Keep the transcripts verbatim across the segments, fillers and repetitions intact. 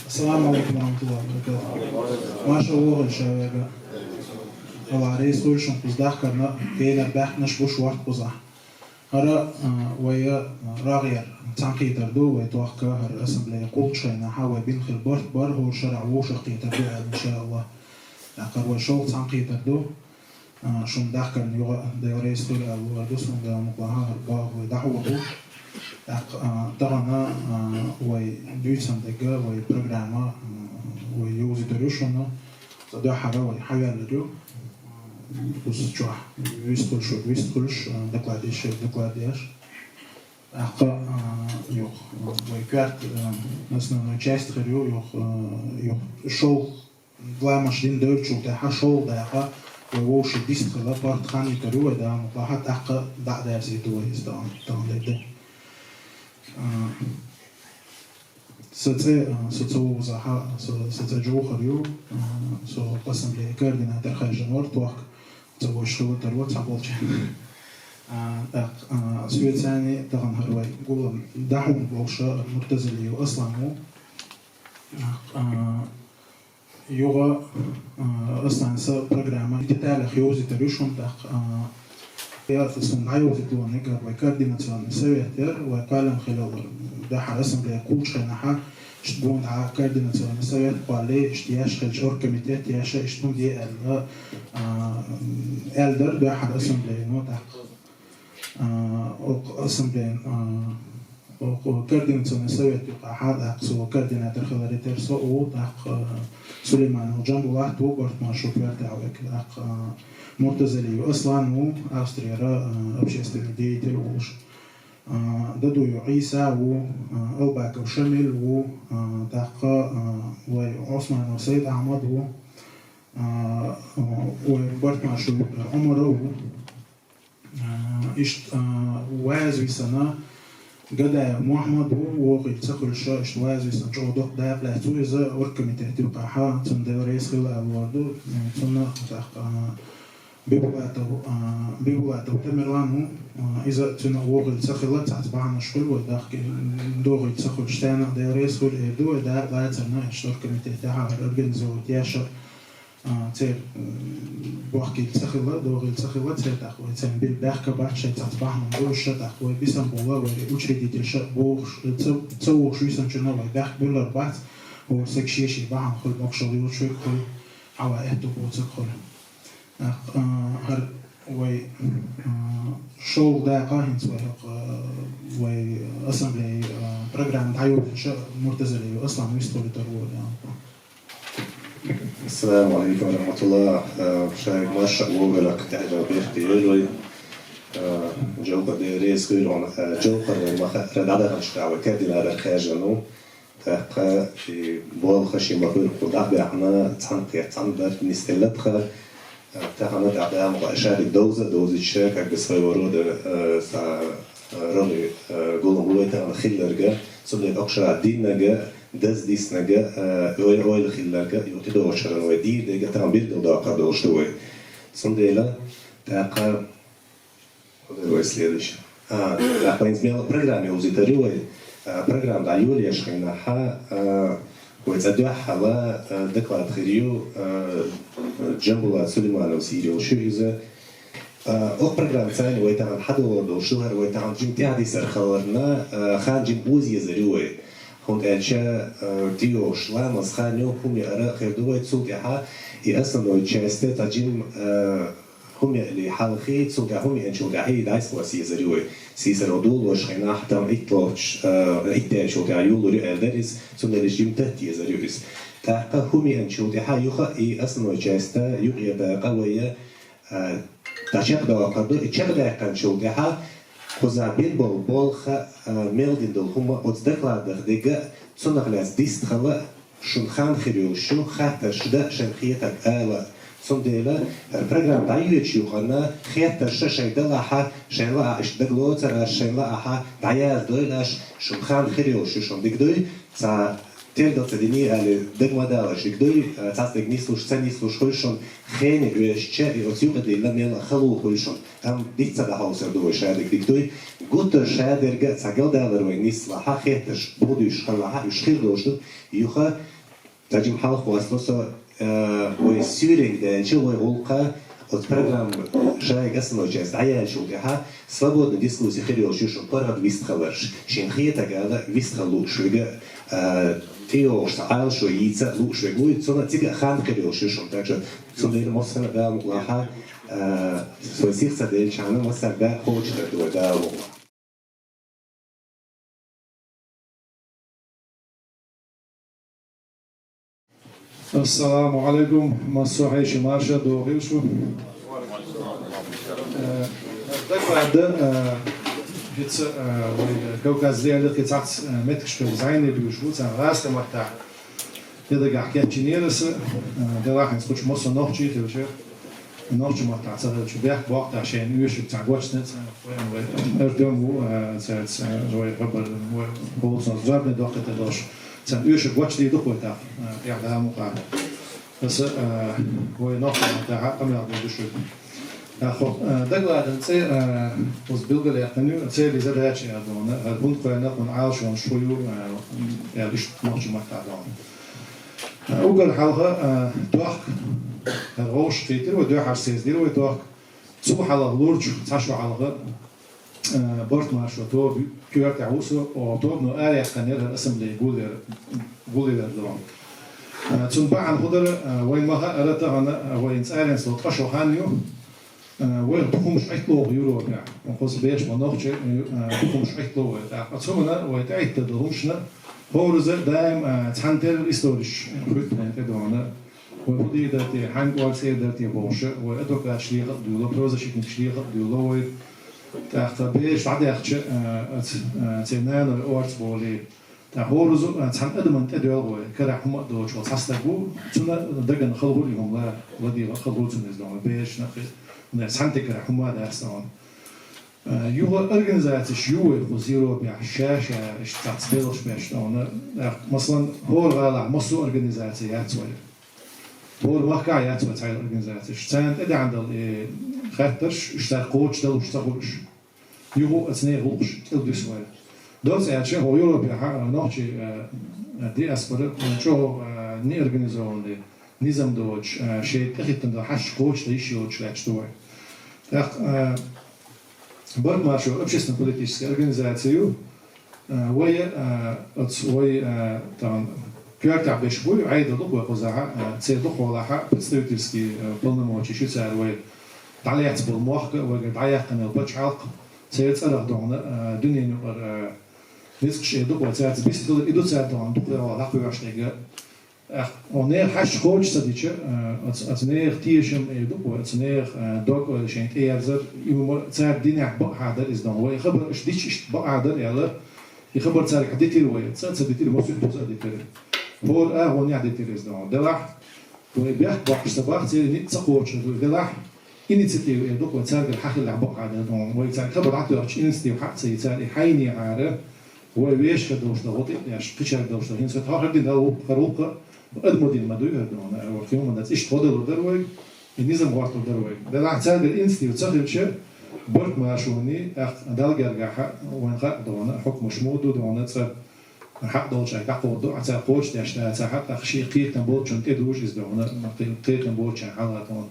Ассаламу алейкум ва рахматуллахи ва баракатуху. Маршал вогӀийла шоана вайга. Аллах раьза хуьлда шун кхуза дахкарна, генар баьхкинаш буш ворта кхузахь. ХӀара, а, вай, а, рагӀера цхьаьнакхетар ду, вай тохка хӀара ассамблея кхуллучу хенахь вай бина хилла барт бар, хӀора шарахь вовшахкхетар ду аьлла, иншааллах. ТӀаккха вай шолгӀа цхьаьнакхетар ду. А, шун дахкарна юха Дела реза хуьлда аьлла лур ду, суна Дала мукъ лахь хӀара боху вай дӀахьур ду. ТӀаккха, а, тахана, а, вай дуьйцан дерг, вай программа, а, вай йовзуьйтур ю шуна. Цу дуьххьара вай хьаваьллар ю. Кхуза чохь вистхуьлуш, вистхуьлуш, а, докладеш, докладеш. ТӀаккха, а, юха, а, вай коьрта, а, основной часть хир ю, юха, а, юха шолгӀа ламаш дина девллачул тӀаьхьа шолгӀа дакъа вай вовшийн дистхила, барт хан йитар ю вай Дала мукъ лахь, тӀаккха дӀа а дарзийта вай иза тахана, тахана дерг ду. А, Сан цӀе, а, со ца вовзахь, со, сан цӀе Джовхар ю, а, со ассамблея координатор хьажа вара тохка, ца вовзаш хилла тарло цхьаболчарна. А, тӀаккха, а, соьцани тахана хӀара вай гулам дӀахьун болуш Муртазалиев Аслан ву. А, юха, а, Аслан сан программа деталях йовзуьйтур ю шуна тӀаккха, а, Я, сан дӀайовзийталониг вай координационный совет яра, вай кхоьллина хилла вара. Дуьххьара ассамблея кхуллучу хенахь, иштта гуна дӀа координационный совет кхоллий, иштта еш хилча оргкомитет еш, иштта хӀума де аьлла, а, аьлла дара дуьххьара ассамблеяно тӀаккха. А, окху ассамблеян, а, Оха координационный совет юкъахь тӀаккха со координатор хиларе терра со а ву, тӀаккха, а, Сулейманов Джамбулат ву, барт-маршо коьртехь вайга, тӀаккха, а, Муртазалиев Аслан ву, Австрияра, а, общественный деятель волуш. А, Дадуев Ӏийса ву, а, Албаков Шамил ву, а, тӀаккха, а, вай Ӏусманов Сайд-Ахьмад ву, а, вай барт-маршо юкъара Ӏумар ву. А, иштта, а, вазвисана Гадаев Мухьаммад ву, вогӀийла ца хуьлуш, иштта вазвисана чӀогӀа доккха дакъа лаьцна ву иза оргкомитет юкъахь, цунна Дела реза хуьлда аьлла лур ду, цунна тӀаккха, а, Бибулатов, а, Бибулатов Тамерлан ву, а, иза цунна вогӀийла ца хилла, цхьацца бахьанаш хуьлу вай дахка, догӀийла ца хуьлуш, царна а Дела реза хуьлда эр ду вай, дакъа лацарна, иштта оргкомитет тӀехь организовать еш а, А, церан, м, бохкийла ца хилла, догӀийла ца хилла, церан тӀаккха вай церан билла баьхка бац, шайн цхьацца бахьана болуш, тӀаккха вай бисам болла, вай учредительша бохуш, ца, ца вогӀуш висанчунна вай баьхка буьллар бац, хӀора сага шен-шен бахьана хуьлу, могушалла йолчу хуьлу, хьаван аьтту боцург хуьлу. ТӀаккха, а, хӀара вай, а, шолгӀа дакъа хӀинца вай хӀокху, а, вай ассамблея, а, программа дӀайовзуьйтуш Муртазалиев Аслан вистхуьлуьйтур ву вай. Ассаламу алейкум ва рахматуллах. Э, шайга марша вогӀийла, тӀаьхьа беркате йойла вай. Э, Джовхар, Дела реза хуьлда хьуна. Э, Джовхар вай ма хаъара дӀадаханчохь вай координатор хьаьжна ву. ТӀаккха и болх шен ма хуьлу кху дӀа а баьхна, цхьаьна кхетта цхьаьна дар нисделла тхан. Э, тахана тӀаккха Дала мукъ лахь шадерг довза а довзуьйтуш, как бы своего рода, э, цхьа, э, ровный, э, гулам ву вай тахана хилларг, цундела окху шарахь диннарг, даза диснарг, а, ой-, ойла хилларг, юха тӀедогӀучу шарна вай дийр дерг а тахана билгалдоккхур долуш ду вай. Цундела, тӀаккха, куда вай следующий? А, тӀаккха хӀинца мел программа йовзийтар ю вай. А, программа дӀайолаеш хенахь, а, вай цӀа дуьххьала, а, доклад хир ю, а, Джамбулат Сулеймановс йийр йолуш ю иза. А, окху программаца вай тахана хьадогӀур долуш ду хӀара, вай тахана жима тӀаьхьадисар хиларна, а, хан жима оза езар ю вай. ХӀунда аьлча, а, тӀейогӀуш ламаз хан ю, хӀума яар а хир ду вай, цул тӀаьхьа и основной часть цхьа жима, а, хӀума яале хьалхе, цул тӀаьхьа хӀума яинчул тӀаьхьа и дӀасакхосса езар ю вай. Сийсара долош хенахь, там итт лоцуш, а, итт аьллачул тӀаьхьа йолалур ю аьлла дара иза, цундела жима тӀетта езар ю иза. ТӀаккха хӀума яинчул тӀаьхьа юха и основной часть, юкъера дакъа вай, а, дӀачекхдоккхур ду, и чекхдаьккхинчул тӀаьхьа кхузахь бина болу болх, а, мел дина долу хӀума оцу докладах дерг а, цунах лаьцна дистхила шун хан хир йолуш ю, хаттарш дан, шайн хетарг ала. Цундела, хӀара программа дӀайоьдучу юкъанна хеттарш шайн далахь, шайн лаахь иштта дагалоцур аш, шайн лаахь дӀаяздойла аш, шун хан хир йолуш ю шун, дика дуй? Цхьа тергал ца дини аьлла, дага ма далаш, дика дуй, цхьацца дерг нислуш, ца нислуш хуьлу шуна, хене оьшуча, и оцу юкъа дилла мел а хала хуьлу шуна. Амма диц ца дӀахьовсур ду вай шадерг, дика дуй? Гуттар шадерг а цхьа галдалар вай нислахь, хеттарш бохуьйтуш хилахь, уьш хир долуш ду, юха Таджим хьалха васло со, э, вай суьйренга даьлча, вай гӀулакха, оцу программа шайга асаночаьрца дӀаяьллачул тӀаьхьа, свободная дискуссия хир йолуш ю шун паргӀат вистхаларш, шен хетарг ала вистхала лууш верг, э, тӀейогӀуш цхьа Ӏалашо йийца а лууш верг вуй, цунна цига а хан хир йолуш ю шуна. Так что цундела массарна а Дала мукъалахь, э, вай сих ца делчахьана, массарна а кхочушдар ду вай Дала мукъалахь. Ассаламу алейкум, массо а хьеший марша дохийла шу. Э, дакъа да, э, хӀинца, э, вай Кавказ.Реалиин кхин цхьацца, э, меттигашкахь зӀене буьйш бу, царна гӀазкхийн маттахь. Де дагахь кечйинера аса, э, делахь хӀинца кхучу массо а нохчий хилча, нохчийн маттахь ца хилча, бехк боккху тӀаккха шайна оьшург цхьа гочдина, цхьа вайн вай Артём ву, э, цаьрца, э, вай хабар, вай хӀокхунах зорбане доккхуьйтур долуш, царна оьшург гочдийр ду-кх вай тӀаккха, э, тӀехь Дала мукъалахь. Аса, э, вай нохчийн маттахь къамел дийр ду шуьга. Э, хӀокху, э, докладан цӀе, э, оцу билгалъяьккхина ю, цели, задачи аьлла дуьйна, э, хӀунда кхоьллина, кхунна Ӏалашонаш хӀун ю, э, аьлла иштта нохчийн маттахь дуьйна. Уггар хьалха, а, тохка, хӀара вовшахкхийтира вай, дуьххьара сецдира вай тохка. Цул хьалха лурчух цхьа шо хьалха, а, Барт-Маршо тоба коьртехь ву со, оха тобано араяьккхинера хӀара ассамблея гулъяр-, гулъялар доху. А, цунна бахьана хӀун дара, а, вайна ма-хаъара тахана, а, вайна цӀаренца ло ткъа шо хан ю. А, вайх дукха хӀумнаш Ӏитталуш Европехь. Кхуза беш бан нохчий, а, дукха хӀумнаш Ӏиттало вай. ТӀаккха цу хӀуманна вай тӀеӀиттина долу хӀумнашна хӀораза даим, а, цхьаьна терра историш хуьтту вайн тӀе дуьйна. Вай хӀун дийр дара те, хьаьнга кӀорга цӀера дара те бохуша, вай адвокаташ лехар а дуьйло, правозащитникаш лехар а дуьйло вай. ТӀаккха бераш дӀадаьхча, а, аца, а, церан наной орца болий. ТӀаккха хӀораза, а, цхьана адамна тӀедоьлху вай, карахь хӀума а доцуш волу цхьа стаг ву, цунна дагна хала хуьлу и хӀума ла-, ладийгӀа хала хуьлу цунна иза дуьйна, берашна а, кхин, цхьаьнатегарахь хӀума а дац дуьйна. А, юха организацеш ю вай кхуза Европехь, ша-ша иштта цхьацца белхаш беш дуьйна. ТӀаккха, масалан, хӀора гӀалахь массо а организаци яц вай. ХӀора махкахь яц вай цхьа организацеш. Царна тӀедеана долу и хаттарш, уьш цара кхочушдалуш ца хуьлуш. Юха а оцу нехан гӀуллакхаш тӀедуьсу вай. Доцца аьлча, хӀокху Европехь а нохчий, а, диаспора, чӀогӀа, а, неорганизованный, низам доцуш, а, шайн тӀехӀиттина долу хьашташ кхочушдан йиш йоцуш лаьтташ ду вай. ТӀаккха, а, Барт-Маршо общественно-политическая организация ю, а, вай, а, оцу вай, а, тахана коьртехь берш буй, Ӏедал ду-кх вай кхузахь, а, церан дукхахьолахь представительский, а, полномочеш ю цара вай. ДӀалаьцна болу мохк а, вайгара дӀаяьккхина йолу пачхьалкх, церан цӀарах дуьйна, а, дуьненан юкъара, а, ницкъаш эр ду-кх вай, цаьрца бисина хилар и ду цара дуьйна дукха йолу дӀакхоьхьуш дерг. Ахь, о, нехан хьашташ кхочуш ца дича, а, оцу, оцу нехан тешам эр ду-кх вай, оцу нехан, а, дог-ойла шайна тӀеерзар, и хӀума цара динехь бакъахьа дара иза дуьйна. Вай хабар аша дича иштта бакъахьа дара аьлла, и хабар цаьрга дитира вай, цкъа а ца дитира, масуьттаза а дитира. ХӀора агӀонехь дитира иза дуьйна. Делахь, вай бехк боккхуш ца баха, церан ницкъ ца кхочуш ду. Делахь, инициатива эр ду-кх вай, цаьргара хьан хиллехь бакъахьа дара дуьйна. Вай цаьрга хабар дӀатоьхча, инициатива хьа а ца йи цара, и хьайнехьара, вай вешан долуш дан гӀо тӀе а деш, кхечаьрга долуш дан. ХӀинца хӀара дина хӀара ву-, хӀара ву-кх адамо дина ма дуй хӀара дуьйна, а, вай кхин хӀуманца иштта гӀо далур дара вай, и низам гӀортор дара вай. Делахь цаьргара инициатива ца хилча, Барт-Маршоний, тӀаккха Далла гергахь, вайна хаьа дуьйна, хьукмаш муха ду дуьйна, цкъа хьакъ долчаьрга дӀакховдадо, а цара кхочушдеш дацахь, тӀаккха шен кхетам болчунна тӀедужу иза дуьйна, кхе-, кхетам болчарна хьалха дуьйна.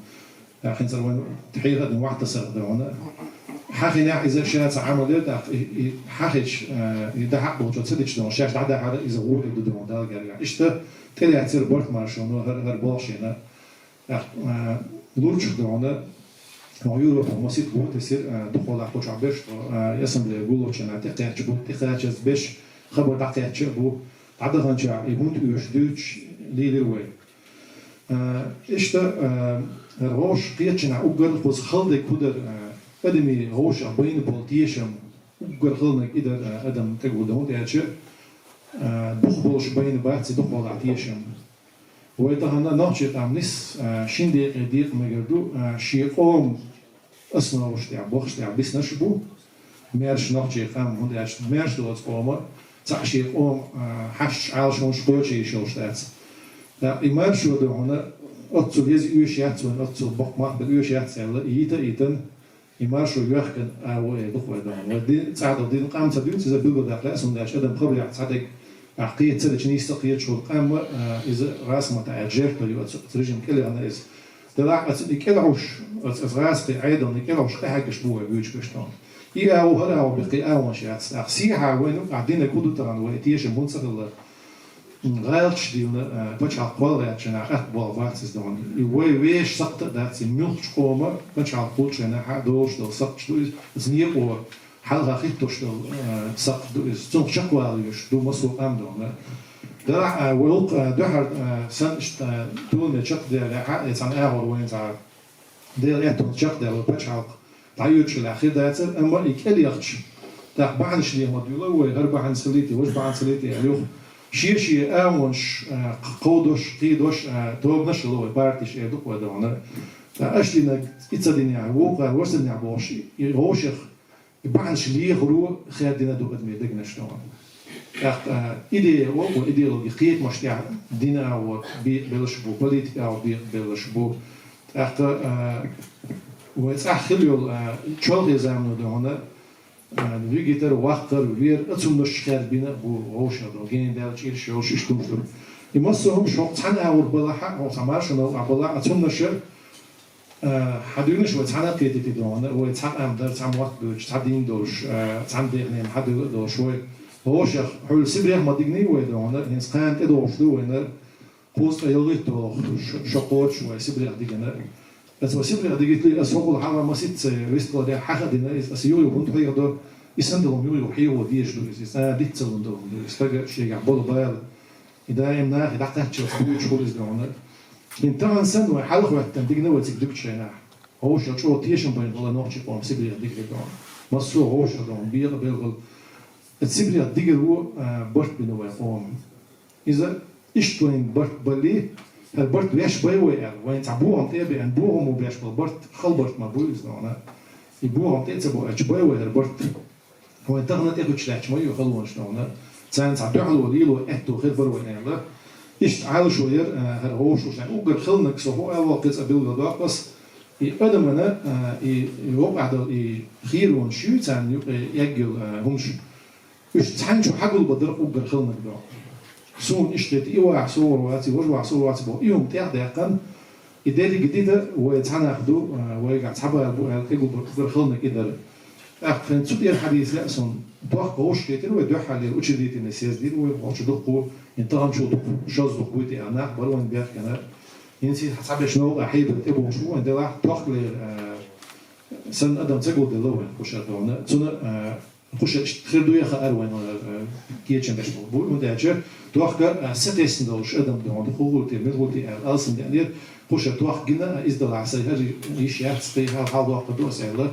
ТӀаккха хӀинца вайн тхьеха а дина вахтасарх дуьйна. Хьан хинехь иза ша ца Ӏамал яра, тӀаккха и, и хьан хилча, а, и дан хьакъ болчо ца дича дуьйна, шаьш дӀадахьара иза гӀо ду дуьйна Далла гергахь. Иштта тӀелаьцнера Барт-Маршоно хӀара, хӀара болх шена. ТӀаккха, а, лурчух дуьйна, хӀокху Европа масийтта бу тесира, а, дукхахьолахь кху чохь берш, а, ассамблея гуллучу хенахь тӀекхаьчча бу, тӀекхаьчча берш хабар дӀакхаьчча а бу, дӀадаханчохь и хӀунда оьшу дуьйцуш лелира вай. А, иштта, а, хӀара вовшах кхеччинехь уггар кхуза хала дерг хӀун дара, а, адамийн вовшах байна болу тешам, уггар халаниг и дара, а, адам тӀегур дан, хӀунда аьлча, а, бух болуш байна бац и дукхахьолахь тешам. Вай тахана нохчийн къам нис, а, шина декъе декъа мегар ду, а, шен къоман основаш тӀехь, бохаш тӀехь биснарш а бу, маьрша нохчийн къам, хӀунда аьлча маьрша доцу къоман цхьаъ шен къоман, а, хьашташ, Ӏалашонаш кхочуш йиш йолуш дац. ТӀаккха и маршо дуьйна, оццул еза оьшуш яц вайна, оццул боккха мах бан оьшуш яц аьлла, йита а йитина, и маршо йоьхкина агӀо эр ду-кх вай дуьйна. Вай ди-, цӀахь долу дин къам ца дуьйцу, иза билгалдаккха лаьа, хӀунда аьлча адам хабарехь цхьа дерг ТӀаккха кхета ца дича нийсса кхеташ хул къам, а, иза гӀазкхий маттахь аьлча жертва ю, оцу, оцу режима кӀелхьарна иза. Делахь оцу и кӀелхьарш, оцу, оцу гӀазкхий Ӏедална и кӀелхьарш къахьегаш бу вай буьйцуш беш тхуна. И агӀо, хӀара агӀо биккхий агӀонаш яц. ТӀаккха сехьа вайна юкъахь динарг хӀун ду тахана, вай тешам хӀунда ца хилла? ГӀалаташ дилла, а, пачхьалкх кхолла гӀерташ нах атта болх бац иза тхуна. И вай вешан сакхт а дац, и муьлххачу къоман пачхьалкх кхуллучу хенахь а долуш долу сакхташ ду иза, оцу некъо хьалха хӀиттош долу, а, сакхт ду иза. Цунах чекхвала везаш ду массо а къам тхуна. Делахь а, вай гӀуллакх, а, дуьххьара, а, санна иштта, а, толамца чекхдаларехь а, и цхьана агӀор вайна цхьа Делан аьттонца чекхдаьлла пачхьалкх дӀайоьдуш хилахь хир дацара, амма и кӀелъяхча, тӀаккха бахьанаш лехьа ма дуьйло вай, хӀара бахьанца хилийта, важа бахьанца хилийта аьлла юха. Шен-шен агӀонаш, а, кх-, кховдош, кхийдош, а, тобанаш а ло вай, партиш эр ду-кх вай тхуна. Ткъа аша динарг и ца динехь, вукхара вай ца динехь бохуш, и вовшех и бахьанаш лехаро хаьддина ду адамийн дегнаш тхуна. ТӀаккха, а, идея олу, идеологи кхетамаш тӀехь дин агӀор бекъабелларш бу, политика агӀор бекъабелларш бу. ТӀаккха, а, вай цӀахь хилла йолу, а, чолхе замано тхуна, а, вигитар, ваккхар, вер, а, цуннаш хаьрбина а бу вовшех тхуна, гена даьлла чӀираш йолуш иштта хӀумаш ду. И массо а хӀумаш хӀокху цхьана агӀор балахь а, хӀокху цхьа маршонал а балахь а, цуннаш а, Э, хьан дуьйна шу вай цхьаьна а кхетийта тхуна, вай цхьа къам дара, цхьа мотт а дуьйцуш, цхьа дин долуш, э, цхьана дехнийн хьан дуьйла а долуш вай. Вовшех, хьуьлла Сибрех ма дигний вай тхуна, хӀинца кхана тӀедогӀуш ду вайна, кхузткъе ялхитта долу ш-, шо кхочуш вай Сибрех дигина. Аса вай Сибрех дигитлий, аса хӀокхул хьалха масийтта ца вистхиларехь хьаха а дина, иза аса юха-юха хӀунда хьехадо, и санна долу юха-юха хьехо дезаш ду иза, иза цкъа а диц ца лун долу ду, иза стага шегахь болу бала. И даим нахе дӀакхаччалц буьйцуш хуьлу иза тхуна. Шен тахана санна вай хьалхаветтан дигна вай цига дуьгучу хенахь. Вовшех чӀогӀа тешам байна хилла нохчийн къоман Сибрех дигира тхуна. Массо а вовшех тхуна бекъа белхал. Сибрех дигар ву, а, барт бина вай къоман. Иза иштта вайн барт балли, хӀара барт веш бай вай аьлла, вайн цхьа бохам тӀе а беана, бохам беш болу барт, хала барт ма бу иза тхуна. И бохам тӀе а ца боуьйтуш бай вай хӀара барт. Вайн тахана тӀекхуьуш лаьтташ ма ю халонаш тхуна. Царна цхьа дуьхьало лело аьтто хир бара вайн аьлла. Иштта Ӏалашо яра, а, хӀара вовшашна. Уггар хилларг со хӀун аьлла кхин цкъа билгалдоккху ас. И адамана, а, и, и вокъахь долу и хийронаш ю царна юкъе эггал, а, хӀумаш. Уьш цхьаьна чу хьагулбан дара уггар хилларг доху. Суна иштта и ваха сугӀур вац, и важа ваха сугӀур вац боху. И хӀума тӀехдаьккхина, и дерриге дита вай цхьа нах ду, а, вайгахь цхьа бала бу аьлла, тӀегулбан уггар хилларг и дара. ТӀаккха хӀинца цу тӀера хьадийца лаьа суна, дохка вовшахкхетира вай дуьххьарлера учредительный съезд дира вай, вовчу дуккхо, хӀинца тахана чул дукха, шозза дукха вуй те а нах бара вайн бехкена. ХӀинца цхьаберш новкъа хьийбар тӀебогӀуш бу вайн делахь, тохкалера, а, санна адам ца гулделла вайн кхушара тхуна. Цуьнан, а, кхушара иштта хир дуй хаьара вайна, а, кечам беш болу бу, хӀунда аьлча тохка, а, сатесна долуш адам тхуна, хӀун гӀулти, мила гӀулти аьлла, алсам деанера, кхушара тохка гина, а, иза делахь сайн хӀара йиш яц, кхин хьал, хьал доккха ду аса аьлла.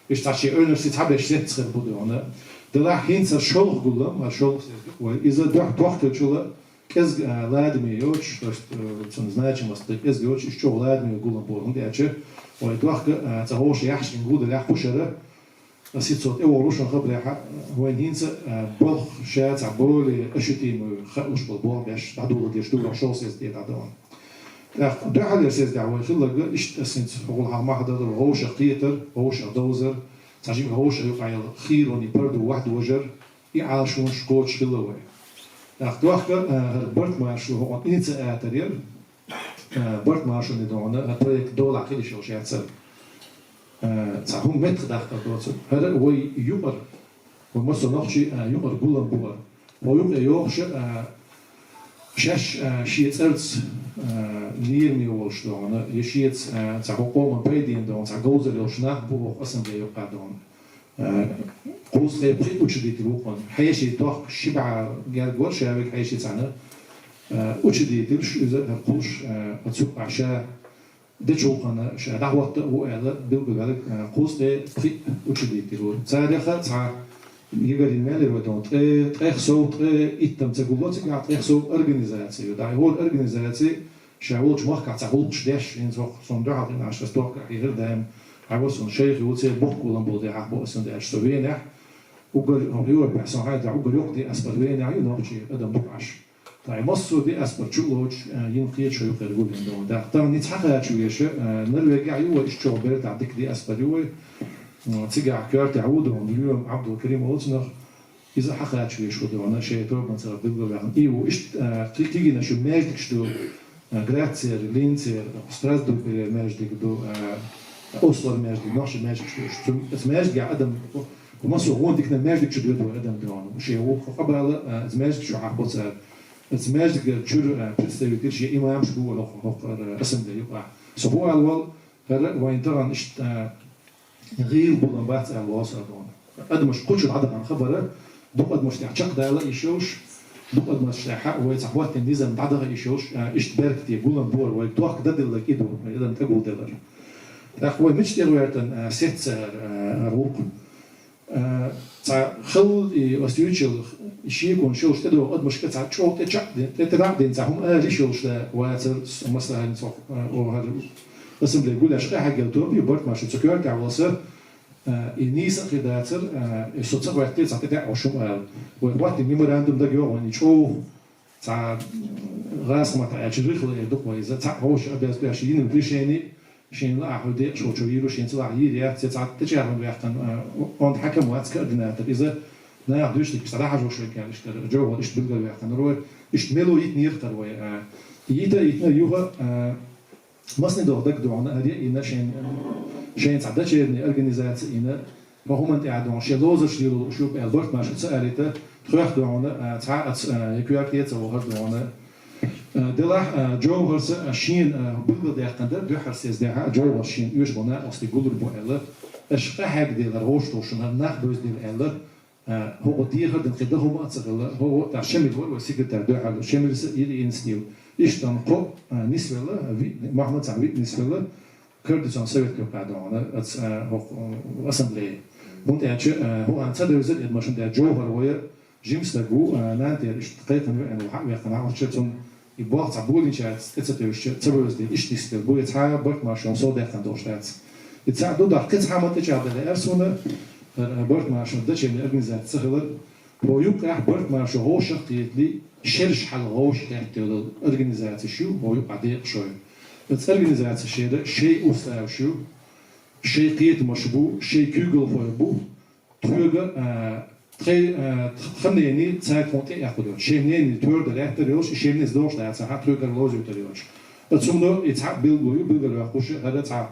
Иштта цхьа шен ойнаршца цхьаберш сецна хир бу тхуна. Делахь хӀинца шолгӀа гулам, а, шолгӀа сеза ду вай. Иза дуьхьа тохкалучул а кӀезиг, а, ладаме йоцуш, то есть, э, цуьнан значимость кӀезиг йоцуш, иштта чӀогӀа ладаме гулам бу, хӀунда аьлча вай тохка, а, цхьа вовшийн яххьаш гина гулделахь кхушара, аса хӀинца тӀевогӀур ву шуна хабарехь, вайна хӀинца, а, болх ша цхьа более ощутимый хууш болу болх беш, дӀадоладеш ду вай шолгӀа сеза тӀера дӀадахана. ТӀаккха дуьххьарлера сеза тӀехь вай хилларг, иштта аса хӀинца хӀокхул хьалха ма хьадалара, вовшах кхетар, вовшах довзар, цхьа жимма вовшах юкъахь йолу хийронийн паргӀато вахдожар, и Ӏалашонаш кхочуш хилла вай. ТӀаккха тохка, а, хӀара барт маршо хӀокхуьнан инициатор яра, а, барт маршонан тхуна, хӀара проект долахь хила йиш йолуш яцара. А, цхьа хӀума меттахдаккхар доцург. ХӀара вай юкъара, вай массо а нохчийн, а, юкъара гулам бу хӀара. Вай юкъе йогӀуш, а, шаьш, а, шен цӀарца, а, лераме волуш тхуна, я шеца, а, цхьа хӀокху къоман пайденна тхуна, цхьа говзар йолуш нах бу хӀокху ассамблеи юккъехь тхуна. Э, кхузткъе пхиъ учредитель ву кхунна. Хьеший тохка ши бӀе гергга вара ша вега хьеший цхьаьна. Э, учредительш иза, э, кхуллуш, э, оцу юкъахь ша дечулхана ша дӀахӀотта а ву аьлла, билгалваьлларг, э, кхузткъе пхиъ учредитель ву. Царех а цхьа йигарин мел йира вай тхуна, ткъе, ткъех сов, ткъе иттам ца гулло цигахь, ткъех сов организаци ю. ДӀа и хӀора организаци Ша волчу махкахь цхьа гӀуллакхаш деш, хӀинца хӀокху суна дуьхьал хиъна Ӏаш, ас тохкахь хьехира даим. Хьан ва суна шайх ю, церан бухкулам болу дехьа бо ас, хӀунда аьлча со Венехь, уггар, хӀокху Европехь сон хьайна тӀехь уггар йоккха диаспора Венехь ю, нохчий адам бу Ӏаш. Ткъа и массо а диаспора чу а лоцуш, а, йина кхеташо юкъера гулйина ду. ТӀаккха тахана и цхьа кхача веша, а, Норвегехь ю вай, иштта чӀогӀа бертахь дика диаспора ю вай. А, цигахь коьртехь ву ду, Лоьма Ӏабдулкарим олу цунах. Иза хьакхача веш ву дона, шоай тобанца билгалваьхна. И ву иштта, а, кхи-, кхигина шу маьждигаш ду, а, Грацера, Линцера, Страсбургера маьждиг ду, а, Ослора маьждиг, нохчий маьждигаш ду. Цу, эс маьждиге адам, массо гӀон дикна маьждиг чу доьду адам дона. Шоай ву къабала, а, эс маьждиг чу хьахбоцар. Эс маьждига чуьра, а, представитель шоай имамаш бу вала хо-, хо-, а, ассамблея юкъа. Со хӀу алвал, хӀара вайн тагӀан иштта, а, гӀийла булан бац аьлла валсар дона. Адамаш кхучу дӀадахана хабара, дукха адамаш тӀехь чакхдала йиш йолуш, дукха адамаш тӀехь вай цхьа хӀоттина низам дӀадаха йиш йолуш, а, иштта беркате гулам бора вай тохка дадилларг и ду, вай адам тӀагулделар. ТӀаккха вай мича тӀера вертан, а, сеццахьара, а, гӀуллакх. А, цхьа хала и ас юьйцучул шекон шолуш тӀедогӀу адамашка цхьа чӀогӀа тӀе чакхдина, тӀе, тӀе дакъдина цхьа хӀума ала йиш йолуш да вацар, с-, масала, хӀинца, а, о, хӀара ассамблея гулъеш къахьеггел тоба ю, Бартмаша цу коьртехь валса, а, и нийса а хир дацар, а, и со ца гӀоьттий цхьа тӀе тӀе хӀума ала. Вай хӀоттина меморандум дага йогӀу вайн и чӀогӀа цхьа, м, гӀазкхийн маттахь аьлча, рихла эр ду-кх вай иза, цхьаъ вовшах обязательно йина решени, шена лаахь хӀу декъаш волчо йийр ву, шена ца лаахь йийр яц, я цхьа тӀечӀагӀбан ваьккхина, а, онда хьакам вац координатор. Иза наха дуьйцург цхьа дӀахьажош вай кхаьрдаш дара, Джовхар иштта билгалваьккхинарг вай, иштта мело йитинера хӀара вай, а, йита а йитина юха, а, Массане догӀу дага дона, хӀара а йина шен, шен цхьа дочерняя организация йина, хӀо хӀуманна тӀехь дона, шен ловзарш лело лууш ю аьлла, Бартмаша ца аьллийта, тхоьх дона, а, цхьа а ца, а, я коьрте а ца вахар дона. А, делахь, а, Джовхарса, а, шена, а, билгалдаьккхина дара, дуьххьара сецдехьа, Джовхарса шена оьшуш болу накъостий гуллур бу аьлла, аша къахьегделар гӀош долуш, хӀара нах бевзделла аьлла, А, хӀокху дехар дина кхин дан хӀума а ца хилла, хӀо, тӀаккха Шамил вара вай секретарь дуьхьал, Шамилса йира инициатива. Иштта кхоъ, а, нисвелла, виъ, Махьмад цхьаъ виъ нисвелла, координационный совет кхайкхина дона, аца, а, хӀокху, а, ассамблея. ХӀунда аьлча, а, хӀун ца девзар эдмашна даьлла, Джовхар вай жима стаг ву, а, нана тӀера иштта кхайкхина веана ву, хьа а ваьккхина, хьалхарча цунна И болх цхьа болийначаьрца тӀе ца тевжича, ца бевза дела, иштта нисделла бу, я цхьа а Бартмашо сов даьккхина долуш дац. И цхьаъ ду, тӀаккха кхин цхьа а ма тӀечӀагӀдала аьлла суна, хӀара Бартмашо дочерняя организация ца хилар, хӀо юккъехь Бартмашо вовшах а кхетале, шераш хьала вовшах хеттелла организацеш ю, хӀо юккъехь декъашхой. Оцу организацешера шайн уставаш ю, шайн кхетамаш бу, шайн куьйгалхой бу, Тхоьга, а, тхай, а, тх-, тхан мнение цаьрга хӀун тӀе а эккхур йоцуш, шен мнение твердо лаьттар йолуш, и шен мнение догӀуш дацахьа, тхоьгара ловзуьйтур йоцуш. Ткъа цундела и цхьаъ билгало ю, билгалваьккхуш, хӀара цхьа,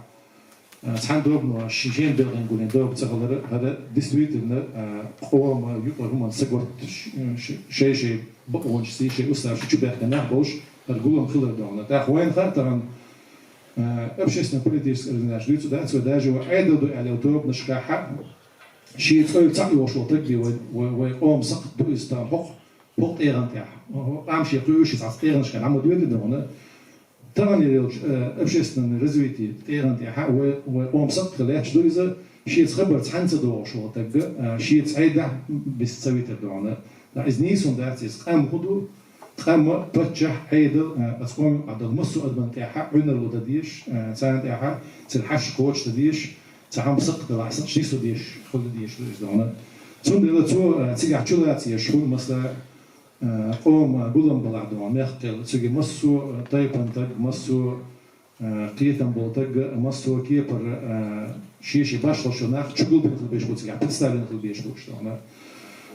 а, цхьана добано ши-, шен белхина гулдина доба ца хилар, хӀара действительно, а, къоман юкъара хӀуманна сагатта ш-, ш-, шай-шай бакъонаш сий, шай уставаш чу баьхкина нах болуш, хӀара гулам хилар догӀна. ТӀаккха вайна хаьа тахана, а, общественно-политическая организация дуьйцу дац, вай даже вай Ӏедал ду аьлла тобанашкахьа, Шен цӀе цхьаъ йолуш волу таг бен вай, вай, вай къоман сакхт ду иза тахана хӀокху, хӀокху тӀегӀан тӀехь. ХӀокху къам шен кхуьуш иза цхьацца тӀегӀанашкахь дӀа ма доьдий догӀна. Тахана йолчу, э, общественный развитие тӀегӀан тӀехь вай, вай къоман сакхт лаьтташ ду иза, шеца хабар цхьаьна ца догӀуш волу таг, э, шеца Ӏедахь биса ца витар догӀна. Иза нийса хӀума дац иза, къам хӀун ду? Къам, паччахь, Ӏедал, э, оцу къоман юкъахь долу массо а адамна тӀехь Ӏуьнар ло дан дезаш, э, царна тӀехь церан хьашташ кхочуш дан дезаш, Цхьа хӀума сакхт далахь санна, нийсо дезаш, хила дезаш ду иза догӀна. Цундела цо, а, цигахь чулацаеш хуьлу, масала, а, къоман гулам балахь догӀна, мехкан кхел, цига массо а тайпана таг, массо а, а, кхетам болу таг, массо а кепара, а, шен-шен башхаллаш йолу нах чугулбина хила безаш бу цигахь, представлена хила безаш бу уьш догӀна.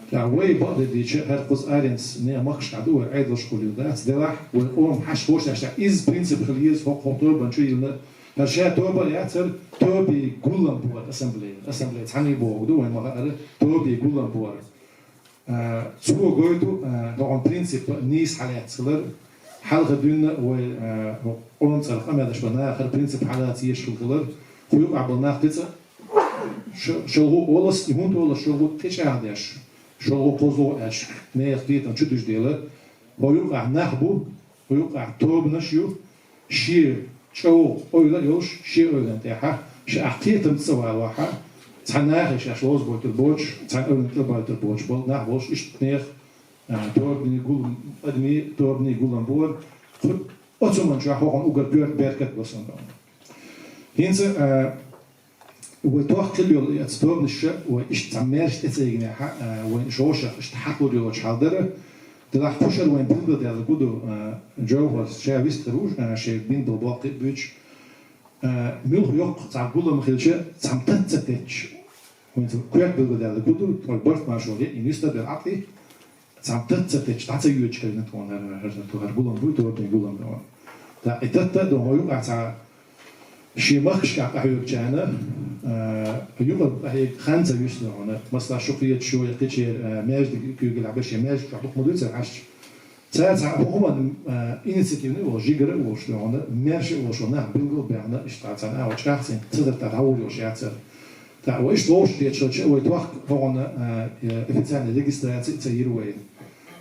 ТӀаккха вай бакъдерг дийцича, хӀара кхуза аренца нехан махкашкахь ду вай, Ӏедалш хуьлийла дац, делахь вай къоман хьашташ кхочуш деш, иза принцип хила еза хӀокху тобанан чу йиллина. ХӀара ша тоба а яц, хӀара тобин гулам бу хӀара ассамблея. Ассамблея цхьаьна бохург ду, вайн ма-хаъара, тобин гулам бу хӀара. А, цо гойту, а, догӀун принцип нийса хьалаьцна хилар, хьалха дуьйна вай, а, къоман цӀарах къамел деш болу нахара принцип хьалаца езаш хилла хилар, кху юкъахь болу нах кхин цкъа ш-, шалгӀу олалла, и хӀунда олалла шалгӀу тӀечӀагӀдеш, шалгӀу кхозлагӀа аьлча, нехан кхетам чу дуьжу дела, хӀо юкъахь нах бу, хӀо юкъахь тобанаш ю, шен чӀогӀа ойла а йолуш, шен ойланна тӀехьа, ша ахь кхетам цӀа валахьа, цхьа нахе шаьш лоза бойтур боцуш, цхьа ойланна тӀе бойтур боцуш болу нах болуш, иштта нехан, а, тобанийн гулам, адамийн тобанийн гулам бора, кху-, оцу хӀуманна чохь хӀокхуьнан уггар коьрта беркат бо сан догӀна. ХӀинца, а, Вай тохка хилла йолу и оцу тобанаш, вай иштта цхьа маьрша тӀе ца йигнехьа, а, вайн шовшах иштта хьакхур йолчу хьал дара. Делахь кхушара вайн билгалдаьлла гу ду, а, Джовхар ша вистхир ву, а, шен бина болу боккхий а буьйцуш. А, муьлха йоккха цхьа гулам хилча, цхьа тат ца тетташ, Вайн цу коьрта билгалдаьлларг хӀун ду, тхо барт маршо е, и нуьста бер Ӏатли, цхьа тӀатта ца теча, дӀа ца йоьдуш кагийнат тхона хӀара, хӀара, хӀара, хӀара гулам буй, тобабен гулам ду. ТӀаккха и тӀатта а ду, хьо юкъа цхьа шен махкашка къахьоьгучарна, а, юкъа къахьега хан ца юьсу хьона. Масала, шу кхеташ шу я кхечера, а, маьждиг куьйгалла беш, я маьждиг чохь дукха ма дуьйцар хьаьшача. Цара цхьа хӀуманна, а, инициативни а волуш, жигара а волуш ду хьона, маьрша а волуш хьона, нах билгал а баьхна, иштта цхьа цхьана агӀо чӀагӀцийна, ца дара тӀаккха дӀавур йолуш яцара. ТӀаккха вай иштта вовшах дечу хилча, вай тохка хӀокхунна, а, э, официальная регистрация ца йира вай.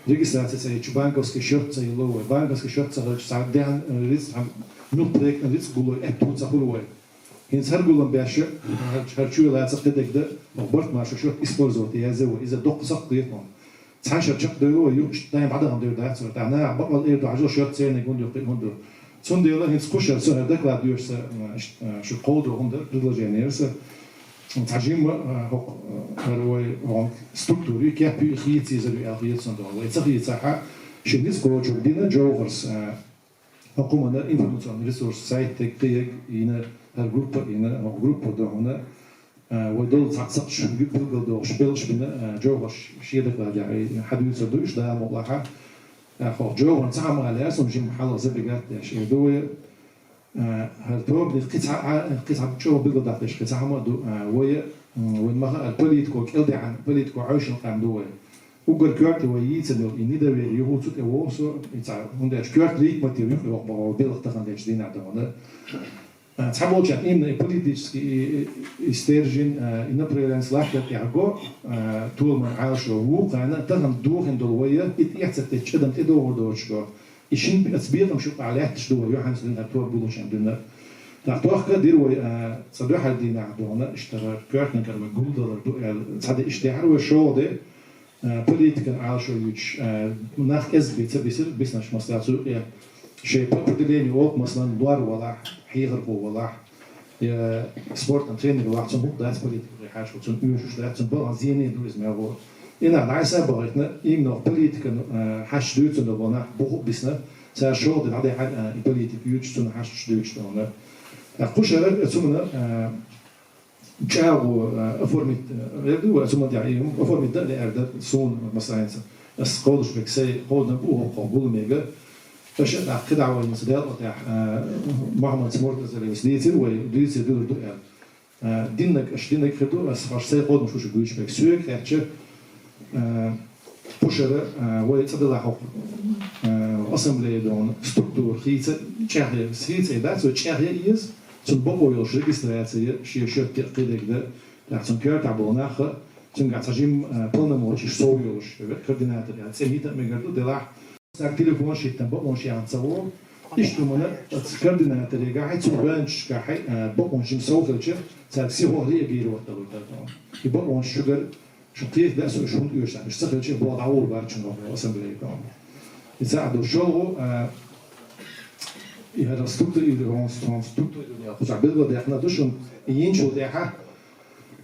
Регистрация ца йича, банковский счёт ца йилла вай. Банковский счёт ца хилча, цхьа дехьа, э, риц, цхьа муьлхха проектан риц гулло, аьтту ца хуьлу вай. ХӀинца хӀара гулам беш, хӀара чоь лаца кхидерг дан, хӀокху барт маршо счёт использовать язде вай. Иза доккха сакхт хета хьуна. Цхьана шарахь чекхдевлла вай, юкъ иштта дайна дӀадахана дер дац вай. ТӀаккха наха бакъволу эр ду, хьажал, счёт церниг хӀунда юккъе, хӀунда ду. Цундела хӀинца кхушара со хӀара доклад доьшу сан, а, ш-, а, шу кховдо хӀунда, предложение яра сан. Цхьа жимма, а, хӀокху, а, хӀара вай, хӀокху структури кеп ю, хийца йизар ю аьлла хета сан догӀу. Вай ца хийцахь, шен ницкъ кхочург дина Джовхарс, а, хӀокху хӀуманна информационный ресурс, сайт дерг, кхиерг йина, хӀара группа йина, хӀокху группа ду хьуна, а, вай долу цхьацца ш-, билгалдохуш, белхаш бина, а, Джовхарс шен докладехь, и хьадуьйцур ду, иштта Дала мукъалахь, а, хӀокху Джовхарна цхьа хӀума ала лаьара суна жимма хьалха забегать деш, эр ду вай, а, хӀара тобанах кхин цхьа, а, кхин цхьа чӀогӀа билгалдаккха дезаш кхин цхьа хӀума а ду, а, вай, м, вайн ма-хаъара политико кӀелдехьана, политико Ӏовшина къам ду вай. Уггар коьрте вай йийцина йолу и недоверие юху цу тӀе воху со, и цхьа, хӀунда аьлча коьрта лийта ма теву юххе хӀокху боху белхан тахана дечу дийнахь догӀана. А, цхьаболчарна именно и политический, и, и, и стержень, а, и направление лахкар тӀехь го, а, толаман Ӏалашо вукхана, тахана дохийна долу вай, и тӀехь ца теттачу адам тӀедогӀур доцуш го. И шина бе-, аца бекъамаш юкъахь лаьтташ ду вай, юьхьанца дуьйна хӀара тоба гуллучарна дуьйна. ТӀаккха тохка дира вай, а, цхьа дуьххьара дийнахь догӀана, иштта хӀара коьртаниг хӀара вай гулдалар ду аьлла, цхьа де иштта яхьара вай шолгӀа де, а, политикан Ӏалашо юьйцуш, а, нах кӀезиг бен ца бисира, биснарш масала цу юкъе. Шайн по определению олу, масалан, лор валахь, хьехархо валахь, я спортан тренер валахь, цунна хӀуъа дац политика хьаьрчо, цунна оьшуш дац, цунна балхана зене ду иза мел ву. И нах дӀасабахийтина, именно политикан, а, хьаьшаш дуьйцун долу нах буху а бисна, цара шолгӀа де дӀадехьара, а, и политика юьйцуш, цунна хьаьшаш дуьйцуш долу нах. ТӀаккха кхушара, а, цунна, а, чӀагӀо, а, оформить, а, эр ду, а, цу ма тӀехь, и оформить дан а лаьара дара суна, масайнца. Ас кховдуш берг сай кховдан бу хӀокху гуламега. Аша а тӀаккха кхидӀа вайна ца делкъа тӀехь, а, Мухьаммад Муртазалиевс дийцира вай, дийцира дуьлур ду аьлла. А, диннаг, аша диннаг хир ду, ас хьош сай кховдамаш вуьшуш гуьйцуш берг. Соьга хаьттича, а, кхушара, а, вай цӀа делахь хӀокху, а, ассамблея дохуна структура хийца чӀехъя, хийца дац, вай чӀехъя иза, цунна бакъо йолуш регистрация, шен шоьтте а кхидерг дан, тӀаккха цунна коьртахь болу нах а, цуьнгахь цхьа жимма, а, полномочеш сов йолуш, координатор аьлла цӀе йита а мегар ду, делахь, цаьрга телефонаш хӀиттан бакъонаш яхна ца волу, иштта хӀумана оцу координаторегахьий, цу гӀоьнчашкахьий, а, бакъонаш жимма сов хилча, цаьрга сихо реагировать далур дара тхуна. И бакъонаш шуьгара Шу кхета беа со, уьш хӀунда оьшу аьлла, уьш ца хилча, боху дӀагӀур бара чун вахана ассамблея тӀехь. И цхьаъ ду шолгӀа, а, и хӀара структурирование, структурирование, кхузахь билгалдаьккхина ду шуна, и йинчул тӀаьхьа,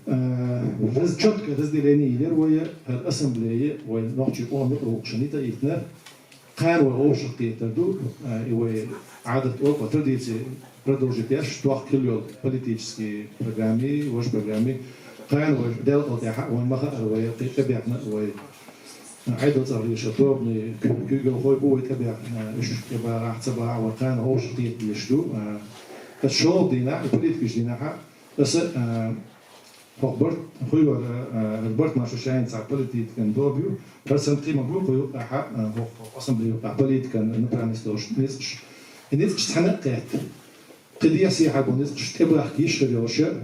а, раз-, чёткое разделение йилира вай, хӀара ассамблея, вай нохчий къоман юкъаралла шуна йита а йитина, Кхана вай вовшах кхетар ду, а, и вай Ӏадат олу, традиция продолжить деш, тохка хилла йолу политический программи, важа программи. Кхана вай делкъал тӀехьа, вайн ма-хаъара вай, кхин тӀебехна вай, а, Ӏедал цӀа леша, тобанийн куьйгалхой бу вай тӀебехна, уьш тӀебагӀахь, ца багӀахь, вай кхана вовшах кхета дезаш ду. А, аса шолгӀа дийнахь, и политикаш дийнахьа, аса, а, ХӀокху барт, хӀуй вара, а, барт маршо шайна цхьа политикан доба ю, процент кхин ма бу, кху юкъахьа, а, хӀокху ассамблея юкъахь политикан направленность долуш ницкъаш. И ницкъаш цхьаьна а кхетта. КхидӀа сехьа бу ницкъаш тӀебахка йиш хир йолуша,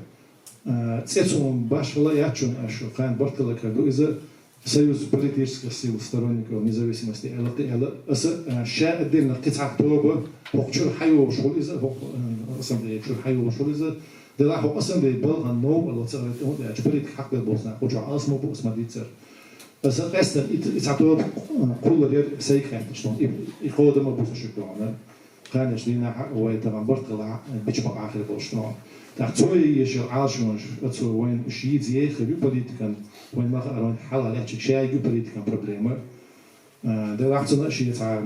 а, цӀе цунна башхала яц шуна аша, кхана барт хила кара ду иза, Союз политических сил сторонников независимости аьлла, кхин аьлла, аса, а, ша отдельно кхин цхьа тоба, хӀокху чуьра хьайолуш хуьлу иза, хӀокху, а, ассамблея чуьра хьайолуш хуьлу иза, делахь хӀокху ассамблея балхана новкъарло ца хилийта, хӀунда аьлча политика хьакхбелла болчу нах кху чохь алсам бу, аса ма-дийццара. Аса къаьстина и, и цхьа тоба, а, кхуллур яра сайга хаьттича, и, и кхо дан ма бу сан шуьга догӀана. Кханечу дийнахьа вай тахана барт хилахь, бича бакъахь хир болуш догӀана. ТӀаккха цо еш йолу Ӏалашонаш, оцо вайна уьш йийца ехар ю политикан, вайн ма-хаъара вайн хьалха лаьттачу шайга ю политикан проблема. А, делахь цунна шен цхьа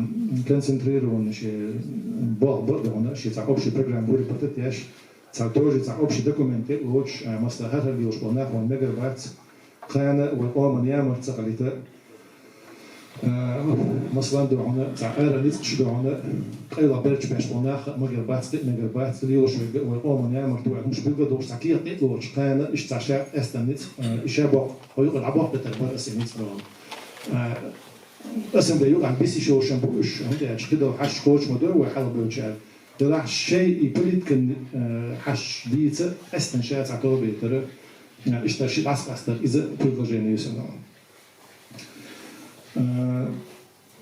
концентрированный шен болх бан а догӀана, шен цхьа общий программа выработать деш, Цхьа тоже цхьа общий документ тӀе а лоцуш, а, масала, хӀара-хӀара лелаш болу нах вайна мегар бац, кхана вай къоман ямарт ца хилийта. А, масала, ду хьуна, цхьа ара ницкъаш ду хьуна, къайла берч беш болу нах а мегар бац, тӀе а мегар бац, лелаш вай, вай къоман ямарт вай хӀумаш билггал долуш цхьа кехат тӀе а лоцуш, кхана иштта цхьа ша къаьстина ницкъ, а, и ша боккха хьо юкъа дӀабоккхуьйтур бара аса и ницкъ ду хьуна. А, Аса дан юкъахь бисиш йолуш ма бу уьш, хӀунда аьлча кхидолу хьаьшаш кхочуш ма ду вай хьалабевллачара. Делахь шайн и политикан, э, хьаьшаш дийца, къаьстина ша цхьа тоба яйтар, э, иштта ши дӀасакъастар, иза предложение ю сан. Э,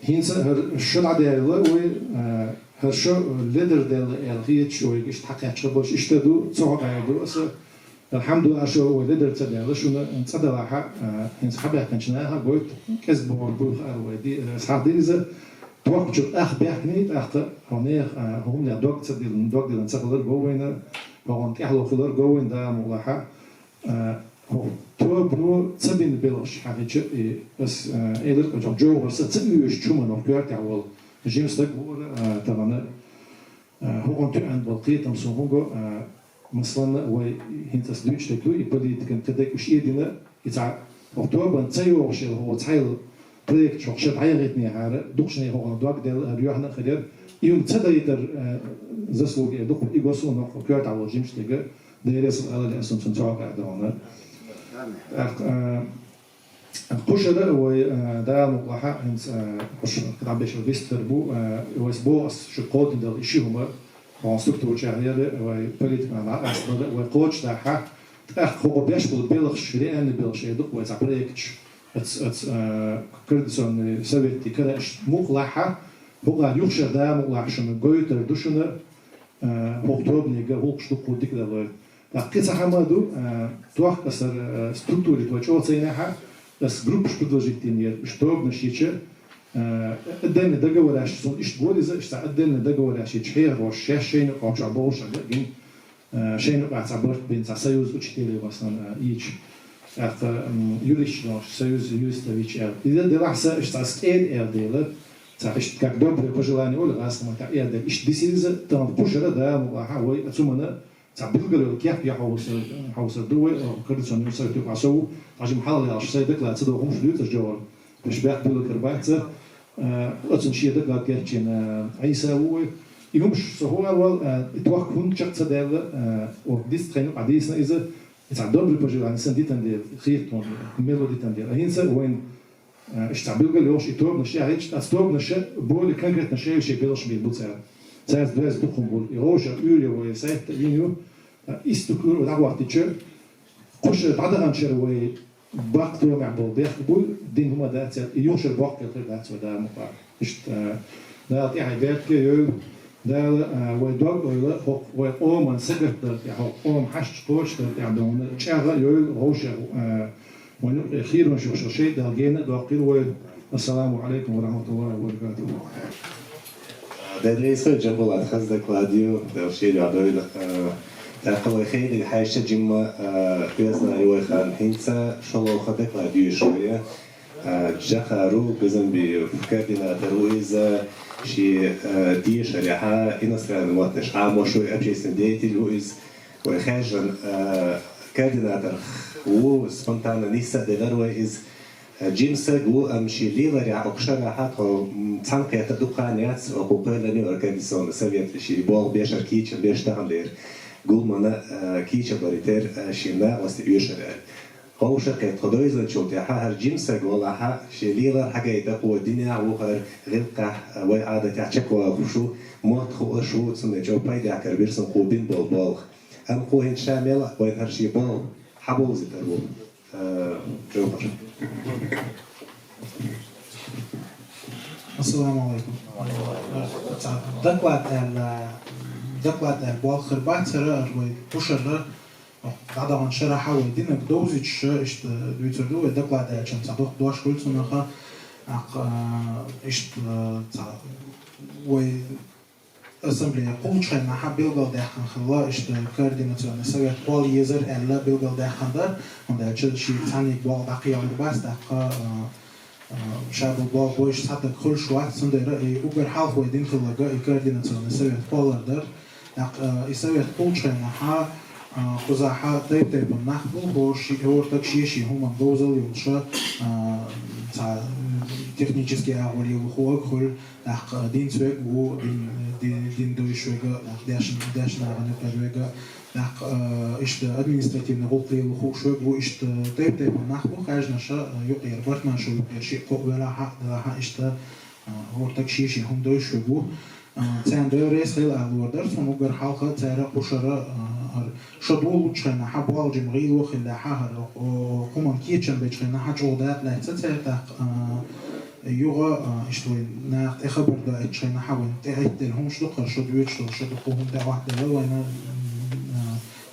хӀинца хӀара шо дӀадаьлла вай, э, хӀара шо ледар даьлла аьлла хеташ вайга иштта хьакхаьчча болуш иштта ду, цу хьокъехь ду аса, Алхьамдулиллах, шо вай ледар ца даьлла, шуна цӀа далахь, а, хӀинца хьабаьхкинчу наха гойту, кӀезиг бохург буй хаьара вай, ди-, схьа ди иза, тохкучух ах баьхкиний, тӀаккха хьо нехан, а, хӀуманех дог ца диллина, дог диллина ца хилар гов вайна, хьо хӀунна тӀаьхьало хилар гов вайна, Дала мукъ лахь, а, хӀокху тобано ца бина белхаш хьахича, и ас, а, элира кхачахь Джовхар са ца оьшучу хӀуманах коьртехь волу жима стаг вара, а, тахана. Э, хӀокхунна тоьъна болу кхетам суна хӀун го, э, масалан, вай хӀинца аса дуьйцуш дерг ду, и политикан кхидерг уьш эдина, и цхьа хӀокху тобанна ца йогӀуш йолу хӀокху цхьайолу проект хӀокху шарахь дӀаяхийтинехьара, дукхачу нехан хӀокхунна дог даьлла, хӀара юьхьна а хир яра. И хӀума ца дайтар, э, заслуга эр ду-кх, и го суна хӀокху коьртехь волчу жимачу стеган, Дела реза хуьлда, ала лаьа суна цунна цхьа къа а дан хьуна. ТӀаккха, э, Кхушара вай, а, Дала мукъ лахь, хӀинца, а, кхуш кхидӀа бешар вистхир бу, а, вайс боху ас шу кхоьдина дала и ши хӀума, хьуна структура чӀагӀъяра, вай политикана дӀакъастабара, вай кхочушдахь, тӀаккха хӀокху беш болу белхаш, реальный белхаш эр ду-кх вай цхьа проекташ, ац, ац, а, Координационный совет караш мукъ лахь, хӀокхара юххера Дала мукъ лахь шуна гойтур ду шуна, а, хӀокху тобанега гӀуллакхаш дуккха дика далой. ТӀаккха кхин цхьа хӀума ду, а, тохкасара, а, структурит вай чӀогӀа ца йинехь, ас группаш предложить динера, уьш тобанаш йича, а, отдельный договораш, суна иштта гора иза, иштта цхьа отдельный договораш йича хьехархоша шаьш шайна юкъахь чохь болуш а гина, а, шайна юкъахь цхьа барт бина, цхьа союз учителей, масалан, а, йича. ТӀаккха, м, юристаш долуш, союз юристов йича аьлла. Иза делахь сан, иштта цхьа скӀеда аьлла дела, цхьа иштта как доброе пожелание олу гӀазкхийн маттахь аьлла дела, иштта дисира иза, тахана кхушара Дала мукъ лахь вай, а, цу хӀуманна Цхьа билггал йолу кеп ян хьовсур, хьовсур ду вай, э, Координационный совет юкъахь со ву, хьажим хьалха лелаш сайн доклад ца доху хӀумаш дуьйцуш жовхьар. Уьш бехк билггал бац, э, оцун шен доклад кечйина, э, Ӏийса ву вай. И хӀумаш со хӀора вал, э, и тохка хӀунда чекх ца даьлла, э, о, дист тхайна юкъахь дийцина иза, и цхьа добрый пожелание сан дитан дела, хетта хӀунда, мело дитан дела. ХӀинца вайн Э, иштта цхьа билггал йолуш и тобанаш яхьича, ткъа тобанаша более конкретно шайн-шайн белхаш бийр бу цара. Цаьрца доьзна дукха хӀума бу. И гӀовшах уьйр ю вай сайт а йина ю. Э, иштта дукха уьйр вай дӀахӀоттича, кхушара дӀадаханчара вай бакъ томехь болу бехк бу, дина хӀума дац, и юха шуьра боккха хир дац вай Дала мукъ лахь. Иштта, э, Дала тӀаьхье беркате йойла. Дала, а, вай дог-ойла хӀокху вай къоман сагатдар тӀехь, хӀокху къоман хьашташ кхочушдар тӀехь довна чӀагӀ а йойла гӀовшех, а, вайн юкъе хийронаш йолуш шайтӀа гена а доккхийла вай. Ассаламу алейкум ва рахматуллахи ва баракатуху. Деррис хӀун Джамбулат хаза доклад ю, Дала шен дуьхьа дойла. А, тӀаккха вай хениг хьаьжча жимма, а, оьзда ю вай хан хӀинца шолгӀа доклад йоьшуш вай. А, Джахару Газанбиев, координатор ву иза, шен, а, дешарехь, иностранный маттанаш Ӏамош ву, общественный деятель ву иза. Вай хаьжжина, а, координатор ву, спонтанно нисса а делира вай иза. А, жима стаг ву, амма шен леларехь, окху шарахь тхо, м, цхьаьнакхетта дукха хан яц, окху кхоьллина ю организационный совет, шен болх бешара кийча беш тахана дера. Гуламана, а, кийча баритера, а, шен накъостий оьшура аьлла. Вовшахкхетта тхо дойзанчул тӀаьхьа хӀара жима стаг валахь, шен лелар хьагайта кхо динехь ву хӀара гӀиллакхехь, вай Ӏадатехь чекхвалуш ву, мотт хууш ву, цундела чӀогӀа пайдехь карабира суна кхо бина болу болх. Амма кхо хӀинца ша мел а вайна хӀара шен болх хьабовзийтар ву, а, Джовхар. Ассаламу алейкум. Цхьа доклад аьлла, доклад аьлла болх хир бац хӀара, хӀара вай кхушара, ДӀадаханчу шарахь вай динарг довзуьйтуш, иштта дуьйцур ду вай доклад аьлча, цхьа доккха дош хуьлу цунах, тӀаккха, а, иштта, а, цхьа вай ассамблея кхуллучу хенахь билгалдаьккхина хилла, иштта координационный совет кхолла езар аьлла билгалдаьккхина дара, хӀунда аьлча шиъ цхьаьнниг болх дӀакхехьар бац, тӀаккха, а, а, ша бу болх бойуш цхьа стаг хуьлуш вац, цундела и уггар хьалха вай дина хилларг и координационный совет кхоллар дара. ТӀаккха, а, и совет кхуллучу хенахь, а, кхузахь тайп-тайпана нах бу, хӀора ши-, хӀора стаг шен-шен хӀуманна говзалла йолуш, а, цхьа, м, технически агӀор лело хӀума хуьлу, тӀаккха динца верг ву, дин, дин, дин дойуш верг, тӀаккха дешна, дешна нахана юкъара верг, тӀаккха, а, иштта административни гӀуллакх лело хууш верг ву, иштта тайп-тайпана нах бу, хаьржинарш, а, юкъера, бартманашо юкъера шиъ-кхоъ велахь а, делахь а, иштта, а, хӀора стаг шен-шен хӀума дойуш верг ву. А, царна Дела реза хила ала лур дара суна уггар хьалха, цара кху шарахь, а, хӀара шо долучу хенахь, болх жима гӀийла хилла хьан хӀара, о, хӀуманна кечам бечу хенахь чӀогӀа дакъа лаьцна цара, тӀаккха, а, юха, а, иштта вай наха тӀе хабар доуьйтучу хенахь, вайна тӀе Ӏиттина хӀумаш ду, хӀара шо доьдуш долу, шо дукха хӀума тӀе Ӏоттаделла вайна, а,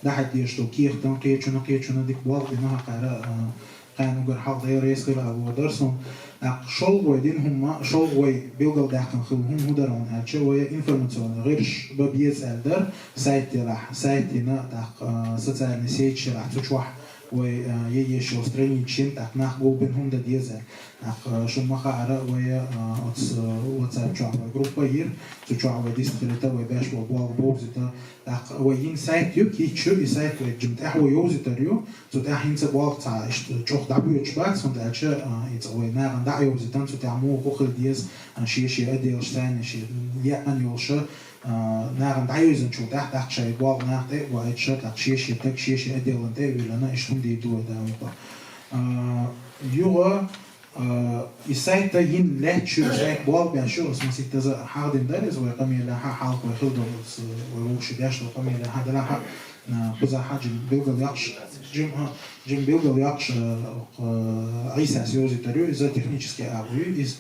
дӀахьедеш долу кехатан, кхечунна, кхечунна дика болх бина хӀокхара, а, кхана уггар хьалха Дела реза хила ала лур дара суна. ТӀаккха шолгӀа вай дина хӀума, шолгӀа вай билгалдаьккхина хилла хӀума хӀун дара аьлча, вай информационни гӀирсаш бан беза аьлла дара, сайт делахь, сайт йина, тӀаккха, а, социальный сеть йилахь, цу чохь вай, а, е еш йолу страницаш йина, тӀаккха нах гулбина хӀума дан деза аьлла. ТӀаккха, а, шуна ма хаъара, вай, а, оцу, а, WhatsApp чохь вай группа йира, цу чохь вай дистхилийта, вай беш болу болх бовзийта. ТӀаккха вай йина сайт ю, кийча ю, и сайт вай жима тӀаьхьо йовзийтар ю, цу тӀехь хӀинца болх цхьа иштта чӀогӀа дӀабоьдуш бац, хӀунда аьлча, а, и цкъа вай нахана дӀа а йовзийтина, цу тӀехь муха хила деза, а, шен-шен отделаш, царна шен екъан йолуш, а, нахана дӀайовзийтинчул тӀаьхьа, тӀаккха шайн болх наха тӀе а боуьйтуш, тӀаккха шен-шен стаг, шен-шен отделана тӀе а виллина, иштта хӀума дийр ду вай, Дала мукъалахь. А, юха, а, и сайт йина лаьтташ ю, сайт болх беш ю, аса масийттаза хьахдина дара иза вай къамелехь, хьалха вай хила долу, аса вай вовшийн деш долу къамелехь, делахь а, а, кхузахь жима билгалйоккхуш, жима, жима билгалйоккхуш, а, а, Ӏийсас йовзийтар ю, иза технически агӀо ю иза.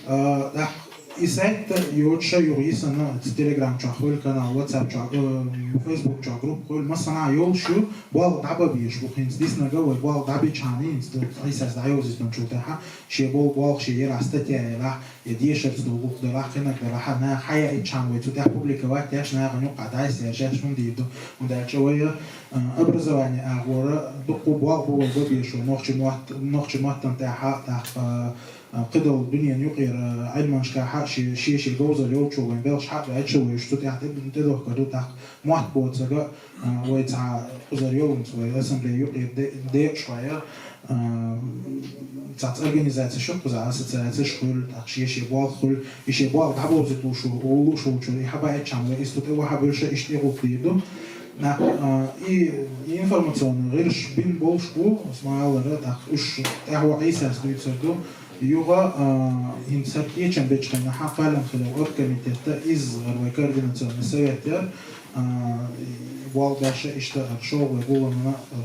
А, тӀаккха и сайт йоцуш юха йисина, оцу Telegram чохь хуьлу канал, WhatsApp чохь, а, Facebook чохь группа хуьлу, массанхьа йолуш ю, болх дӀабан безаш бу хӀинца диснарг, вай болх дӀабичхьана, хӀинца Ӏийсас дӀайовзийтинчул тӀаьхьа, шен болу болх, шен елахь статья елахь, я дешарца долу гӀуллакх делахь, кхинарг делахь, наха хьаяийтчхьана вай цу тӀехь публиковать деш, нахана юккъахь дӀасаерзаш хӀума дийр ду. ХӀунда аьлча вай, а, образование агӀора дуккха болх бу вай бан безаш, нохчийн мотт-, нохчийн маттана тӀехь, тӀаккха, а, кхидолу дуьненан юкъара Ӏилманашкахь шен, шен-шен говзалла йолчо вайн белхаш хьа а баьчча, вай уьш цу тӀехь тӀе-, тӀедохкур ду, тӀаккха мотт боцург, а, вай цхьа кхузара йолу вай ассамблея юкъара де-, декъашхой, а, цхьацца организацеш ю кхузахь, ассоциацеш хуьлу, тӀаккха шен-шен болх хуьлу, и шен болх дӀабовзийта лууш, лууш волчо, и хьабаьччхьана вай иза цу тӀе вахьа буьллуш, иштта тӀе гӀуллакх дийр ду. ТӀаккха, а, и, и информационни гӀирсаш бина болуш бу, аса ма-аллара, тӀаккха уьш тӀаьхьо Ӏийсас дуьйцур ду. Юха, а, хӀинца хӀара кечам бечу хенахь кхоьллина хилла оргкомитетта изза гӀара вай координационный совет яра, а, болх беш иштта хӀара шолгӀа вай гуламна, а,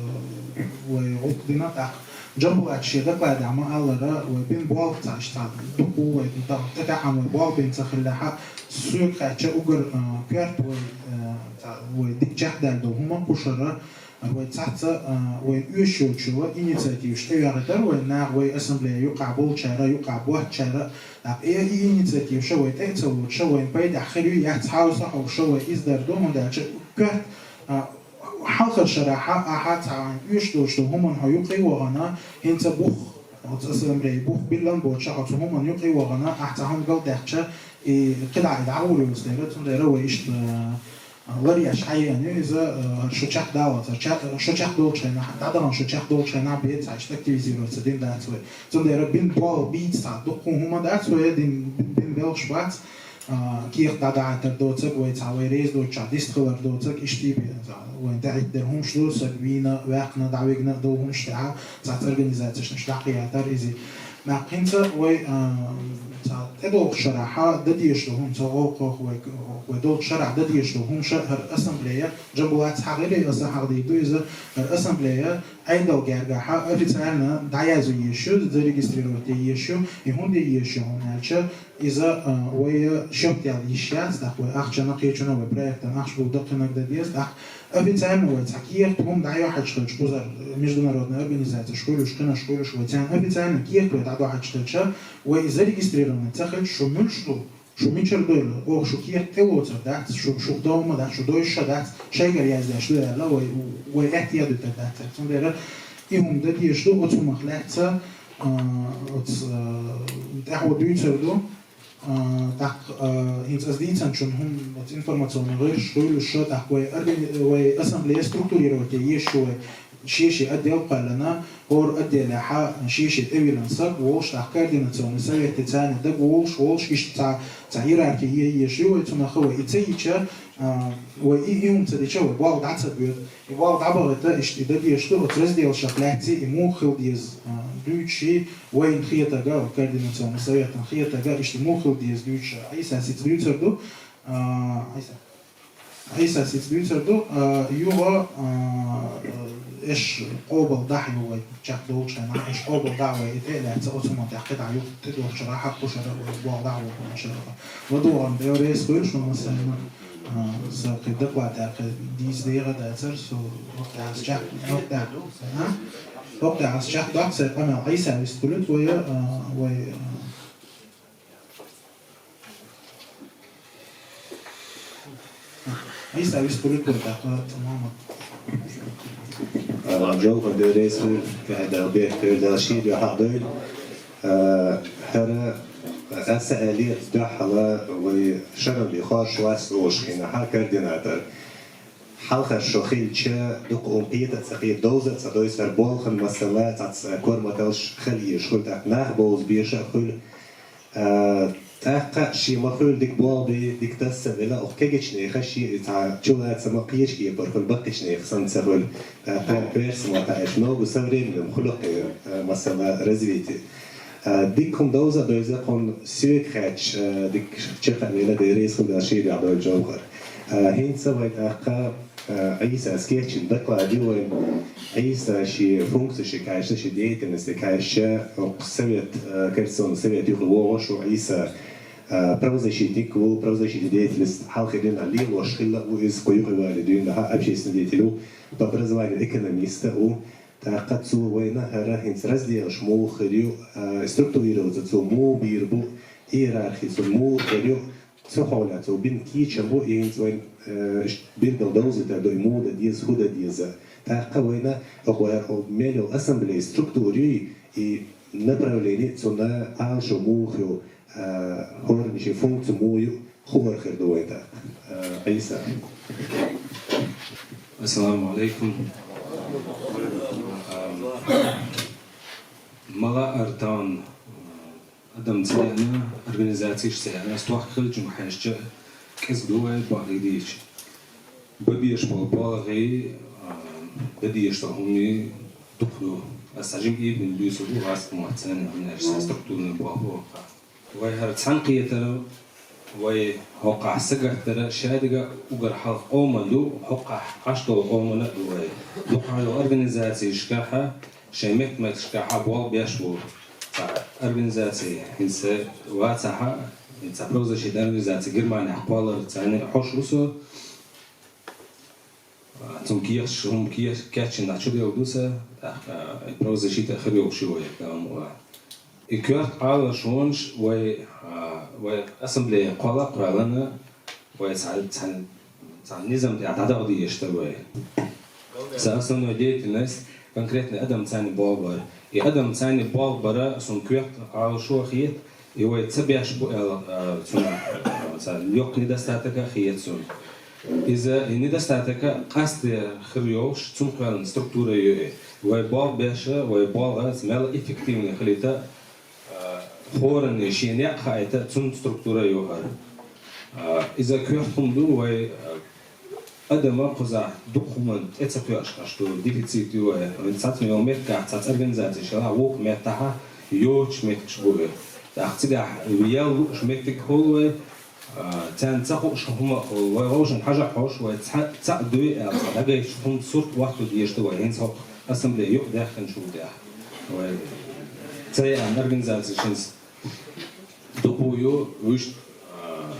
вай гӀуллакх дина, тӀаккха Джамбулата шен докладехь ма-аллара, вай бина болх цхьа иштта дукха ву вай, тӀе-, тӀетаьӀӀана вай болх бина ца хиллехь, соьга хаьттича уггар, а, коьрта вай, а, цхьа вай дика чекхдаьлла долу хӀума кху шарахь, а, вай цхьацца, а, вайна оьшуш йолчу инициативаш тӀейогӀуьйтура вай наха, вай ассамблея юкъахь болчара, юкъахь боцучара, тӀаккха и, и инициативаш вай тӀе а ца лоцуш, вайна пайдехь хир ю, яц хьовса хьовша вай иза дар ду, хӀунда аьлча коьрта, а, хьалхара шарахь ахьа цхьа оьшуш долчу хӀуманна хьо юкъа а вахана, хӀинца бух, оцу ассамблея бух биллина боцуш хьо цу хӀуманна юкъа а вахана, ахьа цхьа хӀума галдаьккхича, и кхидӀа и дӀагӀур йолуш дара, цундела вай иштта, а, ларъеш хьаеана ю иза, а, шо чекхдаллалц, ча-, шо чекхдолчу хенахь, дӀадахана шо чекхдолчу хенахь бен цхьа иштта активизироваться дина дац вай. Цундела бина болх бийца цхьа дуккха хӀума дац вай, дин, бина белхаш бац, а, кехат дӀадахьийтар доцург вай цхьа вай реза доцучохь дистхилар доцург, иштта бен цхьа вайна тӀеӀиттадерг хӀумаш ду, саг вийна, ваьккхина, дӀавигна а долу хӀумаш тӀехь, цхьацца организацешна дӀакхийтар иза. ТӀаккха хӀинца вай, а, цхьа тӀедогӀучу шарахь дан дезаш долу хӀума, цу гӀо-, гӀо-, вай, вай долчу шарахь дан дезаш долу хӀума ша хӀара ассамблея, Джамбулата хьахийра, аса хьахдийр ду иза, хӀара ассамблея Ӏедалан гергахь официально дӀаязъе езаш ю, зарегистрировать е езаш ю, и хӀунда е езаш ю хьуна аьлча, иза, а, вай шек яла йиш яц, тӀаккха вай ахчанна, кхечунна, вай проектана ахча гулдан даккхинарг дан деза, тӀаккха официально вай цхьа кехат хӀума дӀайохьуьйтуш хилча, кхузара международная организацеш хуьлуш, кхинарш хуьлуш, вай царна официально кехат вай дӀадохьуьйтуш хилча, вай и зарегистрированный ца хилча, шу муьлш ду, шу мичара дойла, оха шу кехат тӀелоцур дац, шу, шух дан хӀума дац, шу дойуш ша дац, шайгара яздеш ду аьлла, вай, вай аьтто яздуьйтур дац цара. Цундела и хӀума дан дезаш ду, оцу хӀумах лаьцна, а, оцу, а, тӀаьхьо дуьйцур ду. А, тӀаккха, а, хӀинца аз дийцинчун хӀума, оцу информационный гӀирсаш хуьлуш, тӀаккха вай органи-, вай ассамблея структурировать е езаш ю вай, шен-шен отдел кхоьллина, хӀора отделехьа шен-шен тӀевиллина саг волуш, тӀаккха координационный совет тӀе царна дагаволуш, волуш, иштта цхьа, цхьа иерархи е езаш ю вай, цунах вай и ца йича, а, вай и, и хӀума ца дича, вай болх дӀа ца боьду. И болх дӀабахийта, иштта и дан дезаш ду, оцу разделашах лаьцна и муха хила деза, а, дуьйцуш, вайна хетарг, координационный советана хетарг, иштта муха хила деза дуьйцуш, Ӏийсас хӀинца дуьйцур ду, а, Ӏийса. Ӏийсас хӀинца дуьйцур ду, а, юха, а, эш къобалдахь ю вай, чекхдолчу хенахь, эш къобалдахь вай, и тӀе а лаьцна, оцу хӀуманна тӀехь кхидӀа юха тӀедоьлхучу хенахь хьакхушара вай, болх дӀа а вокхунашара. ЛадогӀарна тӀе реза хуьлуш, ма массарна, а, сан кхин докладехь кхин дийца дегӀа дацара, со хӀокху тӀехь ас чекх-, хӀокху тӀехь, а? ХӀокху тӀехь ас чекхдоккху сайн къамел, Ӏийса вистхуьлуьйту вай, а, вай, а, Ӏийса вистхуьлуьйту вай тӀаккха, Мухьаммад. А, Джовхар, Дела реза хуьлда, тӀаьхьа Дала бехк хуьлда, Дала шен дуьхьа дойла. А, хӀара, аса аьллера дуьххьала вай шарахь бен хоржуш вац олуш хенахь координатор. Хьалхара шо хилча, дукха хӀума кхета а ца кхета, довза а ца довза, хӀара болх, масала, цхьацца корматаллаш хила езаш хуьлу, тӀаккха нах бовза безаш а хуьлу. А, тӀаккха шен ма хуьлу дика болх бен, дика тасса а велла, оха кегийчу нехан шен цхьа чулацам а кхечу кепара хуьлу, баккхийчу нехан санна ца хуьлу. ТӀаккха оьрсийн маттахь аьлча, ногу со временем хуьлу кхин, а, масала, развитие. А, дика хӀума довза а довза, кхунна соьга хаьттича, а, дика чекх а велла, Дела реза хуьлда, шен дуьхьа дойла, Джовхар. А, хӀинца вай тӀаккха, а, Ӏийсас кечйина доклад ю вайн. Ӏийса шен функцешка кхаьчна, шен деятельносте кхаьчча, хӀокху совет, а, коррекционный совет юхавогӀуш ву Ӏийса, а, правозащитник ву, правозащитный деятельность хьалхара дийнахь лелош хилла а ву иза, кху юхавале дуьйна хьа общественный деятель ву, по образованию экономист а ву. ТӀаккха цо вайна хӀара хӀинца разделаш муха хир ю, а, структурироваться цо муха бийр бу, иерархи цунна муха хир ю, цу хьолехь цо бина кийчам бу, и хӀинца вайн, э, ш-, билггал довзийтар ду, и муха дан деза, хӀун дан деза. ТӀаккха вайна, оха вай, о, мел йолу ассамблея структура юй, и направление цунна Ӏалашо муха ю, а, хӀоранна шен функци муха ю, хуур хир ду вай тӀаккха. А, Ӏийса. Ассаламу алейкум. Мала артан адам ца яна, организацеш ца яна, стохка хилчунга хьаьжча, кӀезиг ду вай бакъдийча. Бан безаш болу балгӀий, а, дан дезаш долу хӀуманийн дукха ду. Аса жима ийман буьйсур ву, вац ма ца яна, хӀунда аьлча сан структурный болх бу хӀокхахь. Вай хӀара цхьаьнакхетар, вай хӀокхахь сагатдар шадерг а, уггар хьалха къоман ду, хӀокхахь Ӏаш долу къоман а ду вай. Дукха йолу организацешкахь шайн меттиг-меттигашкахь болх беш бу. Цхьа организаци хӀинца вацахь, хӀинца правозащитная организаци Германехь кхоллар, царна хьош ву со. Цунна кехаташ, хӀума кех-, кечйина чуделла ду сан, тӀаккха, э, правозащита хир йолуш ю вай, Дала мукъ лахь. И коьрта Ӏалашонаш вай, а, вай ассамблея кхолла а кхоьллина, вай цхьа, цхьа, цхьа низам тӀехь дӀадала дезаш дара вай. Сан основной деятельность конкретный адам царна болх бар. И адам царна болх бар суна коьрта Ӏалашо хета, и вай ца беш бу аьлла, а, цунах, а, цхьа йоккха недостаток а хета суна. Иза и недостаток а къасте хир йолуш, цунна кхоьллина структура ю и. Вай болх беш, вай болх мел эффективный хилийта, а, хӀоранна шен некъ хаийта, цунна структура ю хӀара. А, иза коьрта хӀума ду вай, а, Адама кхузахь дукха хӀуманна тӀе ца тоьаш хаш ду, дефицит ю вай. Вайн цхьацца йолу меттигахь, цхьацца организацеш хилахь, вукху меттахь йоцуш меттигаш бу вай. ТӀаккха цигахь ял лууш меттиг хуьлу вай, а, царна ца хууш хӀума а хуьлу. Вай вовшашна хьажа а хьош, вай цхьаъ, цхьаъ дуй аьлла, цхьа дӀагайчу хӀума сурт хӀотто дезаш ду вай, хӀинца хӀокху ассамблея юкъадаьккхинчул тӀаьхьа. Вай ца яьхна организацеш хӀинца дукха ю, вуьшта, а,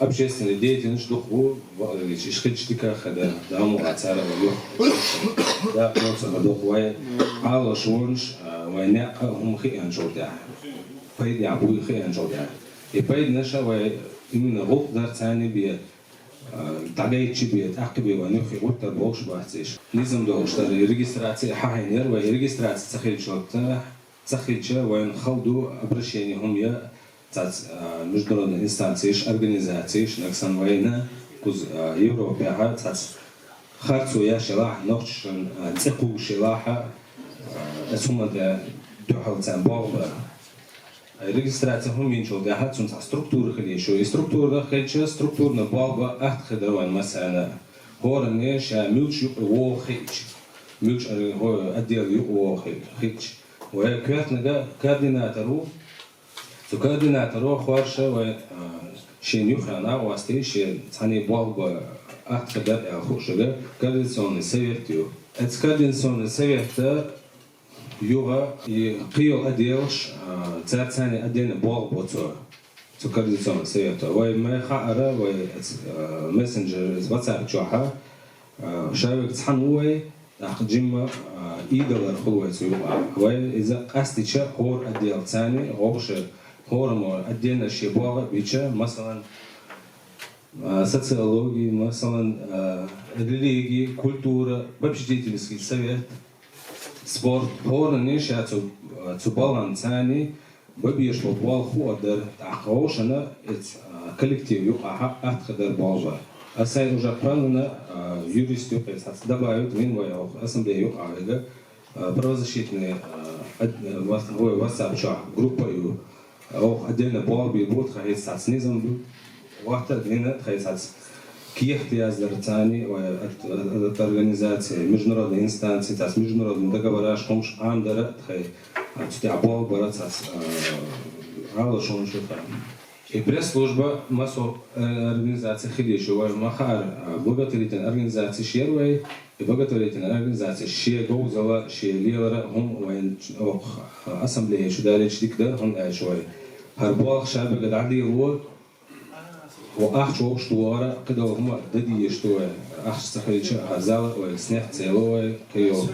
общественный деятельность дукха ву, ва-, иш хилча дика хир дара, Дала мукъ лахь цара вай ю. Да, процентов дукха вай, Ӏалашонаш, а, вай некъ а хӀума хиъначул тӀаьхьа. Пайдехь буй хиъначул тӀаьхьа. И пайданаш а вай именно гӀуллакх дар царна бен, а, дӀагайча бен, тӀаккха бен вайн юххе гӀуттар болуш бац иш. Низам долуш дара, и регистраци хьахьийна яра вай, и регистраци ца хилча, ца хилча, вайна хала ду обращение хӀума я, цац, а, международный инстанцеш, организацеш, нагсан вайна, куз, а, Европехьа, цац харцо яшелахь, нохчашан, а, цӀе кхувшелахь, а, эс хӀуманна дуьхьал царна болх бар. Регистрация хӀуминчул тӀехьа цунца структура хилийшу. И структура хилча, структурна болх ба атта хи дар вайн массарна. ХӀоранне ша муьлш юкъе вогӀу хиъча, муьлш ар-, хӀо-, отдел юкъе вогӀу хи-, хиъча. Вай коьртнага координатор ву. Цу координаторо хорша вай, а, шен юххьанна гӀостий, шен цхьанне болх ба атта хи дар аьлла хууш шуга координационный совет ю. Эц координационный совета юха и кхийол отделаш, а, цар царна отдельно болх бо цо. Цу координационный совето. Вай ма хаара, вай эц, а, мессенджер, эц WhatsApp чохьа, а, шавег цхьан ву вай, тӀаккха жимма, а, идалар хул вай цу юкъа. Вай иза къастича хӀора отдел царна, гӀовша хӀора мо отдельно шен болх бича, масалан, а, социология, масалан, а, религия, культура, попечительский совет, спорт, хӀоранне ша цу, цу балан царна ба безаш бола болх хуур дар, тӀаккха вовшашна эц, а, коллектив юкъахьа атта хи дар болх ба. Ас сайн уже правильно, а, юрист юкъе цхьацца добавить вина вай оха ассамблея юкъахьа вайга, а, правозащитный, а, ад-, а, вай WhatsApp чохь группа ю. Оха отдельно болх бе бу, тхайца цхьацца низам ду. Вахтар дина тхайца цхьацца кехат яздар царна, вай от, от, от организации, международной инстанции, цхьацца международный договораш, хӀумаш Ӏамадара тхай, а, цу тӀехь болх бара цхьацца, а, гӀалашонаш ю тхай. И пресс-служба массо, э, организация хилийша вай ма хаара, а, благотворительная организация шера вай, и благотворительная организация шен говзалла, шен лелара хӀума вайн оха, а, ассамблея чу далийча дика дар, хӀунда аьлча вай хӀара болх ша бага дӀадийла ву, ву ахча вовш тухара, кхидолу хӀума дан дезаш ду вай. Ахча ца хилча, хӀара зал вай снех ца ело вай, кхийол,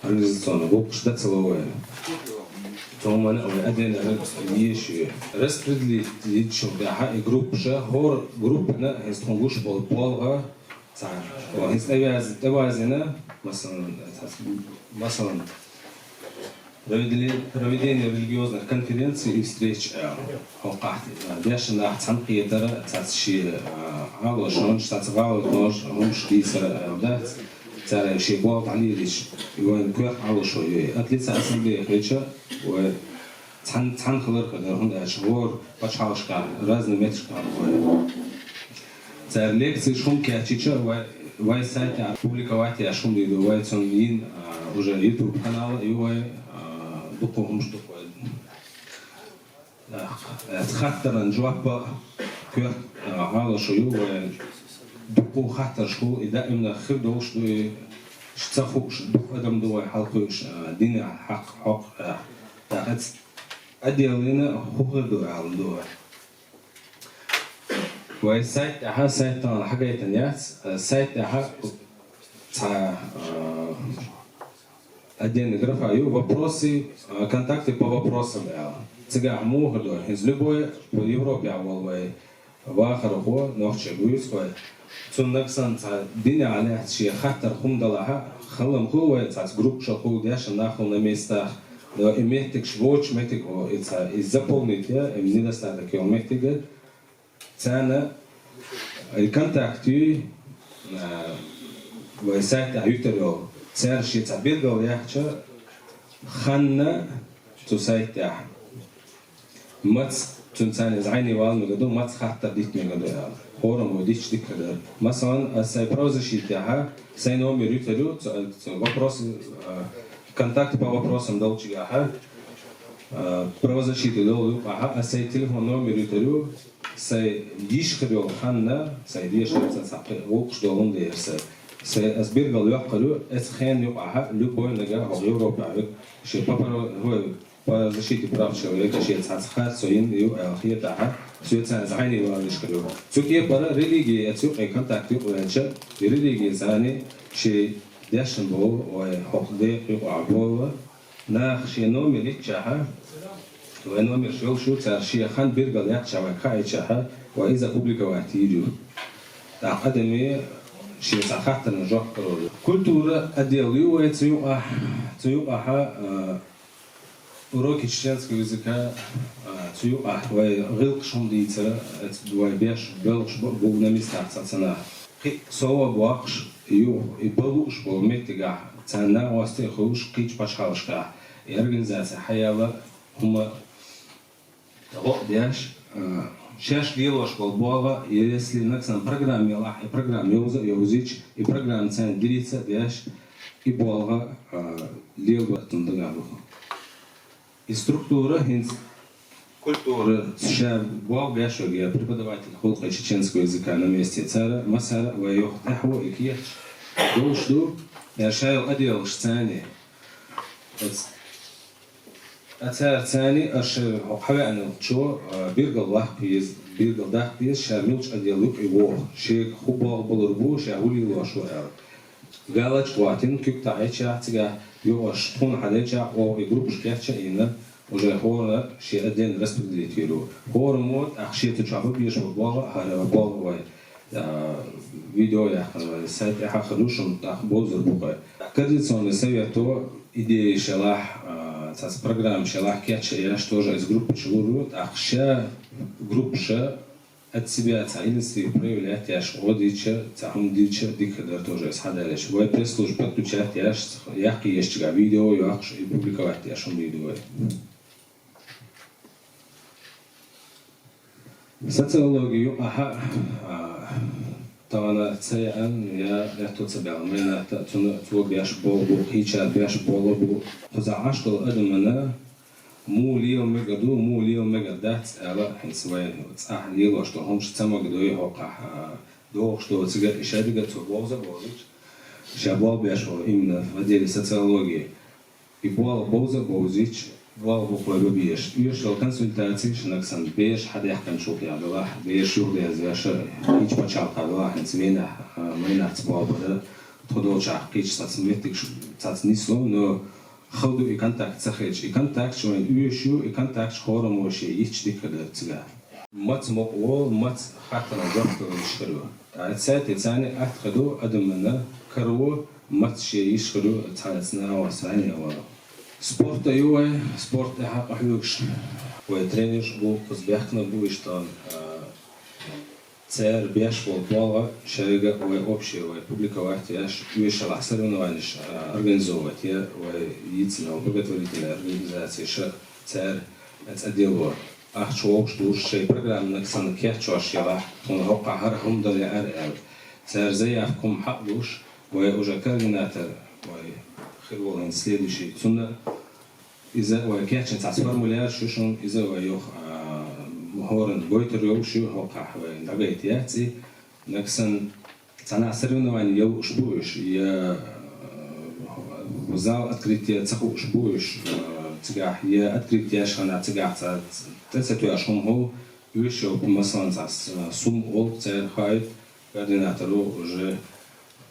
организационно гӀуллакхаш дан ца ло вай. Цомана вай отдельно езаш ю. Распределить йича тӀехьа и группаша, хӀора группана хӀинца тхуна гуш болу болх цара. Вай хӀинца тӀевяз-, тӀевазина, масалан, масалан, проведели-, проведение религиозных конференций и встреч аьлла. ХӀокхахь, а, дешна нах цхьаьна кхетара, цаьрца шен, а, гӀалашонаш, цаьрца гӀалатонаш, хӀумаш дийцара аьлла дац, цара шен болх дӀалелийча, и вайн коьрта гӀалашо ю. От лица ассамблеи хилча, вай цхьаьна, цхьаьна хилар хир дара, хӀунда аьлча хӀора пачхьалкхашкахь разный меттигашкахь вай. Цара лекцеш хӀума кечйича, вай, вай сайтехь публиковать еш хӀума дийр ду, вай цунна йина, а, уже YouTube канал а ю вай, а, дукха хӀумаш ду вай. Э, хаттаран жоп а, коьрта, а, гӀалашо ю вай, дукха хаттарш хул, и даимна хир долуш ду, и ца хууш дукха адам ду вай хьалакхуьуш, а, динехь хьакъ, хьокъ, а, тӀаккха отделана хӀун хир ду аьлла ду вай. Вай сайт тӀехь, сайт тахана хьагайтина яц, сайт тӀехь цхьа, а, отдельная графа ю, вопросы, а, контакты по вопросам аьлла. Цигахь муха ду, хӀинца любой по Европе волу вай вахархо, нохчий вуьйцу вай. Цунна нагахь санна цхьа динехь лаьцна шен хаттар хӀума далахь, хала-м хул вай цхьацца группашкахула, дешна нах хула на местах, но и меттигаш вочу меттиге, и цхьа, и заполнить я, и недостаток йолу меттиге, царна и контакт юй, а, вай сайт тӀехь юьтур йолу. Цара шен цхьа билгал яхча, ханна цу сайт тӀехь маца, цуьнан царна иза Ӏайне вала мегар ду, маца хаттар дитта мегар ду аьлла. ХӀораммо дитча дика хир дара. Масалан, ас сайн правозащитехь сайн номер юьтур ю, цу, цу вопрос, а, контакты по вопросам долчигахь, а, правозащита долу юкъахь, ас сайн телефон номер юьтур ю, сайн йиш хир йолу ханна, сайн дешарца цхьа кхин гӀуллакхаш долун дера сайн. Сайн ас билгал йоккхур ю, эцу хенна юкъахь, любой нагахь хӀокху Европехь верг, шен папа-, хӀой, по защите прав человека шен цхьацца харцо йина ю аьлла хетахь, соьца царна иза Ӏайне вала йиш хир ю. Цу кепара религия эцу юкъе контакт юкъаваьлча, и религия царна шен дешна болу, вай хӀокху декъа юкъахь болу, наха шен номер йитчахь, вай номерш йолуш ю, цара шен хан билгал яьккхича вайга хаийчахь, вай иза публиковать йийр ю. ТӀаккха адаме шен цхьа хаттарна жоп карор ю. Культура отдел ю вай цу юкъахь, цу юкъахь, а, уроки чеченского языка, а, Цу юкъахь вай гӀиллакхаш хӀума дийцар, вай беш белхаш бу на местах цхьацца нах. Кхин а сов а боккхуш, юха и бан лууш болу меттигахь, царна накъостий а хуьлуш, кхечу пачхьалкхашкахь и организаци хьаяла хӀума гӀо а деш, а, шаьш лелош болу болх, если нагахь санна программа ялахь, и программа йовза а йовзийча, и программа царна дилица а деш, и болх, а, лело а цунна дагахь ду. И структура хӀинца культура, ша болх беш верг я преподаватель хӀуллакхе чеченского языка на месте. Цара массара а вай юха тӀаьхьо и кехаташ долуш ду, я ша йолу отделаш царна. Оц-, а цара царна аша хьо хьавеанчо, а, биргал ваккха еза, биргал даккха деза, ша милча отдел юкъе воху, шега хӀун болх балур бу, ша хӀун лелош ву аьлла. Галочка ватина, куьг таӀийча цигахь, юкъаш тхуна хьадеча, оха и группаш кечъян а йина, уже хӀора шен отдельно распределить йийр ву. ХӀораммо тӀаккха шен цу чохь бан безаш болу болх а, хӀара болх вай, а, видео яьккхина вай сайт тӀехь а хир ду, шуна тӀаккха бовзар бу вай. Координационный совето идея шелахь, а, цаца программа шелахь кечъян еш, тоже из группа чу лур ю, тӀаккха ша группаша от себя цхьа инициатива проявлять еш, гӀо дийча, цхьа хӀума дийча, дика дара тоже аса хьадалеш. Вай пресс-служба подключать еш, яккхий ешчигахь видео йоккхуш и публиковать еш хӀума дийр ду вай. Социология юкъахь а, а, тахана ца яан, я аьтто ца баьлла, майната а цунна цо беш болу бу, кхечара беш болу бу. Кхузахь Ӏаш долу адамана муха лела мегар ду, муха лела мегар дац аьлла, хӀинца вай цӀахь лелош долу хӀумаш ца магадой хӀокхахь, а, дохуш доцург а, и шадерг а цо бовза а бовзуьйтуш, ша болх беш волу именно в отделе социологии. И болх бовза а бовзуьйтуш, болх бу кхойла беш. Оьшуш йолу консультацеш нагахь санна бераш хьадаьккхинчул тӀаьхьа делахь, бераш юхадерзош, кхечу пачхьалкхехь делахь, хӀинца Венехь, а, майнахца болх бара, тхо долчохь кхечу цхьацца меттигаш цхьацца нисло, но хала ду и контакт ца хилча. И контакташ вайна оьшуш ю, и контакташ хӀораммо шен йитча дика хир дара цигахь. Маца мукъа волу, маца хаттарна жоп луш хир ю. Ткъа цаьрца царна атта хир ду адамна каро, маца шен йиш хир ю цхьацца нахана санна а вара. Спорт а ю вай, спорт тӀехь а къахьоьгуш. Вай тренерш бу, кхуза баьхкинарш бу иштта, а, цара беш болу болх шайга вай общее вай публиковать еш, оьшалахь соревнованеш, а, организовывать е вай йийцина благотворительная организацеш, цара оцу отдело ахча вовшах долуш шайн программанах санна кечъеш елахь, тхуна хӀокхахь хӀара хӀума дала яра аьлла. Цара заявка хӀума хьалуш, вай уже координатор, вай хир волу хӀинца следующий, цунна иза вай кечйина цхьацца формуляраш ю шуна, иза вай юха, а, хӀоранна гойтур йолуш ю, хӀокхахь вай дӀагайта яц и. Нагахь санна цхьанхьа соревнование е лууш бу уьш, я, а, зал открытие ца хууш бу уьш, а, цигахь, я открытие еш хенахь цигахь цхьа тӀе ца тоьшуш хӀума хӀу, уьш йолу, масалан, цхьа с-, сумма олу церан хаийта, координатору уже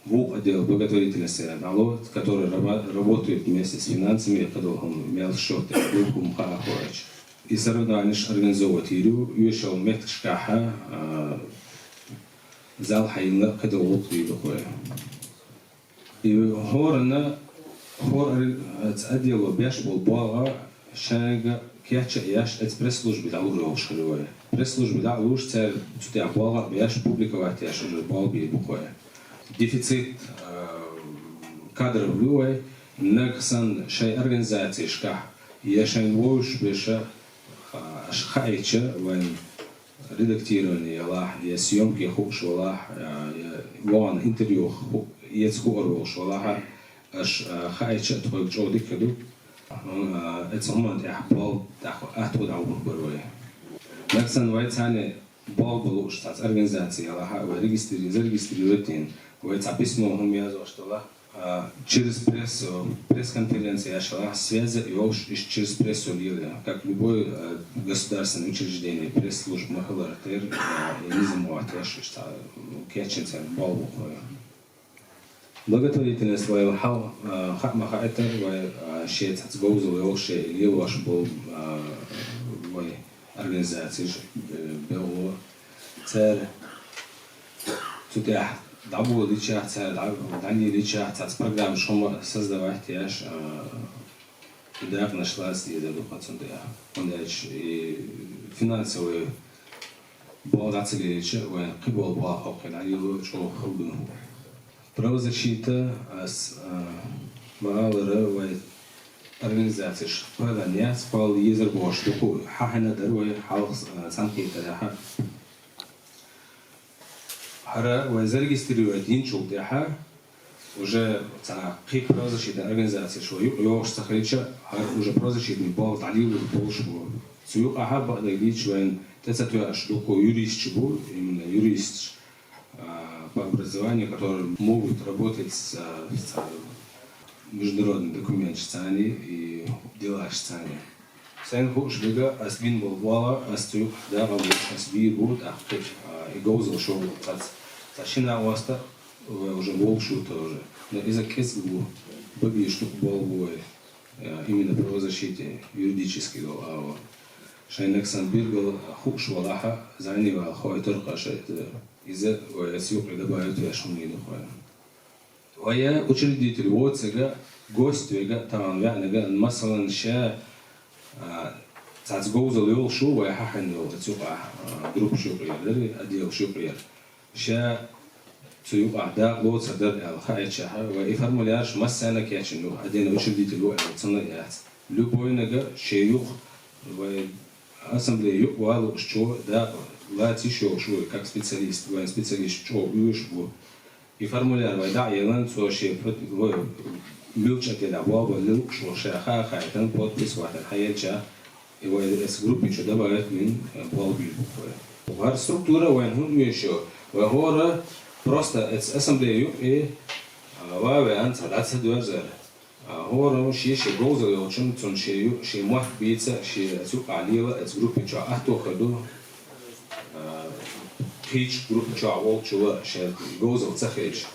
вукху отдел благотворительности дӀало, который раба-, работает вместе с финансами, кхидолу хӀума мел счёт тӀе ду, хӀума хаа хоуьйтуш. И соревнованеш организовывать йийр ю, оьшалла меттигашкахь, а, зал хьайиллина кхидолу гӀуллакх дийр ду кхо. И хӀоранна, хӀора ар-, оцу отдело беш болу болх шайга кечъян еш, оцу пресс-службе дӀалур йолуш хир вай. Пресс-службе дӀа а луш, цара цу тӀехь болх а беш, публиковать еш уже болх бийр бу кхо. Дефицит, а, кадров ю вай, нагахь санна шайн организацешкахь, я шайна вовшашберш, а, аша хаийча вайн редактирование елахь, я съёмки хууш валахь, а, я вогӀан интервью ху-, эца хуур волуш валахь, аша, а, хаийча тхоьга чӀогӀа дика ду. А, эцу хӀуманна тӀехь болх тӀаккха атта дӀагӀур бара вай. Нагахь санна вай цхьаьна болх бан лууш цхьацца организаци елахь, вай регистри-, зарегистрировать йина, вай цхьа письмо хӀума язъеш далахь, а, через прессу, пресс-конференция еш хилахь, связь а йолуш, иштта через прессу лелаян, как любой, а, государственное учреждение, пресс-служба ма хилара тера, а, и низамгӀа теш, иштта, а, кечйина церан болх бу кхо. Благотворительность вай хьал, а, хаа ма хаийтара, вай, а, шен цхьацца говзалла йолуш, шен лелош болу, а, вай организацеш, э, белхало. Цара цу тӀехь дӀаболийча, цара дӀа-, дӀалелийча, цхьацца программаш хӀума создавать еш, а, И дакъа нашлац деза дукха цунда. ХӀунда аьлча и финансовый болх ца лелийча, вайн кхы бола болх хӀокхуьнан дӀайилла чӀогӀа хала ду. Правозащита ас, а, ма-аллара, вай организацеш кхоьллина яц, кхолла езар бохуш дукха хьахьина дара вай хьалха, а, цхьаьнакхетарехь. ХӀара вай зарегистрировать йинчул тӀаьхьа, уже цхьа кхин правозащитный организацеш вай юкъа йогӀуш ца хилча, хӀара уже правозащитный болх дӀалелор болуш бу. Цу юкъахь бакъдерг дийцича, вайн тӀе ца тоьаш дукха юристаш бу, именно юристаш, а, по образованию, которые могут работать с, а, с международными документашцани и делашцани. Сайна хууш берг, ас бина болу болх, ас цу юкъахь дакъа луш, ас бийр бу, тӀаккха, а, и говзалла шолгӀа цхьацца. Цхьа шина а васта, вай уже волуш ву тоже. Но иза кӀезиг бу, бан безаш дукха болх бу вай, а, именно правозащите, юридически долу агӀо. Шайниг санна билггал хууш валахь, зӀене вала хойтур кхаша, иза вай ас юкъе добавить веш хӀума ду хьуна. Вай учредитель воцург, гость верг, тахана веанарг, масалан, ша, а, цхьацца говзалла йолуш ву вай хьахьина йолу, оцу юкъахь, а, группаш юкъера дара, отделаш юкъера. Ша цу юкъахь дакъа лоцур дара аьлла хаийтича, вай и формуляраш массарна а кечйина ю, отдельный учредитель ву аьлла, цунна а яц. Любойниг шен юкъа, вай ассамблея юкъа валуччо дакъа лаца йиш йолуш ву, как специалист, вайн специалисташ чӀогӀа оьшуш бу. И формуляр вай дӀа а елла, цо шен пот-, вай муьлххачу отделехь болх бан луш волу ша хаа хаийтина, подпись хӀоттийна хьаелча, и вай эс группе чу добавить бина, э, болх бийр бу вай. ХӀара структура вайн хӀунда оьшу? Вай хӀора просто эцу ассамблея юкъе, а, ва веана цхьа дӀа ца доьрзара. А, хӀора шен-шен говзалла йолчун, цунна шен ю-, шен мотт бийца, шен оцу юкъахь лела, оцу группе чохь аьтто хир ду. А, кхечу группе чохь волчул шен говзалла ца хилча.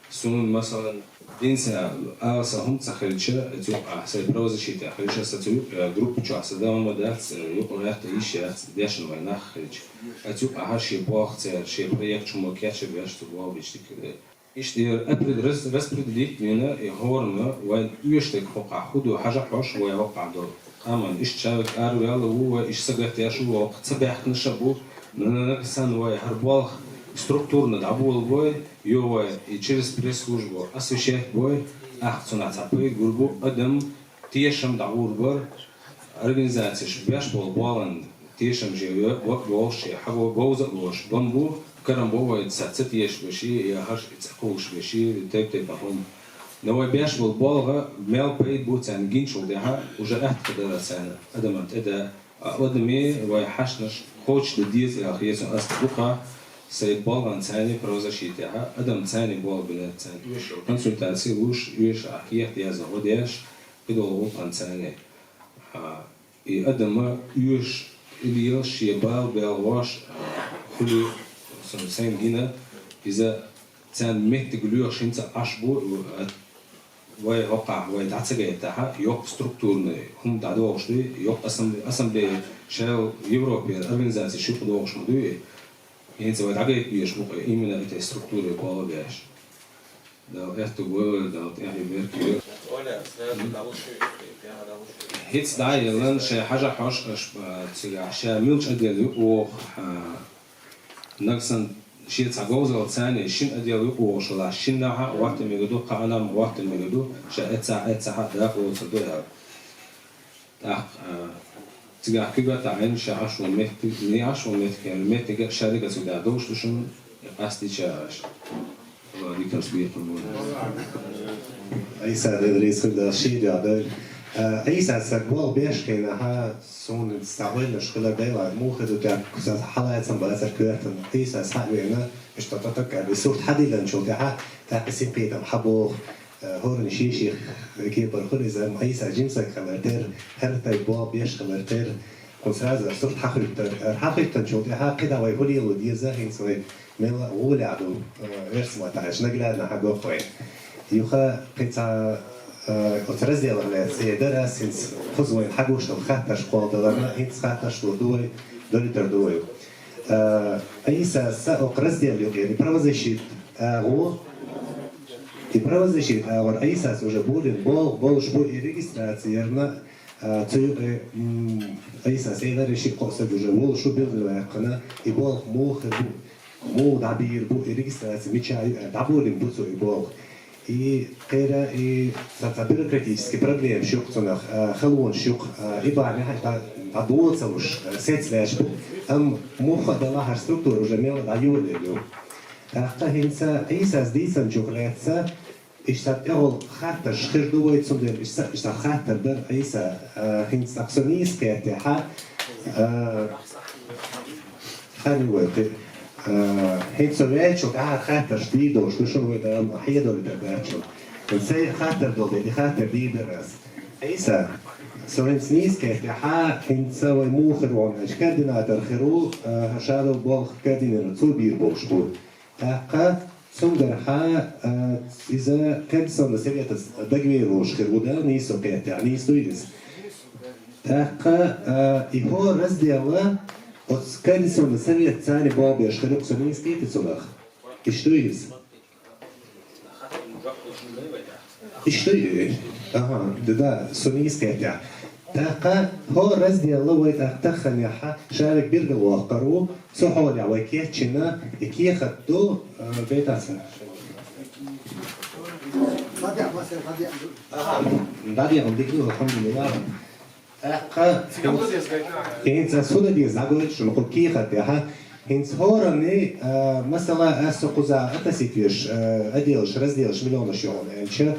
Суна, масалан, динца ала сан хӀума ца хилча, оцу юкъахь сайн правозащита хилча, сан цу юкъ-, а, группе чохь сан дан ма дац, а, юкъа гӀерта йиш яц, дешна вайн нах хилча. Оцу юкъахь шен болх церан, шен проект хӀума кечбеш, цу болх беш дика. Иштта яра апред-, рас-, распределить вина и хӀоранна вайн оьшург хӀокхахь хӀун ду хьажа хьош, вай хӀокхахь долу къаман иштта шавиг араваьлла ву вай, иштта сагатдеш ву, хӀокху ца баьхкинарш а бу, нанаг санна вай хӀара болх структурно дӀаболабой, йо вай и через пресс-службу освещать бой, ахь цунах цхьа пайда гур бу, адам тешам дӀагӀур бара, организацеш беш болу болан тешам же ве-, ве-, волуш шен хьаго говза а лош, бан бу, карам бо вай ца, ца тешаш беши, я хӀарш цӀа кхуллуш беши, тайп-тайпа хӀума. Но вай беш болу болх мел пайда бу царна гинчул тӀаьхьа, уже атта дара царна адаман тӀе да, а адаме вай хьаьшнаш кхочушдан деза аьлла хеза ас дукха, сайн болгӀан царна правозащитехьа, адам царна болх бинарг царна. Консультаци луш, оьшуш а кехат яздан гӀо деш, кхидолу гӀуллакхан царна. А, и адам оьшуш, и лелаш шен бала белхош, а, хуьлу, сан сайн гина, иза царна меттиг лоьхуш хӀинца Ӏаш бу, а, вай хӀокхахь, вай дӀа ца гайтахьа, йоккха структурный хӀума дӀадохуш дуй, йоккха ассамбле-, ассамблея, шел Европера организацеш юкъа дохуш ма дуй, хӀинца вай дӀагайта безаш бу-кх именно этой структуре болх беш. Дала аьтту бойла, Дала тӀаьхье беркате. ХӀинца дӀа а елла, шайн хьажа хьош, аша, а, цигахь ша муьлхачу отделе юкъа вогӀу, а, нагахь санна шен цхьа говзалла царна шина отделе юкъа вогӀуш валахь, шиннахьа а гӀоттам мега ду, кхаанахьа а гӀоттам мега ду, ша эццахь, эццахьа а дакъа лоцур ду аьлла. ТӀаккха, а, цигахь куьйга а таӀийна, ша Ӏаш волу меттиг, не Ӏаш волу меттиг, аьлла, меттиг а шаьрриг а цигахь долуш ду шуна, и къастийча аша. Аллах диканца бекхам бу. Ӏийса, Дела реза хуьлда, шен дуьхьа дойла. А, Ӏийса, сан болх беш хенахьа, суна схьавайнаш хилар дела, муха ду тӀаккха, сан хьалаьцам бацар коьртана. Ӏийса схьа а вена, иштта тӀе-тӀе аьлла, и сурт хьадиллинчул тӀаьхьа, тӀаккха синкхетам хьабоху. Э, хӀоранна шен-шен кепара хуьлу иза, Ӏийса жима стаг хилар тера, хӀара тайпа болх беш хилар тера, кхунна сразу сурт хьахӀуьттура. Э, хьахӀуьттинчул тӀаьхьа кхидӀа вай хӀун лело деза, хӀинца вай мелла а гӀолехь ду, э, эрсма тахьаш наглядно хьагоху вайна. Юха кхин цхьа, э, оцу разделах лаьцна ца дара ас, хӀинца кхуза вайна хьагуш долу хаттарш кхолладаларна, хӀинца хаттарш лур ду вай, долуьйтур ду вай. Э, Ӏийса, сан окху раздел юкъера, правозащита агӀо, И правозащита агӀор Ӏийсас уже болх бина болх болуш бу, и регистраци ярна, а, цу юкъе, м, Ӏийсас элира, ши-кхо саг уже волуш ву, билгалваьккхина, и болх муха хир бу, муха дӀабийр бу, и регистраци мича ю, а, дӀаболийна бу цо и болх. И кхера и цхьа, цхьа бюрократический проблемаш ю-кх цунах, а, халонаш ю-кх, а, и бахьанехь дӀа-, дӀадола ца луш, а, сецлаьш бу. Амма муха а далахь, хӀара структура уже мел дӀайолаелла ю. ТӀаккха хӀинца Ӏийсас дийцинчух лаьцна, иштта тӀехула хаттарш хир ду вай, цундела иштта, иштта хаттар дара Ӏийса, а, хӀинца тӀаккха со нийса кхеттехьа, а, хан ю вай кхин, а, хӀинца со ваьлча тӀаьхьара хаттарш дийр долуш ду шуна, вай Дала хьедолу тӀе баьчча. Сайн хаттар долу дела, и хаттар дийр дара ас. Ӏийса, со хӀинца нийса кхеттехьа, хӀинца вай муха хир ву аьлча, координатор хир ву, а, ша долу болх координировать цо бийр болуш бу. ТӀаккха цундела хьан, а, иза Координационный советаца дагавер волуш хир ву, да, нийса кхеттехь, нийса дуй иза? ТӀаккха, а, и хӀора разделла оцу Координационный советаца болх беш хир ю-кх, со нийса кхетий цунах? Иштта дуй иза? Иштта дуй? Аха, да, да, со нийса кхеттехь. ТӀаккха хӀора разделла вай тӀаккха тахханехьа ша верг билгалвоккхур ву, цу хьолехь вай кечйина и кехат ду, а, бетаса. Аха, дӀадехна дика ду, алхьамдулиллахӀ. ТӀаккха хӀинца ас хӀун дан деза дӀагойту шуна кху кехат тӀехьа. ХӀинца хӀоранна, а, масала, ас со кхуза относить веш, а, отделаш, разделаш миллионаш ю хьуна аьлча,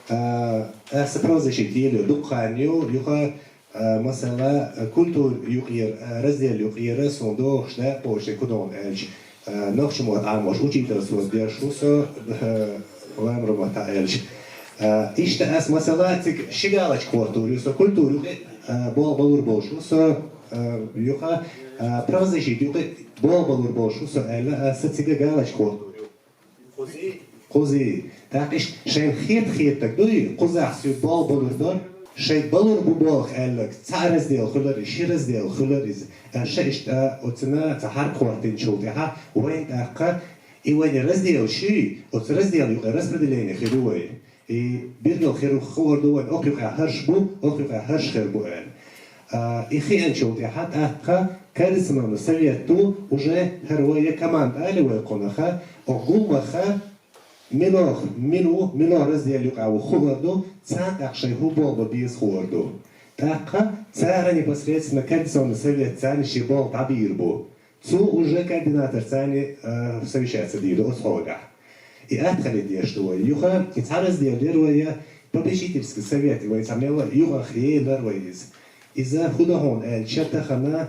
а, ас правозащита лелайо дукха хан ю, юха, а, масала, культура юкъера, а, раздел юкъера суна дохуш дакъа шайн кху догӀна аьлча, а, нохчийн мотт Ӏамош учитель суна деш ву со, а, ламра мотт аьлча. А, иштта ас масала цига ши галочка хӀоттор ю со, культура юкъе, а, болх балур болуш ву со, а, юха, а, правозащита юкъе болх балур болуш ву со аьлла, аса цига галочка хӀоттор ю. Кхузий? Кхузий. ТӀаккха иштта шайна хета-хетаг дуй, кхузахь соьга болх балур дара, шайга балур бу болх аьлларг, цхьа раздел хуьлура иза, ши раздел хуьлура иза. Аша иштта оцунна цхьа хьарп хӀоттийначул тӀаьхьа вайна тӀаккха и вайн разделаш, оцу раздел юкъе распределение хир ю вай. И билггал хир хуур ду вайн, окху юкъехь хӀорш бу, окху юкъехь хӀорш хир бу аьлла. А, и хиъначул тӀаьхьа тӀаккха Координационный совет ду уже хӀара вай команда али вай кхунах, окху гулмаха мила, мила ву, мила раздел юкъа ву хуур ду, царна тӀаккха шайн хӀун болх бан беза хуур ду. ТӀаккха цара непосредственно Координационный совет царна шен болх дӀабийр бу. Цо уже координаторца, а, совещаться дийр ду оцу хьолехь. И атта хила дезаш ду вай. Юха и цхьа раздел яра вай, попечительский совет, вай цхьа мел юкъах елира вай иза. Иза хӀун ду хьуна аьлча, тахана,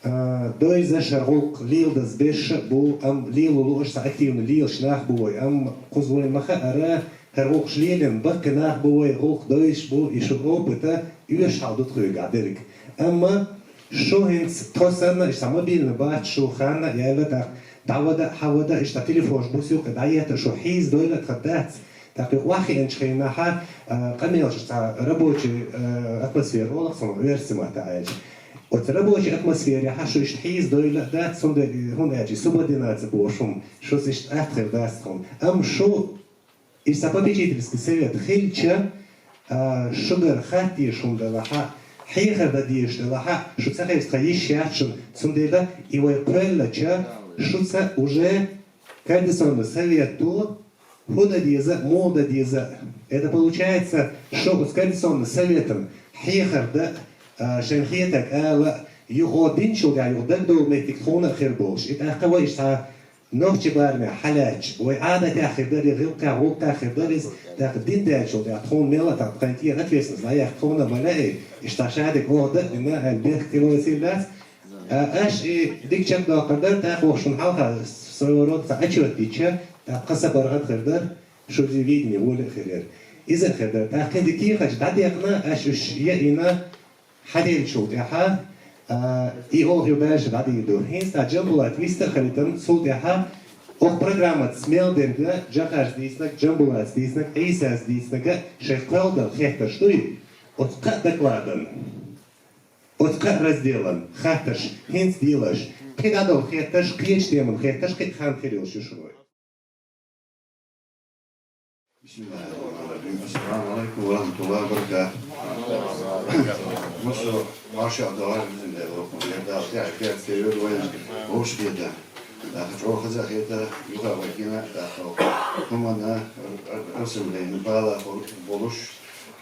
а, дойза шара гӀуллакх леладаза беш а бу, амма лело лууш цхьа активно лелаш нах бу вай, амма кхуза вайн ма хаара, хӀара гӀуллакхаш лелийна баккхий нах бу вай, гӀуллакх дойзаш бу, и шун опыта оьшуш хьал ду тхоьгахь дерг. Амма шу хӀинца тхо санна, иштта мобильный бац шу, ханна а яьлла, тӀаккха дӀавада а, хьавада а, иштта телефонаш бу суьйкъе дӀаетта, шу хьийзадойла а тхан дац. ТӀаккха юха охьахиъначу хенахьа, а, къамелаш цхьа рабочий, а, атмосфера олу-кх цунах оьрсийн маттахь аьлча. Оцу рабочий атмосферехьа шу иштта хьийзадойла а дац, хӀунда, хӀунда аьлча и субординация боху шуна, шуца иштта атта хир дац тхуна. Амма шу Иштта попечительский совет хилча, а, шуьгара хатта дезаш хӀума далахь а, хьехар дан дезаш далахь а, шу ца хилча тхан йиш яц шуна, цундела и вай кхоьллача, шуца уже Координационный совето хӀун дан деза, муха дан деза. Это получается, шу оцу Координационный советана хьехар дан, а, шайн хетарг ала, юха динчул тӀаьхьа юха дагадовла меттиг тхуна а хир болуш. И тӀаккха вай иштта Нохчийн барамехь хьалаьцча, вай Ӏадатехь хир дара, гӀиллакхехь, гӀуллакхехь хир дара иза, тӀаккха дин даьллачул тӀаьхьа тхуна мел а тӀаккха тхайна тӀера ответственность дӀаяхьа тхуна а ма лаьа, иштта шадерг оха дан а дина, аьлла, бехк тилла сийлац. А, аш и дика чекхдоккхур дара, тӀаккха оха шуна хьалха своего рода цхьа отчет дича, тӀаккха кхин са баргӀат хир дара, шу видение воля а хир яра. Иза а хир дара. ТӀаккха кхин дика кехаташ дӀадекъна, аш уьш яина, Хьаделлачул тӀаьхьа, а, и олхьа дальше дӀадийр ду. ХӀинца Джамбулат вистар хилийтина, цул тӀаьхьа окху программаца мел дерг, Джахарс дийцинарг, Джамбулатс дийцинарг, Ӏийсас дийцинарг, шайн кхолладан хеттарш дуй, оцу кхаа докладан, оцу кхаа разделан хаттарш хӀинца делаш, кхин дӀадолу хеттарш, кхечу теман хеттарш, кхин хан хир йолуш ю шуна вай. Бисмиллахир-рахманир-рахим. Ассаламу алейкум ва рахматуллахи ва баракатух. Массо а марша а давай, бизин да, лохман, я да, я, я, я, я, я, вовшки да. Да, хочу хаза хета, юха вакина, да, хумана, ассамблея, бала, болуш,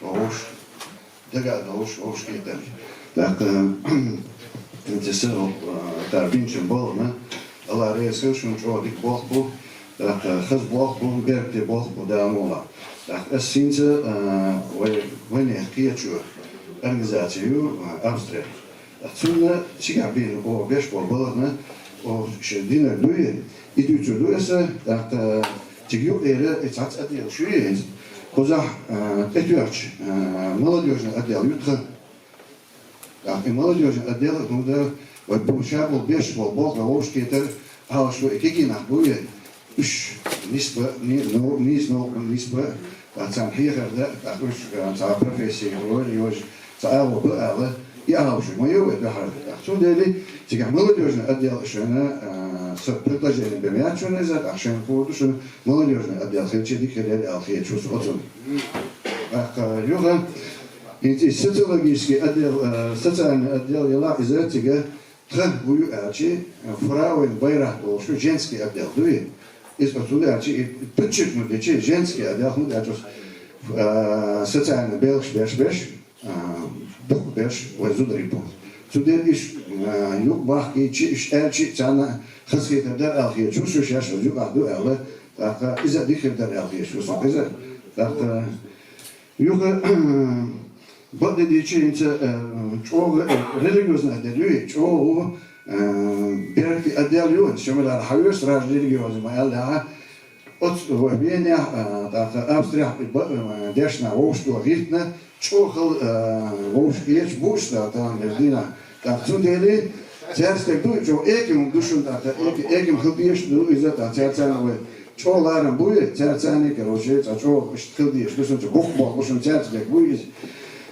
вовш, дага, да, вовш, вовшки да. Так, э, интересно, э, тарбинчен болна, Алла реза, шун чо дик болх бу, так, э, хаз болх бу, берте болх бу, да, мола. Так, эс синца, э, вай, вай не, киячу, организацию, э, Австрия. Цунна чига бин о беш бо балагна, о шедина дуе, идучу дуэса, так, э, чигю эре, и цац отдел шуе. Коза, э, этюач, э, молодёжный отдел ютха. Так, и молодёжный отдел, ну да, вот получа был беш бо бо, да, ошкетер, а что, и кигина дуе. Уж, нисба, ни, ну, нис, ну, нисба, а цам хихар, да, так уж, а, ца профессия, говорю, ёж, ца ало, б ало, и ало, что моё, это хар. Так, что дели, тига молодёжный отдел, что она, а, с предложением бемячу не за, а что она, что молодёжный отдел, хельче дик хелел, ал хельчу с отцом. Так, а, юга, и социологический отдел, а, социальный отдел, ела из этига, Тха, вую ачи, фрауен байрах болушу женский отдел дуи. Из отсюда ачи, и подчеркнуть, ачи женский отдел, хун ачи, э, социальный белш, беш, беш, э, бух, беш, вай зудрипу. Цудер иш, э, юг бах, и чи, иш, э, чи, цана, хасхетер дар алхи, чушу шаш, юг аду, эле, так, иза дихер дар алхи, чушу, иза, так, Юха, бадди дичи инца, э, чӀогӀа, э, религиозный отдел ю, чӀогӀа, э, берти отдел ю, шамилар хавеш, сразу религиозный ма, алла, от, в Вене, э, так, Австрия, э, б-, э, дешна, вовшто гиртна, чӀогӀа, э, вовш кеч буш, да, там, междина. Так, цудели, церстек ду, чӀо, эки ум душун, так, эки, эки ум хилдеш ду, иза, так, церцан, ой, ЧӀо ларам буй, царцани, короче, ца чӀо, ш-, хилдеш, душун чӀо, бух бо, бушун царц бек буй из.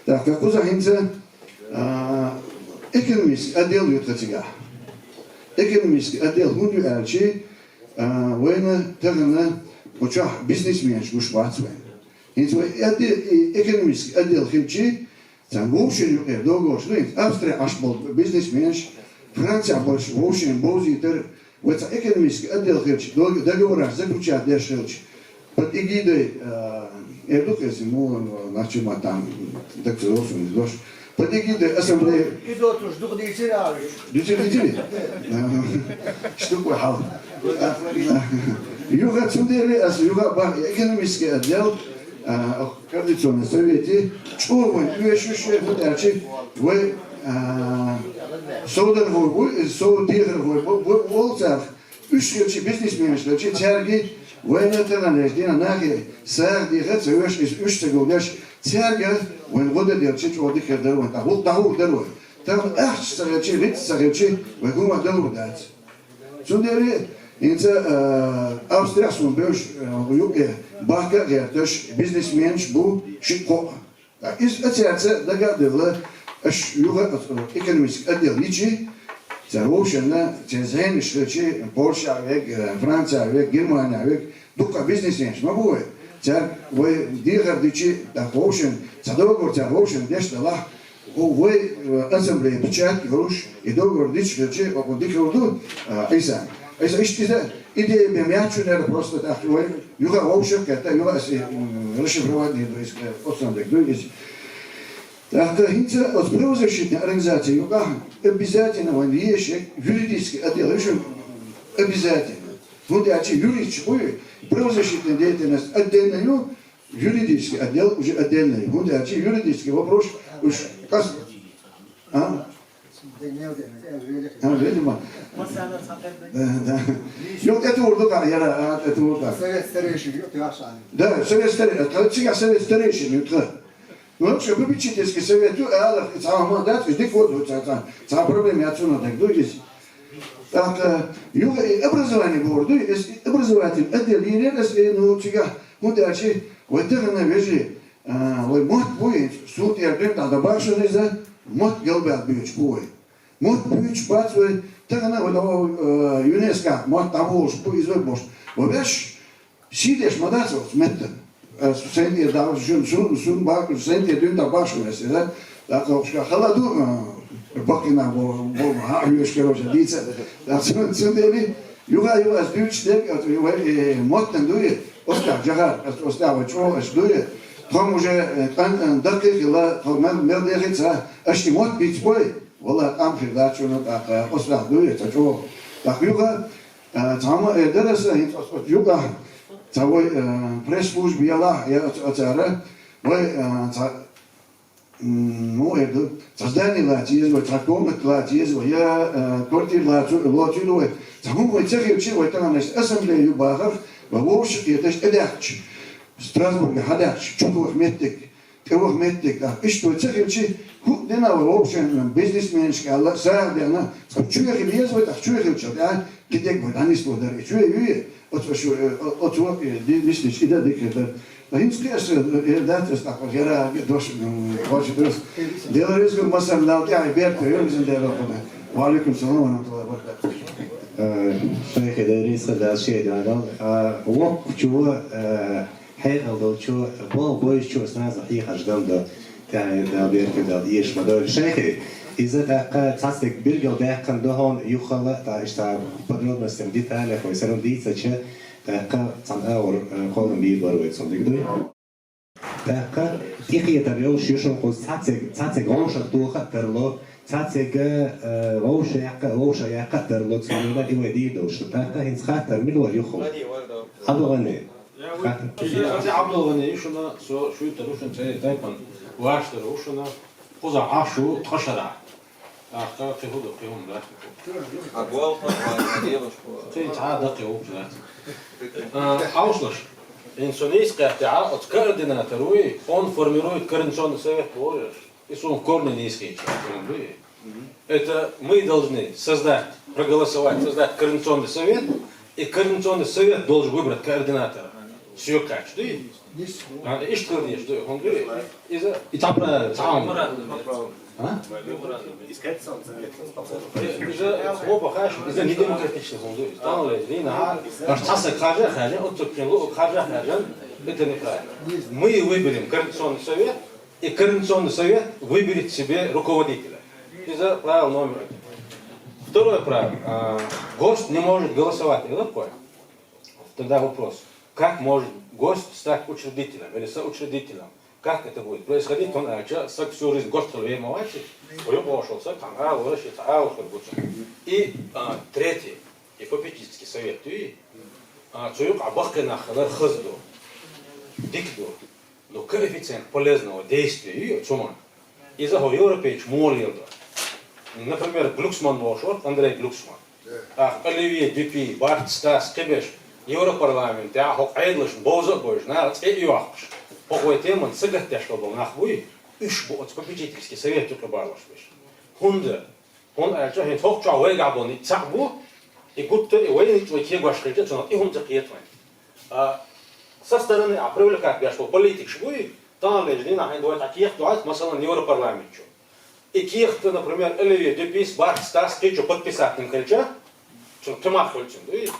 Так, как уза хинца, а, экономический отдел ю тхацига. Экономический отдел хун ю алчи, а, война, тагана, учах бизнесменш гуш бац война. Хинца вой отде-, и экономический отдел хинчи, Цан вовшен юкъе договор шлин, Австрия аш бол бизнесменш, Франция больше вовшен бовзитер, вой ца экономический отдел хилч, дог-, договораш заключать деш хилч. Под эгидой, э, эдук, если мы, э, значит, мы там, так сказать, не дош. Под эгидой ассамблеи. И до туш дух дичи равиш. Дичи, дичи. Штуку хал. Юга цудели, ас юга ба экономический отдел, а, Координационный совете, чӀо вай, уэшуше, хутарчи, вай, а, соудар вой, вай, соу дигар вай, вай, вай, волцар, уш хилчи бизнесменш хилчи, царги, вай национальность дина нахи, сар дига, ца уш, из уш ца гулдаш, царга, вай года делчи, чӀо дигар дар вай, тахул, тахул дар вай. Там ахч ца хилчи, виц ца хилчи, вай гума дар вай дац. Цудери, инца, э, Австрия сун беш, э, юке, бака гертеш, бизнесменш бу, шико. А из ацяца дагадывла, аш юга, э, экономический отдел ичи, ца вовшенна, ца зениш чи, Польша век, э, Франция век, Германия век, дука бизнесменш, ма буй. Ца вой дигар дичи, так вовшен, ца договор, ца вовшен, деш дала, Вой, э, ассамблея печать, груш, и договор дичи, о, дичи, о, ду, а, Иса. Иса, ишти за, идея бем ячу, наверное, просто так, вой, юга вовшек, это, юга, э, м, расшифровать не, то есть, э, от самбек, то есть. Так, то хинца, от правозащитной организации, юга, обязательно, вон, ешек, юридический отдел, ещё обязательно. Вот я чи юридическую, правозащитная деятельность отдельную, Юридический отдел уже отдельный. Гунда чи юридический вопрос уж кас. А? А, видимо. Да, да. Yok, это урду да, яра, а, это урду. Совет старейшин, yok, я сам. Да, совет старейшин. Чига совет старейшин, ютха. Ну, вообще, попечительский совет, ю, а, ца мандат, иди код, вот, ца, ца, ца проблема, я цуна, так, ну, здесь. Так, э, юга и образование борду, и образовательный отдел, и, ну, чига, гунда чи, вот это на вежи, А, вай мот буй, сут ярден, да, да, башен из-за, мот гелбят бюч буй. Мот бюч бац вай, тагана вай, э, ЮНЕСКО, мот табуш, буй из вай бош. Вай беш, сидеш мадацо, сметтен. Ас сен тӀе дагӀа, шун, шун, шун бакъ, сен тӀе дуьйна дагӀа бахаш ву ас, да? ТӀаккха хӀокхушка хала ду, а, баккхина бо, бо, хьа, хьоьжуш, короче, дийца. ТӀаккха цун, цундели, юха, юха ас дуьйцуш дерг, ас, вай, э, моттан дуй, оцу тӀехь жахар, ас, оцу тӀехь вай чӀогӀа аш дуй. Тхо уже, э, тхан, э, даккхий хилла, тхо мел, мел дехи ца, аш и мотт бицбой, валла, къам хир дац шуна, тӀаккха, оцу тӀехь дуй, ца чӀогӀа. ТӀаккха юха, э, цхьамма, э, дара аса, хӀинца оцу, оцу юкъахь, ца вай, э, пресс-служба ялахь, я оцу, оцара, вай, э, ца, М, ну, это, цхьа здание лаца еза вай, цхьа комната лаца еза вай, я, э, квартира лаца, лоцийла вай. Цхьа хӀума вай ца хилча, вай тахана ассамблея ю бахарх, вай вовшах кхеташ тӀедаьхкича, Страсбурге хьадаьхкича, чу ваха меттиг, тӀе ваха меттиг, тӀаккха иштта вай ца хилча, хӀуъа дина вай вовшен бизнесменашка аьлла, сагӀа дена, цхьа чу хила еза вай, тӀаккха чу хилча, тӀаккха кхидерг вай дӀанисло дара, и чу ю, оцу, оцу, э, оцу, э, ди-, нислича, и дан дика хир дара. ХӀинца кхин аса, э, дац аса тӀаккха, яра дош, м, вача дош. Дела реза, масала, Дала тӀаьхье беркате йойла иза, Дала хьона. Ва Ӏалайкум салам ва рахьматуллахӀи ва баракатухӀ. Э, шайхе, Дала реза хуьлда шен дуьхьа. А, воккхачо, э, хьекъал долчо, бо-, бойзачо сразу хьехарш дан до. ТӀаьхье Дала беркате йойла, эшаш ма дойла. Шайхе, иза тӀаккха цхьаццадерг билгалдаьккхина ду хьуна юххал а, тӀаккха иштта подробностями, деталях вай сарам дийцача, тӀаккха цхьана агӀор, э, кхоллам бийр бара вай цунна, дика дуй? ТӀаккха тӀекхетар йолуш ю шуна кхуза цхьаццег, цхьаццег вовшах тоха а тарло, цхьаццег, э, вовшах яккха, вовшах яккха а тарло, цундела и вай дийр долуш ду. ТӀаккха хӀинца хаттар мила вара юххе? Абдулгъани. Хаттар. Абдулгъани ю шуна, со шуьйтар ву шуна, цӀе тайпана ваштар ву шуна, кхузахь Ӏаш ву тхан шарахь. ТӀаккха кхин хӀун ду, кхин хӀун дац. А голхо, а девушка. Кхин цхьа а даккхий ву-кх дац. А, хьовсалаш. Хьин со нийса кхеттехь, оцу координатор вуй, он формирует координационный совет бохурш. И суна корни нийса хеташ, хӀун дуй? Это мы должны создать, проголосовать, создать координационный совет, и координационный совет должен выбрать координатора. Соьга кхаьчча дуй? А, иштта хила дезаш ду, хӀунда дуй? Иза, и цхьа правило, цхьа хӀума. А? Иза, хӀун боху, иза не демократичный хӀума ду. Тахана вай дийнахь, аш цхьа саг харжа а хаьржина, оццуг кхин луъург харжа а хаьржина, это неправильно. Мы выберем координационный совет, и координационный совет выберет себе руководителя. Иза правило номер один. Второе правило. А, гость не может голосовать. Это такое? Тогда вопрос, как может гость стать учредителем или соучредителем? Как это будет происходить? Он, а, ча-, саг всю жизнь гость хила вер ма вац, вай юкъа вошал саг, цхьана ала вара, шен цхьа ала хир бу цунна. И, а, третий, и попечительский совет дуй, а, цу юкъа баккхий нах хилар хаза ду, дика ду. Ну, коэффициент полезного действия ю цунна. Иза хӀо европейчу муха леладо? Например, Глюксман волуш вара, Андрей Глюксман. ТӀаккха Оливье Дюпи, Барт Стас, кхиберш Европарламентехь хӀокху Ӏедалшна бовза а бойуш, наха цӀе а йоккхуш, хӀокху вай теманна сагатдеш болу нах буй, уьш бу оцу попечительский совет юкъа барлуш берш. ХӀунда? ХӀунда аьлча хӀинца хӀокху чохь вайгахь болу ницкъ цхьаъ бу, и гуттар а и вайна ницкъ вай кегош хилча, цунах и хӀума ца кхета вайн. А, со стороны а привлекать беш болу политикаш буй, тахана лежа дийнахь хьайн вай цхьа кехат дохьуьйту, масалан, Европарламент чу. И кехат, например, Оливье Дюпис, Барт Стас кхечо подписать дина хилча, цунна кхин мах хуьлу цуьнан, дуй?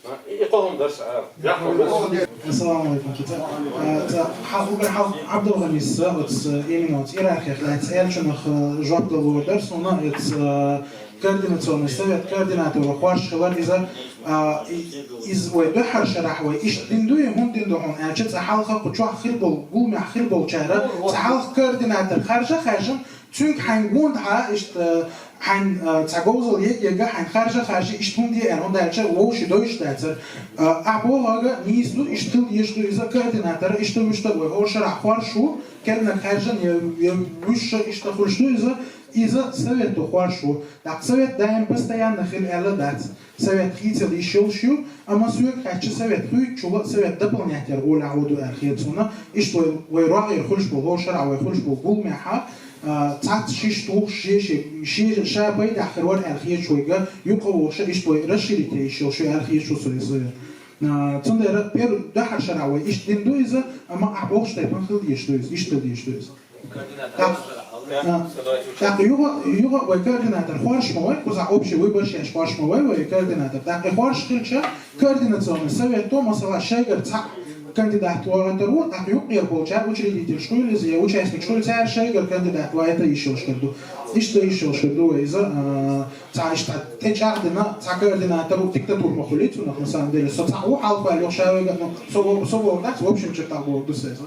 А, и, и кхо хӀума дара сан ала. Яккхо. Ассаламу алейкум, кица. А, ца, хьан угар хьан Абдулгъанис, оцу, именно оцу иерархех лаьцна элчанах, а, жоп лур дара суна, оцу, а, координационный совет, координатора хорш хилар иза, а, и-, иза вай дуьххьара шарахь вай иштта дина дуй, хӀунда дина ду хьуна аьлча, цкъа хьалха кху чохь хир болу, гуламехь хир болчара, цкъа хьалха координатор харжа а хаьржина, цуьнга хьайн гондахьа, иштта, хьайн, а, цхьа говзалла ега а ега, хьайн харжа а харжа, иштта хӀума де аьлла, хӀунда аьлча вовшийн дойуш дацара. А, ахь бохург нийса ду, иштта хила дезаш ду иза координатора, иштта вуьшта вай хӀора шарахь хорш ву, керланиг хаьржина я, я вуьшша иштта хуьлуш ду иза, иза совето хорш ву. ТӀаккха совет даим постоянно хила аьлла дац. Совет хийцалла йиш йолуш ю, амма соьга хаьттича совет хуьйцучул а совет дополнять яр гӀолехь ву ду аьлла хета суна. Иштта вай, вай рогӀера хуьлуш болу, хӀора шарахь вай хуьлуш болу гуламехьа, а, цхьацца шиш тухуш, шен, шен, шен, ша пайдехь хир вара аьлла хеташ вайга, юкъа а вохуша, иштта вай расширить ян йиш йолуш ю аьлла хеташ ву со иза. А, цундела первый, дуьххьара шарахь вай иштта дина ду иза, амма ахь бохучу тайпана хила дезаш ду иза, иштта хила дезаш ду иза. ТӀаккха, а, тӀаккха юха, юха вай координатор хорш ма вай, кхузахь общий выбораш еш хорш ма вай, вай координатор. ТӀаккха и хорш хилча, координационный совето, масала, шайгара цхьаъ Кандидат вагӀийтар ву, тӀаккха юкъера болчар учредительш хуьлу иза, я участникаш хуьлу, цара шайгара кандидат вагӀийта йиш йолуш хир ду. Иштта йиш йолуш хир ду вай иза, а, цхьа иштта тӀе чӀагӀдина, цхьа координатор ву, диктатура ма хуьлий цунах, на самом деле. Со цхьаъ ву хьалха ваьлла, юха ша веган, ну, со, со бохург дац, в общем чертах бохург ду сан иза.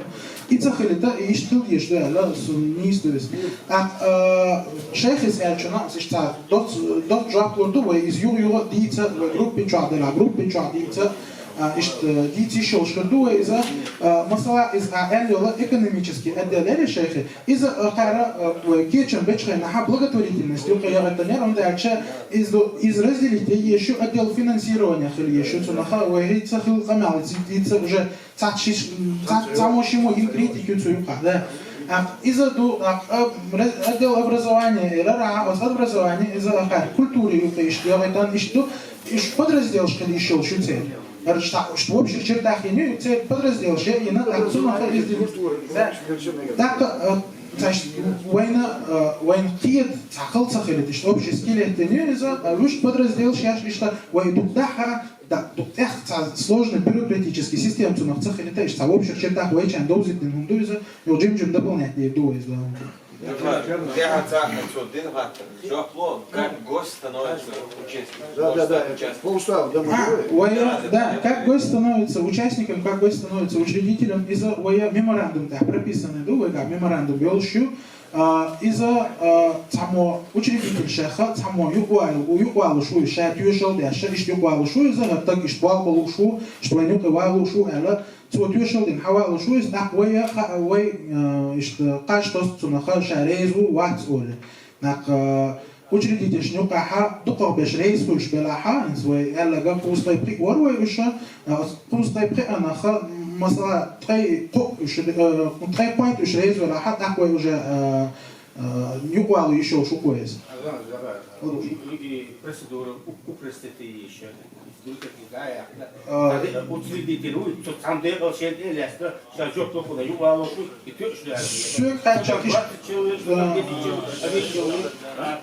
И ца хилийта, и иштта хила дезаш ду аьлла, сан нийса ду иза. ТӀаккха, а, шайх иза аьллачунна, аса иштта цхьа доц-, доц жоп лур ду вай, иза юха-юха дийца, вай группин чохь делахь, группин чохь дийца, а, иштта, дийца йиш йолуш хир ду вай иза, а, масала, иза а аьлла йолу экономический отдел яра шайхи, иза, а, кхара, а, вай кечам бечу хенахь благотворительность юкъа яхийтинера, хӀунда аьлча иза ду, иза разделить ян езаш ю, отдел финансирования хила езаш ю цунах, вай хӀинца хилла къамел, иза дийца уже цхьацца шиш-, цхьацца цхьаммо шиммо йина критика ю цу юкъахь, да. ТӀаккха иза ду, тӀаккха, а, ре-, отдел образования элира, а, оцу образование иза а хаьа, культура юкъа иштта яхийтан иштта ду, уьш подразделаш хила йиш йолуш ю церан. ХӀара иштта, иштта в общих чертах йина ю, церан подразделаш яйина, тӀаккха цунах иза дина. Да. ТӀаккха, а, цхьа вайна, а, вайна кхета цхьа хала ца хилийта, иштта общий скелет йина ю иза, а, уьш подразделаш еш иштта, вай дукха дахьа, да, дукха тӀех цхьа сложный бюрократический система цунах ца хилийта, иштта цхьа в общих чертах вайчарна довзийтина хӀума ду иза, йо жим-жим дополнять дийр ду вай иза. ТӀаьхьа цхьаъ цо дина хаттар. Жоп ло, как гость становится участником? Да, да, да. По уставу, да, мы А, говорили. Вай, да, как гость становится участником, как гость становится учредителем, иза вай меморандум тӀехь прописанный ду, вай как меморандум йолуш ю. А, иза, а, цхьаммо учредитель шайх, цхьаммо юкъавалу-, юкъавалуш ву, ша тоьшалла деш, иштта юкъавалуш ву иза, хӀара стаг иштта болх болуш ву, иштта вайн юкъа валуш ву аьлла, цо тоьшалла дина хьавалуш ву иза, тӀаккха вай, ха-, вай, а, иштта кхаж тосу цунах, ша реза ву, вац олий. ТӀаккха, а, учредительшна юкъахь дукхахберш реза хуьлуш белахь, хӀинца вай аьлларг кхузткъе пхиъ вара вай уьш, а, кхузткъе пхиъ нах, масала, ткъе кхоъ уьш, а, ткъе кхойтта уьш реза велахь, тӀаккха вай уже, а, а, юкъавалу йиш йолуш ву-кх вай иза. Ага, ага, ага. Процедура у-, упростить йиш. А, Учредитель ву, цу цхьана декъала шен тӀе а лаьцна, ша жоп ло хӀуна, юкъавалуш ву, и тоьуш ду аьлла. Соьга кхаьчча иштта. Двадцать человек, что там, десять человек, а весь человек, а?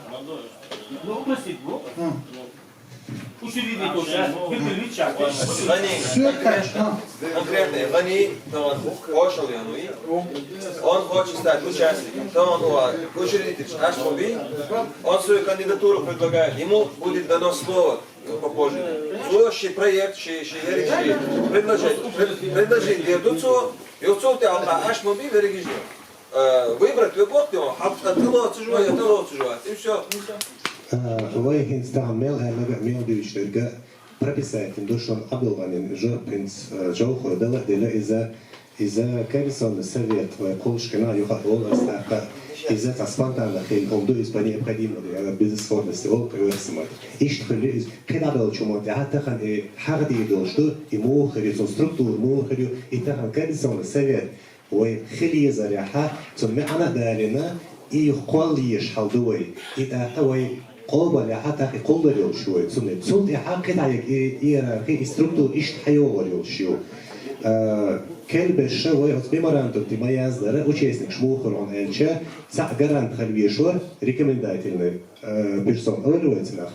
Ну, упростить ву. А. Учредитель ша, бигуллич ша. ГӀани, Соьга кхаьчча, а. Конкретно, гӀани, тахана кхошалла йолу ву. Он хочет стать участником, то он, о, учредитель, аш хӀун бий? Он свою кандидатуру предлагает, ему будет дано слово. Попозже. Цо ши проект, ши, ши ерриг, ши предложение. Пред-, предложение дер ду цо. Йо, цо тӀе алкъа аш ма бий верригаш. Э, выбрать ве бохтио, хьалха тӀе лоцуш вай, я тӀе лоцуш вац. И всё. Э, вай хӀинца тахана мел аьлларг а, мел дуьйцуш дерг а прописать ду шуна Абдулгъанин жоп хӀинца, э, Жовхар дала а дела иза. Иза Координационный совет вай кхуллушкина юха а олу ас тӀаккха, иза цхьа спонтанно хилла хӀума ду, иза по необходимости, я безысходности олу кху оьрсийн маттахь. Иштта хуьлу иза. КхидӀа долчу хӀуманна тӀехь тахана и хьахадийр долуш ду, и муха хир ю, цуьнан структура муха хир ю, и тахана Координационный совет вай хила езарехь, цуьнан маьӀна а далийна, и юха кхолла езаш хьал ду вай. И тӀаккха вай къобалъяхь, тӀаккха и кхуллур йолуш ю вай цунна. Цул тӀаьхьа кхидӀа и иерархи, и структура иштта хьайогӀур йолуш ю. Э, кхелберш вай оцу меморандум тӀе ма яздара, участникаш муха хуьлу хьуна аьлча, цхьаъ гарант хила везаш вара, рекомендательный, э, персона олу вай цунах.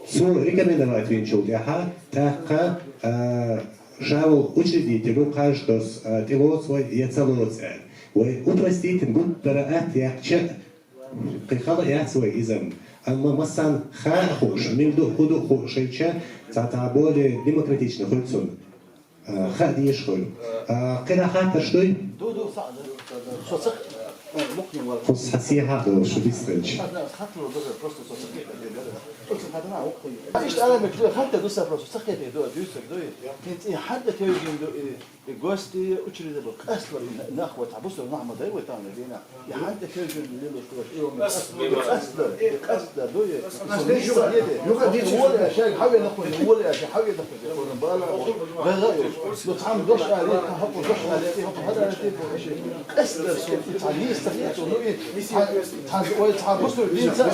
Цо рекомендовать винчул тӀаьхьа, тӀаккха, э, ша волу учредителю кхаж тосу, э, тӀелоцу вай я ца лоцу аьлла. Вай упростительно гуттара а атта яьккхича, кхин хала а яц вай иза-м. Амма массарна хаа а хууш, мила ду а, хӀун ду а хууш хилча, цхьа-цхьа более демократично хуьлу цунна. А, хаа дезаш хуьлу. А, кхидӀа хаттарш дуй? Ду, ду, са-, со ца-, э, мукъ йина вара. Кхуза схьа сехьа а долуш шу дистхилча. Хаттар, хаттар ду, просто со ца-, Иштта ала мегаш ду, хаттар ду сан просто, ца кхетий ду, дуьйцург дуй? ХӀинца и хьанна тӀе тевжина ду и? И гостий, учредитель, къаьсталур и нах вай, цхьа бусулба нах ма дай вай тахана дийнахь. И хьанна тӀе тевжина лелош ду, и вай къаьсталур, и къаьсталур ду и. Юха дийцина, юха дийцина. Вола аша, хьан вена кхуьнан, вола аша, хьан вена кхуьнан, кхуьнан бала, гӀайгӀа а йолуш. Ну, цхьамма дош али, хӀокхо дош али, и хӀокхо хӀара али, и хӀокхо иши. Къаьсталур со, и цхьа нийса ца хету, ну, и цхьа, цхьа, ой, цхьа бусулба дийца,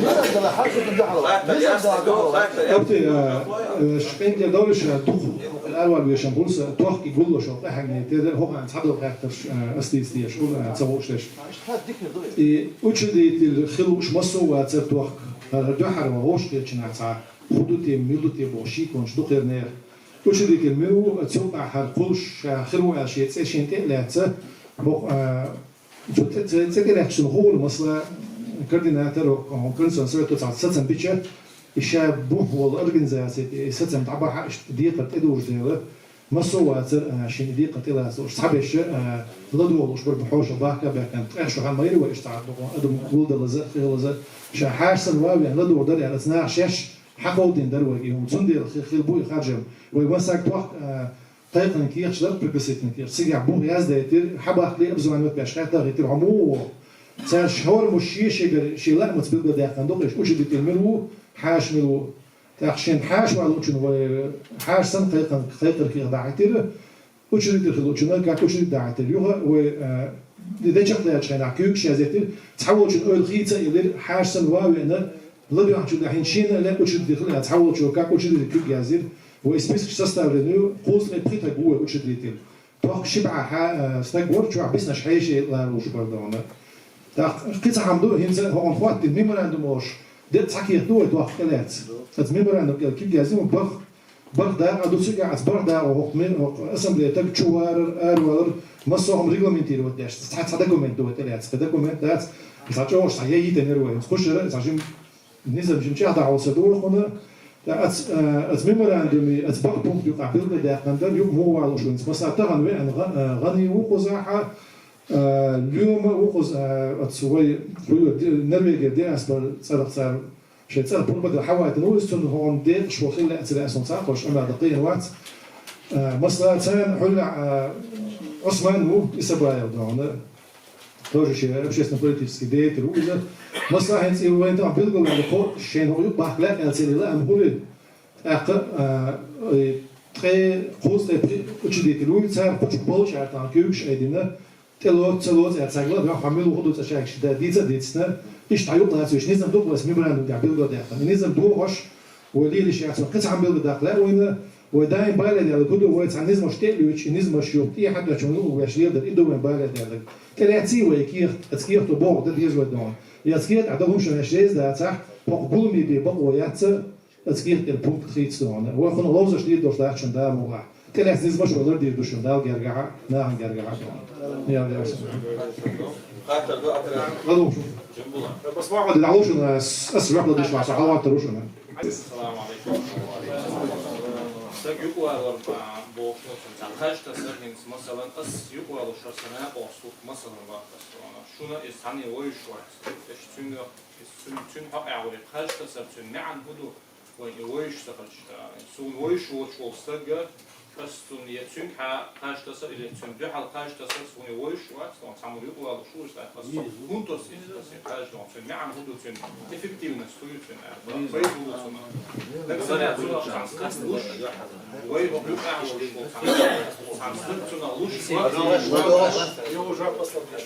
низам дала, хьан шуьга дахьала, низам дала, дахьала. Капти, а, э, шпингер долуш, а, дукха. Арван вешан гулса, тохки гулло шо, къахьанне, те дер хӀокхуьнан цхьадолу хаттарш, а, ас дийца дезаш, хӀума, а, ца хууш дерш. И учредитель хила лууш массо а вацара тохка, а, дуьххьара ван вовшахкхетачунах цхьа хӀун ду те, мила ду те бохуш шеконаш ду кхернера. Учредитель мила ву, цул тӀехьагӀа кхуллуш ша хир ву аьлла шен цӀе шена тӀе а лаьцна, бо-, а, цу цӀе, цӀе, цӀе тӀе лаьцначун хӀун хул, масала, координатор, координационный совето цхьа сацам бича, и ша бухь волу организаци тӀе и сацам дӀабахьа, иштта декхар тӀедужу дела, массо а вацара, а, шен и декхар тӀелаца лууш, цхьаберш, а, ладогӀалуш бара бу хьоша бахка а баьккхина, ткъех шу хьан ма йира вай иштта цхьа дукха адам гулдалаза а, хилалаза а, ша хьаша санна ван а веана ладогӀа дара аьлла, ца наха шаьш хьакховдийна дара вайга и хӀума. Цундела хи-, хила бу и харжам. Вай массаьрга тохка, а, кхайкхина кехаташ дара, пригласительный кехаташ. Цигахь бух яздайтира, хьабахкале обзванивать беш хаттар а хийтира, хьо муха ву? Цара хӀораммо шен-шегара шен лаамца билгалдаьккхина ду-кх, иштта учредитель мила ву, хьаша мила ву. ТӀаккха шен хьаша валучунна вай хьаша санна кхайкхина, кхайкхар кехат дӀахьийтира. Учредитель хилла волчунна как учредитель дӀахьийтира. Юха вай, э, де чекхдаьллачу хенахь куьйгаш язйийтира, цхьаволчун ойла хийца а елира, хьаша санна ван а веана, ладоьгӀначул тӀаьхьа шена а лаьа учредитель хила аьлла, цхьаволчо как учредитель куьг язйира. Вай спискаш составлена ю, кхузткъе пхи стаг ву вай учредитель. Тохка ши бӀе хьа-, э, стаг вара, чохь биснарш хьеший лара луш бара дона. ТӀаккха кхин цхьа хӀума ду, хӀинца хӀокхунна хӀоттийна меморандум олуш, де цхьа кехат ду вай тохка тӀелаьцна. Оцу меморандум кӀел куьг язйина, барх, барх дакъа ду цигахь, оцу барх дакъо хӀокху ме-, хӀокху ассамблея стаг чу варар, ара валар, массо а хӀума регламентировать деш. Цхьа, цхьа документ ду вай тӀелаьцна, кхин документ дац, цхьа чӀогӀа цхьа яйийтина яра вай, хӀинца кхушара, цхьа жим-, низам жимчохь дӀахьовсар ду вай хӀуна. ТӀаккха оцу, э, оцу меморандуме, оцу барх пункт юкъахь билгалдаьккхина дара, юкъа муха валуш ву хӀинца. Масала, тахана веана гӀа-, э, гӀани ву кхузахь, а, а, лоьма ву кхуза, а, оцу вай, хӀу ю, ди-, Норвегера диаспора цӀарах цара шайн цӀарах пурба дан хьавайтина ву иза, цунна хӀокхунна декъашхо хила лаьцара аьлла, суна цхьа а кхоьруш къамел дан кхин вац. А, масала, царна хьуьллехь, а, Ӏусман ву, Исабаев дона, тоже шен общественно-политический деятель ву иза. Масала, хӀинца и вайн тӀехь билгалваьлла кхо шайна хӀокху юкъа бахка лаьа аьлла церан лаам хуьлий. ТӀаккха, а, и ткъе кхузткъе пхи учредитель вуй, цара кху чу болчара тахана куьйгаш айдина, тӀелоцу, ца лоцу аьлла цаьрга ладоьгӀна, хьо мила ву хӀун ду цӀа шайга ши да дийца а дийцина, иштта хьан юкъа лацийша низам ду-кх вайца меморандум тӀехь билгалдаьккхина. И низам дохош, вай лелаш яц, вай кхин цхьа билгалдаккха лаьа вайна, вай даим бале даьлларг хӀун ду, вай цхьа низамаш тӀе а луьйчу, и низамаш юха тӀехьа дӀачунна юкъа веш леладар, и ду вайн бале даьлларг. ТӀелаьцций вай кехат, оцу кехато бохург дан деза вай дона. И оцу кехатехь дан хӀума шуна аьлча реза дацахь, хӀокху гуламийн бен бакъо яц, оцу кехатера пункт хийца дона. Вай кхунах ловзаш дийр долуш дац шуна Дала мукъалахь. ТӀелаьцна низамаш вай лардийр ду шуна Далла гергахьа, нахана гергахьа дона. Ял яц. Хаттар ду, Андреас? ЛадогӀа шу. Джамбула. Бас вагӀа дӀалуш шуна, ас, ас жоп ладуш вац, хьалаваттар ву шуна. Салам алейкум. Стаг юкъавалар, а, бохуш, цхьа кхаж тасар хӀинца, масалан, ас юкъавалуш вара, сан накъост ву, масалан, вац ас вана. Шуна иза цхьанне вовзаш вац. Эш цуьнга, иза цуьн-, цуьнан хьокъехь вара кхаж тасар, цуьнан маьӀна хӀун ду? Вайн и вовзаш ца хилча, а, суна вовзаш воцуш волу стаг, ас цунна я цуьнгахьа кхаж тасар, или цуьнан дуьхьал кхаж тасар, суна и вовзаш вац, тхуна цхьаммо юкъавалуш ву, иза тӀаккха ас хӀунда тосу иза, ас и кхаж, тхуна цуьнан маьӀна хӀун ду, цуьнан эффективность хӀун ю цуьнан, а, пайда хӀун ду цунах. Дагахь санна цунах цхьана стаг луш, вай юкъахь волуш волу цхьана, цхьана стаг цунах луш,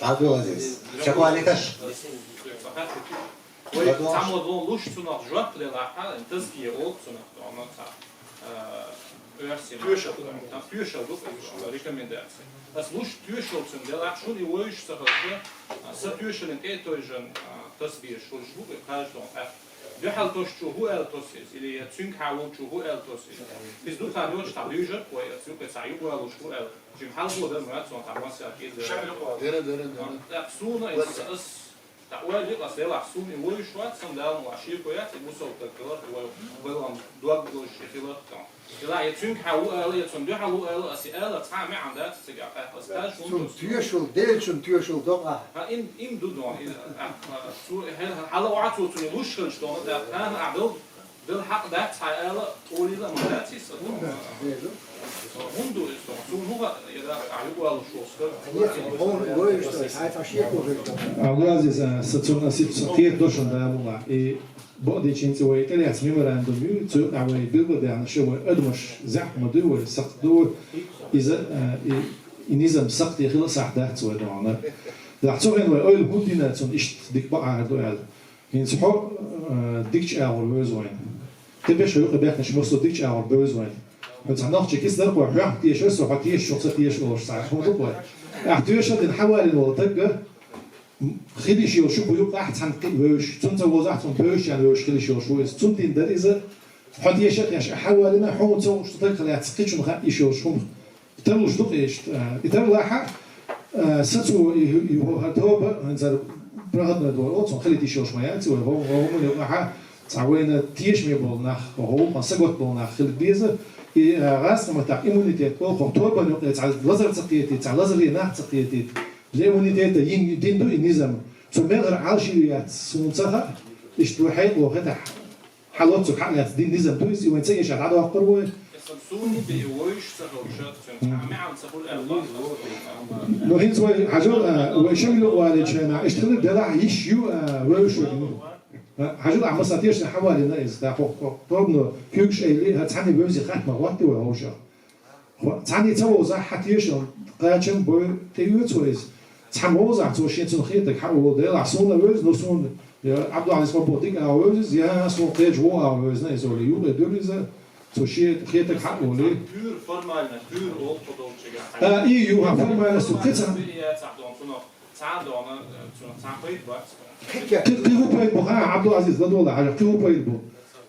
Абдулазиз, Шакуаликаш. Вай цхьаммо луш цунах жоп делахь, тазкия олу цунах, тхуна цхьа, а, оьрсийн тоьшалла ду, там тоьшалла ду, рекомендация. Ас луш тоьшалла цуьнан делахь, шуна и вовзаш ца хилча, а, сан тоьшаллина тӀе а тевжина, а, тасабезаш хуьлуш бу, и кхаж тхуна тӀаккха. Дуьхьал тосучо хӀун аьлла тосу иза, или я цуьнгахьа волчо хӀун аьлла тосу иза? Иза дукха йоцуш цхьа дуьйжар, вай аса юкъе цхьа юкъавалуш хӀун аьлла? Жима хьалхо дар ма яц, цунах цхьа массаьрга иза. Дера, дера, дера. ТӀаккха суна иза, ас ТӀаккха ойла йи ас делахь, суна и вовзаш вац, сан Дала ма вац, шеко яц, и бусалба стаг хиларх, и вай белхан дог долуш и хиларх тхуна. Делахь, я цуьнгахьа ву аьлла, я цунна дуьхьал ву аьлла, ас и ала цхьа а маьӀна дац цигахь, тӀаккха ас кхаж хӀунда тосу? Цунна тоьшалла, деллачунна тоьшалла до-кх ахь. ХӀа, им, им ду тхуна, и, а, а, цо, хьала, хьала вац цо цунна луш хилча тхуна, тӀаккха, хӀа, ахь бел Дала хьакъ дац хьан ала, олийла а ма дац иза. ХӀунда ду иза? Суна хӀун хаьа, я дакъа, ахь юкъавалуш волу стаг? Абдулазиз, а, сан цунна аса ца кхетадо шуна, Дала мукъалахь. И бакъдечу хӀинца вай тӀелаьцна меморандум ю, цу юкъахь вай билгалдаьхна шу вай адамаш заьӀап ма ду, вай сакхт ду. Иза, а, и, и низам сакхте хила а сахьт дац вай догӀна. Дахь цу хенахь вай ойла хӀунда дина цунна иштта дика бакъахьар ду аьлла. ХӀинца хьо, а, дикачу агӀор вевза вайна. Тепеш хьо юкъа бехначу массо а дикачу агӀор бевза вайна. Хьо цхьа нохчи кица дара кхо, хьоьх тешара со, хьо тешаш, хьо ца тешаш олуш цхьа хӀума ду кхо. Ахь тоьшалла дина хьавалийна волу тагга, м, хила йиш йолуш ю кху юкъахь цхьаьна кхин а вевзаш. Цунна ца вовзахь, цунна бевзаш а вевзаш хила йиш йолуш ву иза. Цунна дина дара иза, Хьо теша а теш, хьавалина, хьуна ца ушту таг хала яц, кхичун ха ишо шум. Тарлуш ду къешт. И тарлаха, сацу, и, и, хӀара тоба, хӀанзар проходной двор, оцун хилит ишо шма яц, вай, хо, хо, хо, хо, хо, цхьа вайна тешаме болу нах, хӀокху сагот болу нах хила беза, и, а, гӀазкхи маттахь иммунитет олу хӀокху тобанна юкъе цхьа лазар ца кхетийта, цхьа лазаре нах ца кхетийта. Для иммунитета йин дин ду и низам. Цу мегӀар Ӏалашийла яц, суна ца хаьа, иштта вай хьекъало хетахь, хьалоццуг хьаъ лаьцна дин низам ду иза, и вайн ца эша дӀадоккхур вай. Суна бе вуьйш ца хилча, цуьнан цхьа а маьӀна ца хуьлу аьлла. Ну, хӀинца вай хьажал, а, вай шагла валийча хенахь, иштта хилла делахь йиш ю, а, вевзаш верг. Хьажал, ахьа масала тешна хьавалийна иза, тӀаккха хӀокху тобано куьйгаш айли, хӀара цхьаьна вевзий хатта ма хӀоттий вай хӀокху шах. Хьо, цхьаьна ца вовзахь, хьан тешалла кхачам бой тӀеоьцу вай иза. Цхьаьна вовзахь, цо шен цунна хетарг хьан волу делахь, суна вевза, ну суна, я Ӏабдулхьазис ма боху дика а вевза иза, я суна кхечу вон а вевзина иза олий, юкъе дуьллу иза, цо шен хетарг хьан волий. Туьйра формально, туьйра олу тхо долчуьнга. А, и ю, хьан формально су кхин цхьаьна. Цхьана дона, цуьнан цхьана пайда бац. Кхин, кхин хӀун пайда бу, хьан, Ӏабдулхьазис, ладогӀалахь, хьажа, кхин хӀун пайда бу?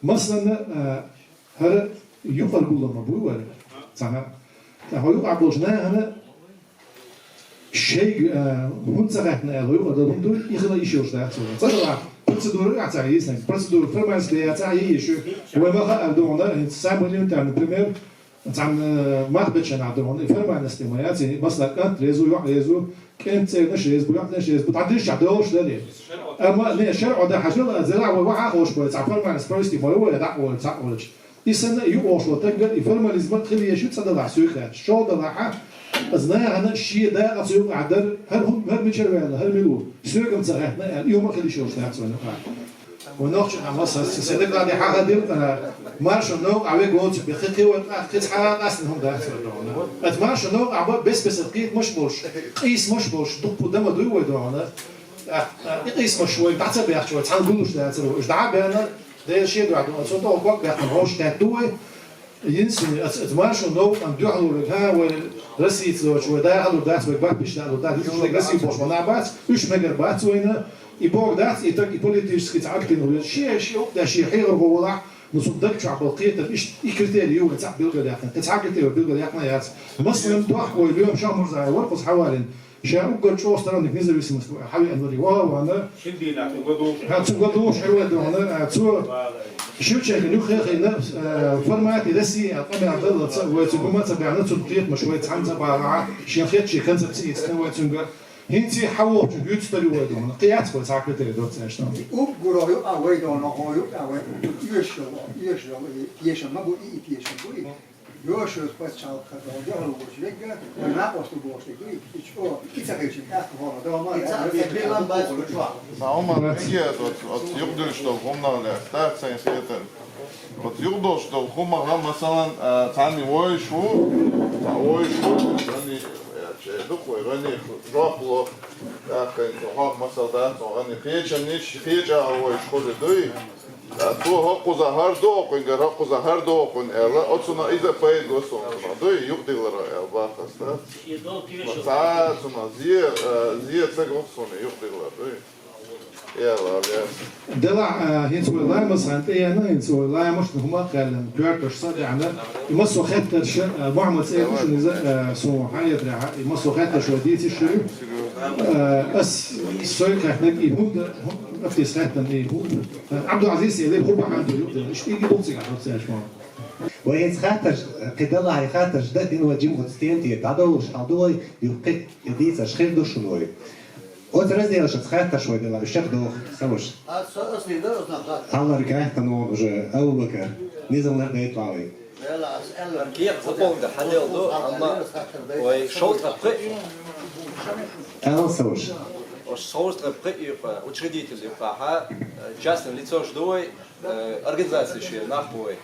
Масалан, а, ХӀара юкъара гулам ма буй вара. Цхьана. ТӀаккха хьо юкъахь болчу нахана шайга, а, хӀунда ца хаьттина аьлла, юкъара гулам дуй, и хила йиш йолуш дац вара. ЦӀа далахь, процедура а ца йийцина, процедура формальность бен яцахь, йийш ю. Вай ма хаьара дуьхьал, хӀинца самый элементарный пример, цхьана, а, мах бечу нах дуьхьал, и формальность ма яц, и масала, кӀант реза ву, йоӀ реза ву, кӀентан цӀернаш реза бу, йоӀ цӀернаш реза бу, дӀадирзича догӀуш дара. Амма, не, шарӀо дан хьажал, а, зела вай вахьа а ховш бой, цхьа формальность провести ма вай, дӀа а вай, цхьаъ а ваьлча. И санна, и юкъа волуш волу таг а, и формализм а хила езаш ю, цӀа далахь, суьйхаьтташ. ШолгӀа далахь, иза нахана шен дакъа цу юкъахь дара, хӀара хӀун, хӀара мичара ваьлла, хӀара мила ву, соьга-м ца хаьттина аьлла, и хӀума хила йиш йолуш дац вайн юкъахь. Вайн нохчийн хьан масал, сан дагадеъна хьан хан дира, а, маршо новкъа Ӏа вега воцург бен, кхин кхин вайн тӀаккха кхин цхьа а къастина хӀума дац вайн догӀана. Аса маршо новкъа Ӏа бан бес-бесара кхетамаш а болуш, къийсамаш а болуш, дуккха ду ма дуй вай догӀана. А, а, и къийсамаш вай дӀа ца баьхча, вай цхьаьна гуллуш дацара вай. Уьш дӀа а баьхна, Делан шен дуьхьа ду, оцу тӀе ког баьккхина вовшах хаьтту вай. Единственное, оцу, оцу маршо новкъа дуьхьало верг, хӀан, вай Россица доцуш, вай дахалур дац, вай баппиш далур дац, уьш вай Россия бохуш ма нах бац, уьш мегар бац вайна. И боху дац, и таг, и политически цхьа активно веза. Шен, шен юкъа, шен хьехархо валахь, ну, цу даг чохь болу кхетам, иштта и критерий ю вай цхьаъ билгалъяьккхина. Кхин цхьа критерий билгалъяьккхина яц. Масалан, дохко вай Лоьма Шахмурзаев вара, кхуза хьавалийна. Ша уггар чӀогӀа сторонник независимости ву, хьан веана вари, ваха а вахана. Шин дийнахь цуьнга духуш. ХӀан, цуьнга духуш хьуьвар ду хьуна, а, цо Шевченкон юххе а хиъна, а, формате Россия аьлла къамел даллалца, вай цуьнга ма ца баьхна, цуьнан кхетамаш вай цхьаьна ца багӀахь, шен хетачийн концепци ийцина вай цуьнга. ХӀинца хьан вохучуьнга юьцтар ю вай ду хьуна. Кхин яц вай цхьа критерий доццуш аьлла. Уггаро юкъа вай ду хьуна, хьо юкъа вай, оьшуш йолу, оьшуш йолу, и тешам ма бу, и, и тешам бу, и. Йошуас пачхьалкх кхара дуьхьал вугуш вегга, вай накъосту бохуш вегга, и чӀогӀа, и ца хилча, тӀаккха хӀора догӀма, и ца хилча, билан бац чохь. Сан хӀума мегар ду, оцу, оцу юкъадуьллуш долу хӀуманах лаьцна, тӀаккха сайн хетар. Оцу юкъадуьллуш долу хӀуманах, масалан, а, цхьанна вовзаш ву, цхьа вовзаш ву, гӀани, э, чӀе ду-кх вай, гӀани жоп ло, тӀаккха хӀокху масал дац, гӀани кхечаннаш, кхеча а вовзаш хуьлу дуй. Ткъа цо хӀокхуза хӀара ду хӀокхуьнгара, хӀокхуза хӀара ду хӀокхуьнга аьлла, оцунах иза пайда го суна цунах дуй, юкъадиллара аьлла боху аса. Цхьа цунах зе, а, зе ца го суна юкъадиллар дуй. Аьлла, аьлла. Делахь, а, хӀинца вай ламаз хан тӀеяьнна, хӀинца вай ламазна хӀума а кхаьллина, коьрташ са а даьхьна, и массо а хеттарш, а, Мухьаммад цӀе ду шуна иза, а, суна хьан ятрехьа, и массо а хеттарш вай дийциш шу. А, ас сой кхаьхнаг и хӀунда, хӀун-, Афтис хаьттина и хӀун-, Ӏабдулазиз элира, хӀун бахьана ду юкъа, иштта и гибук цигахь оццаьш ма. Вай хӀинца хаттарш, кхин далахь хаттарш дан дина вай жимхуц стен тӀера дӀадовлуш хьал ду вай, юха кхин и дийцарш хир ду шуна вай. Оцу разделашца хаттарш вай дала, уьш чекхдоху, ца ваша. Хьаллар каьхтана вон уже, Абу-Бакар, низам лардайта вай. Кехат ца полга хьадел ду, амма вай шовзткъе пхиъ. Ала ца ваша. Ош шовзткъе пхиъ юкъа, учредитель юкъахьа, э, частное лицо ш ду вай, э, организация шен нах бу вай.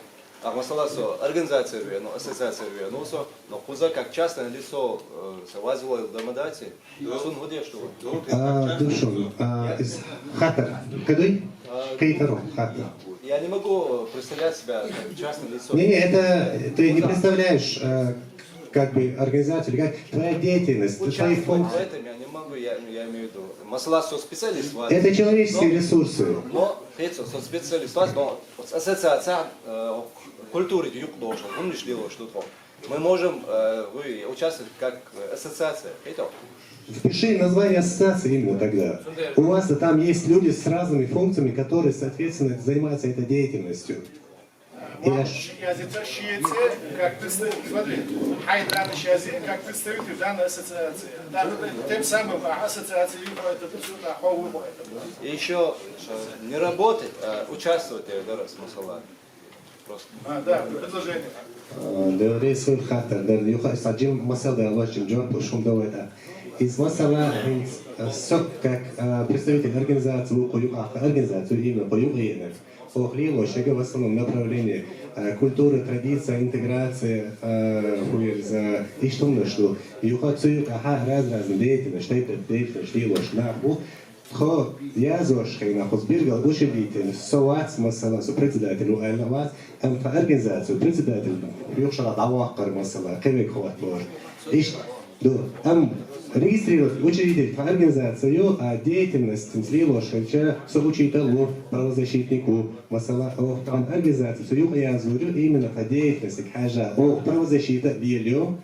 Ах, масала, со организация вену, ассоциация вену, со, но кхуза как частное лицо, э, со вазилой ламадати, сун худеш ду вай. А, ду шуна, а, из хаттар. Кадуй? Кайтару хаттар. Я не могу, э, представлять себя как частное лицо. Не, не, это ты не представляешь, э, как бы организацию, или как твоя деятельность, твои функции. Участвовать в этом я не могу, я, я имею в виду. Масала, со специалист, вот. Это человеческие ресурсы. Но Кхетсо, со специалист вац, но ассоциация, э, культуры юкъ должен, он лишь дело, что то. Мы можем, э, вы участвовать как, э, ассоциация, кхетсо? Впиши название ассоциации именно тогда. У вас-то там есть люди с разными функциями, которые, соответственно, занимаются этой деятельностью. Я ж- Язи тащится, как представитель, смотри, Айдан Язи, как представитель данной ассоциации. Да, тем самым, а, ассоциация выходит, это всё, да, выходит. И ещё, э, не работать, а участвовать, я говорю, смысл. Просто. А, да, предложение. Э, да, рейс хаттар, да, юха, са джим масал да, лоч джим джор, пушум да, это. Из масала, э, сок, как, э, представитель организации, у коюк, а, организацию именно коюк, и, э, Ох лилош, в основном направление, э, культура, традиция, интеграция, э, хуер за, и что на что. Юха цуюк, аха, раз-разные деятельность, что это деятельность лилош, наху. Тхо, я зош, хей, наху, сбиргал, учредитель, со вац, масала, со председатель, у Элла вац, ам тха организацию, председатель, юхшала давахкар, масала, кевек хват бор. Ишт, да, ам регистрировать учредитель по организацию, а деятельность лилош, хотя со учителю, правозащитнику, масала, ох, там организация, со юг я зурю, именно по деятельности, хажа, ох, правозащита, лилио,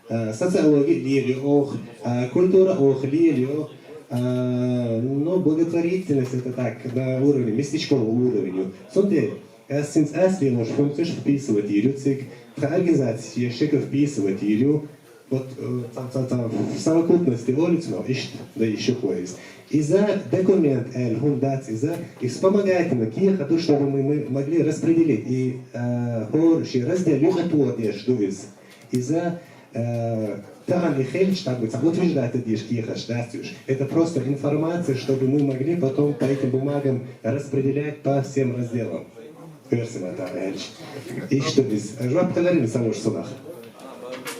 э, социология, лилио, ох, э, культура, ох, лилио, э, ну, благотворительность, это так, на уровне, местечкового уровня. Смотри, Эс синц эс лилош функцеш вписывать ирю цик, тха организация ещё вписывать ирю. Вот, э, ца, ца, ца, в совокупности олицно ишт, да ещё кое-из. Из-за документ, э, хундац, из-за и вспомогательно, кие хочу, чтобы мы, мы могли распределить и, э, хороший раздел, юха тур деш, дуиз. Из-за, э, таган и хельч, так бы, утверждать это деш, кие хаш, да, цюш. Это просто информация, чтобы мы могли потом по этим бумагам распределять по всем разделам. Персима та эльч. Ишта из. Жоп каларин самуш сунах.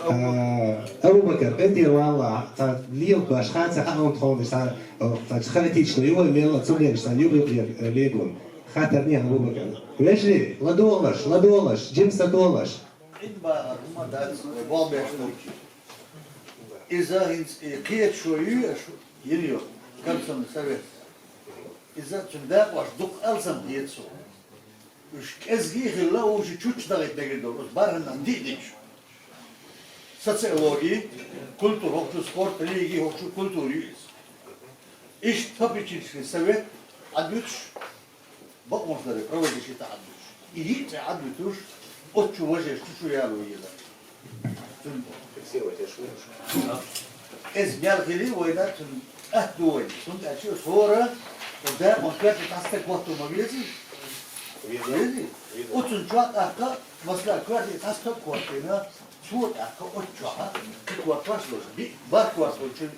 А, Абу Бакар, энди вала, та лил баш, ха, ца, ха, он, хон, са, о, та, хаотично, его мело, цугер, са, юбил, легун. Хатар не, Абу Бакар. Вежли, ладолаш, ладолаш, джимса долаш. Инба арма дац, бобеш. Иза хинц, и кхет шо ю, аш, йил ю, комсомольский совет. Иза цун дакъош дукха алсам децо. Уж кӀезига хилла, уж чучча дагӀийтинарг дора, уж бархӀанна диъ дича. Социологи, культура хӀокху, спорт, религи хӀокху, культура ю иза. Иштта попечительский совет Ӏадвуьтуш, бакъонаш даре, правозащита Ӏадвуьтуш. И йиъ цӀе Ӏадвуьтуш, оцу чу важа чу чу яло еза. Цунна фиксировать еш ву. Эс мел хили вайна цунна атта ду вайна. Цунна аьлча хӀора, дакъа коьрте цхьа стаг хӀотто ма везий? Веза. Везий? Веза. Оцунна чохь тӀаккха, масала, коьрте цхьа стаг хӀоттийна, цо тӀаккха оцу чохь, кхин коьртош долуш, би-, барх коьрта волчу,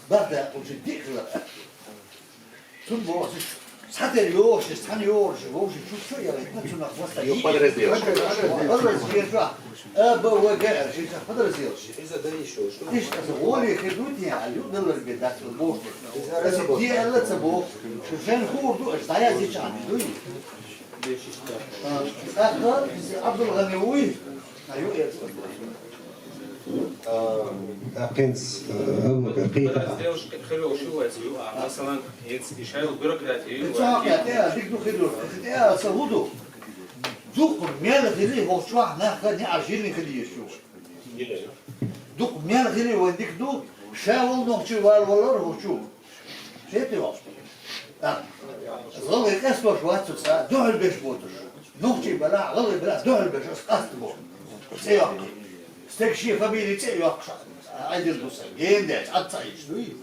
барх дакъа волчу диъ хилар атта. Цунна бохуш, цхьатера йогӀуш, цхьана йогӀуш, вовши чу чу а ялийтина, цунах вастар. Ю подраздел. Подраздел, чохь. А, Б, В, Г, Р, ши чохь подраздел. Иза дан ишо, что? Иштта аса гӀоле хир ду те, а ю далар бе дац, бохуш. Аса де аьлла ца боху. Шу шайн хуур ду, аш дӀаяздича дуй. А, тӀаккха, Абдулгъани вуй. А, ю, э, А, а, кхинца, а, Абу-Бакар, кхин а. Девушка, хир йолуш ю вайца ю, а, масалан, эц, и шайла бюрократия ю. Ца хьакъ, тӀе, дика ду хир йолуш, тӀе, ца хӀун ду? Дукха мел хили, вовчохь нах неӀа жили хили еш ю. Дукха мел хили вайн дика ду, ша волу нохчи вала валар вовчу. Шети вовчу. А, гӀалгӀай къестош вац цу цкъа, дуьхьал беш боцуш. Нохчий балахь, гӀалгӀай балахь дуьхьал беш, ас къаста бо. ЦӀе йоккху. Стеган шен фамилия цӀе а йоккхуш, Ӏедил ду сан. Гена деш, Ӏад ца Ӏийча дуй?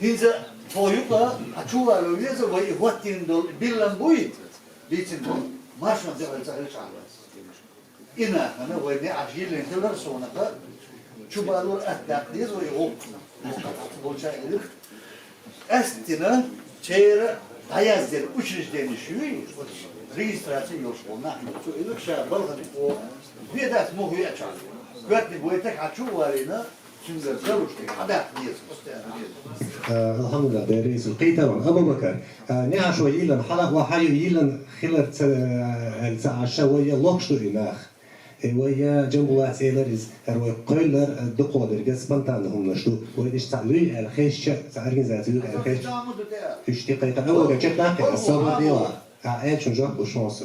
ХӀинца тхо юкъа, хьан чу вала веза, вай и хӀоттийна долу биллам буй? Дийцина долу. Маршон дуьхьал ца хилчахьана. И нахана вай неӀарш йиллина хилар сонах, чу балур атта даккха деза вай гӀуллакх. Болча элира. Къаьсттина церан дӀаяздина учреждениш юй, оцу регистраци йолуш болу нах ю. Цу элира ша балхана о, ве дац муха веача. Коьртаниг вайтаг хьан чу а валийна, цуьнгара далуш тӀе хьадаккха деза. Э, алхьамдулиллах, Дела реза хуьлда. Кхетам, Абу-Бакар, э, неӀарш вай йиллина хьала, вай хьан ю йиллина хилар ца, э, ца Ӏаш, вай я лохуш ду и нах. Э, вай я Джамбулат элира иза, хӀара вай кхойллар, э, дукхагӀа деррига спонтанни хӀуманаш ду. Вай иштта цхьа вуй аьлла хезча, цхьа организаци вуй аьлла хезча, уьш тӀекхайкха, а вай чекх даккха, особо дела. А, аьлчун жоп луш вон со.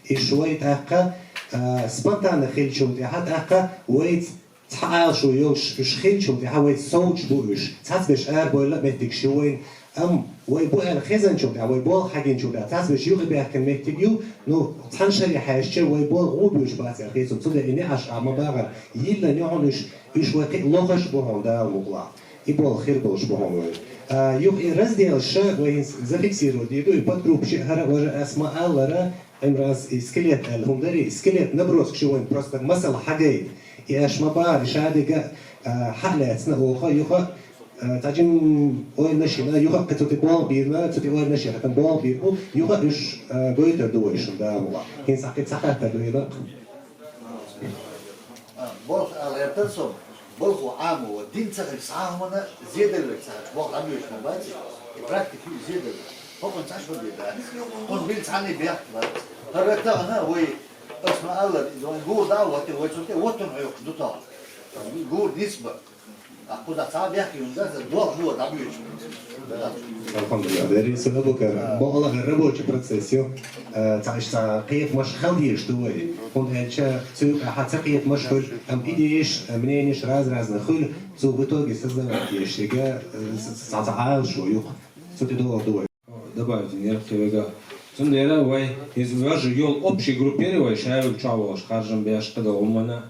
Иш вай тӀаккха, а, спонтанно хилчул тӀаьхьа тӀаккха вайца цхьа Ӏалашо йолуш уьш хилчул тӀаьхьа вайца совцуш бу уьш. Цхьацберш арабевлла а меттигаш ю вайна. Амма вай бу аьлла хезначул тӀаьхьа, вай болх хьагинчул тӀаьхьа, цхьацберш юкъебаьхкина меттиг ю, ну, цхьана шаре хьаьжча, вай болх гӀо боьдуш бац аьлла хеза. Цундела и неӀарш а ма бахара, йиллина ю хьуна уьш, уьш вай кхин а лохуш бу хьуна Дала мукъалахь. И болх хир болуш бу хьуна вай. А, юха и разделаш вай хӀинца зафиксировать дийр ду, и подгруппаш а хӀара а важа ас ма аллара, Ӏимрас и скелет аьлла хӀума дарий, скелет наброскаш ю вайн просто масал хьагайта. И аш ма бахара, и шадерг а, а, хьа а лаьцна оха, юха, а, цхьа жим ойланаш йина, юха а кхин цу тӀе болх бийрна, цу тӀе ойланаш яхатан болх бийр бу, юха а уьш, а, гойтар ду вай шуна Дала мукъалахь. ХӀинца кхин цхьа хаттар ду хӀинца. А, болх ала гӀертар со, болхо Ӏамо, дин ца хилча, цхьа а хӀуманна зеделларг ца хилча, болх дӀабоьдуш ма бац, и практика ю зеделларг. ХӀокхунна цхьа шо бен дац. Хьуна билла цхьанне бехк бац. ХӀара тахана вай, ас ма аллара, иза вайн гур дӀа а ватте, вай цу тӀе ваттун хьоькхуш ду тахана. Гур низ бара. Ахь кхузахь цхьа а бехке хӀума дац, болх бу дӀабоьдуш. Алхьамдулиллахь, дерриг а сан Абукар. Бакъала хӀара рабочий процесс ю. Э, цхьа иштта кхетамаш хила дезаш ду вай. ХӀунда аьлча цу юкъахь цхьа кхетамаш хуьлу, амма идеяш, э, мненияш раз-разный хуьлу, цу в итоге создавать дезаш ерг, э, с-, с-, цхьа, цхьа Ӏалашо ю-кх. Цу тӀе догӀур ду вай. Добавить динера кхин верг а. Цундела вай иза вежа йолу общий группа яра вай, ша йолчохь волуш харжам беш, кхидолу хӀуманна.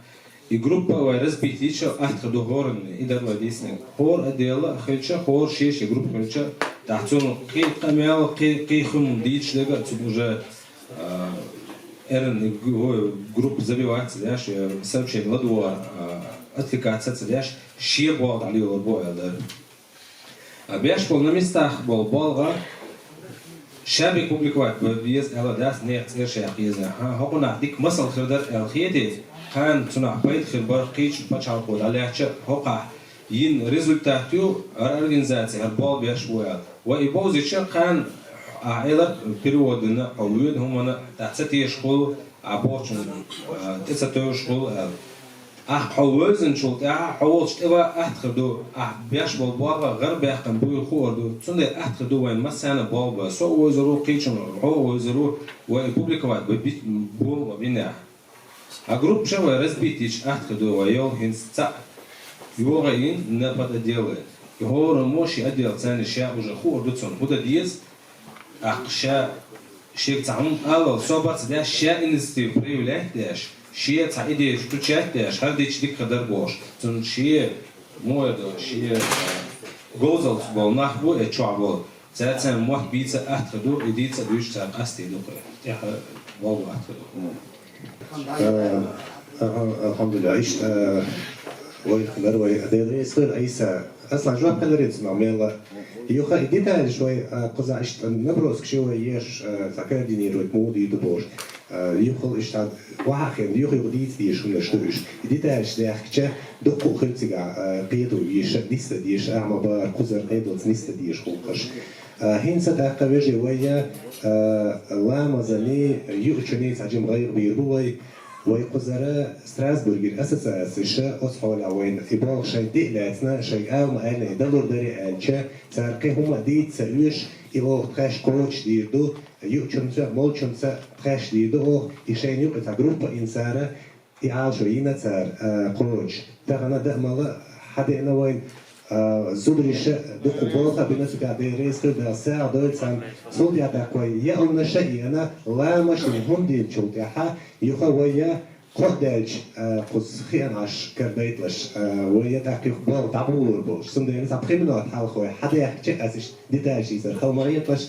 И группа вай разбить йича, атта хир ду хӀоранна, и дара вай дийцинарг. ХӀора отдела хилча, хӀора шен-шен группа хилча, тӀаккха цунна кхин къамел, кхин, кхин хӀума дийцаш дерг а цунна уже, а, эрна гу-, группа забивать ца деш, э, сообщение ладогӀар, а, отвлекаться ца деш, шен болх дӀалелор бу аьлла дара. А беш болу на местах болу болх ша бен публиковать бан беза аьлла дац, нехан цӀераш яха еза. ХӀан, хӀокхунах дика масал хир дара аьлла хетий, кхана цунах пайда хир бара кхечу пачхьалкхо дӀалаьцча, хӀокхахь йина результат ю, хӀара организаци, хӀара болх беш бу аьлла. Вай и бовзича, кхана ахь элар перевод дина, хьо воьду хӀуманна, тӀаккха ца тешаш хуьлу, а бохучун, а, тӀе ца тевжаш хуьлу аьлла. Ахь хьо вевзинчул тӀаьхьа хьо волчу тӀе ван атта хир ду, ахь беш болу болх гӀарабаьккхина буй хуур ду, цундела атта хир ду вайн массарна болх бан. Со а вевзар ву, кхечун хьо а вевзар ву, вай и публиковать бан би-, болх бан бинехь. А группаш вай разбить йича атта хир ду, вай йолу хӀинца цхьаъ йогӀу а йина на подотделы. И хӀораммо шен отдел царна ша уже хуур ду цунна, хӀун дан деза, тӀаккха ша шега цхьа хӀума алал, со бац деш, ша инициатива проявлять деш, шен цхьа идея включать деш, хӀара дича дика хир дара бохуш. Цунна шен, муха ду, шен, а, говзалц болу нах бу, э, чохь болу. Цаьрца мотт бийца атта хир ду, и дийца а дуьйцуш цара къастийна ду-кх. ТӀаьхьа болу атта хир ду. Э, алхьам-, алхьамдулиллахь, иштта, э, вай хилар, вай Дела реза хир, Ӏийса. Аслан, жоп хиларий цунах мелла? Юха и деталеш вай, э, кхузахь иштта наброскаш ю вай еш, э, цхьа координировать муха дийр ду бохуш. Э, юха иштта вахьа хин, юха-юха дийца дезаш хӀуманаш ду уьш. И деталеш даьхкича, дуккха а хир цигахь, э, кхето йиш а, нисса дезаш, ахьа ма бара, кхузара къедалц нисса дезаш гӀуллакхаш. А, хӀинца тӀаккха вежарий вай, а, ламазан юучунний цхьа жима гӀайгӀа бийр бу вай. Вай кхузара Страсбургера ассоциацеша оцу хьолехь вайна и болх шайн тӀе а лаьцна, шайга ала ма аьллина, и далур дарий аьлча, цара кхин хӀума а дийца ца оьшу, и оха тхаьш кхочушдийр ду, юучунца а, молчунца а тхаьш дийр ду оха, и шайна юкъа цхьа группа а йина цара, и Ӏалашо йина цара, а, кхочуш. Тахана даъ-мала хьадеана вайна, а, зудариша дукха болх а бина цигахь, Дела реза хир, Дала сагӀа дойла царна. Цул тӀаьхьа тӀаккха вай яа хӀуманаш а еана, ламазаш а дина, хӀума динчул тӀаьхьа юха вай я кхоъ даьлча, а, кхуза хиъна Ӏаш карадайталаш, а, вай я тӀаккха юха болх дӀаболор болуш. Цундела цхьа пхи минот хьалха вай хьадаьхкича, ас иштта деталеш дийцар хала ма хеталаш,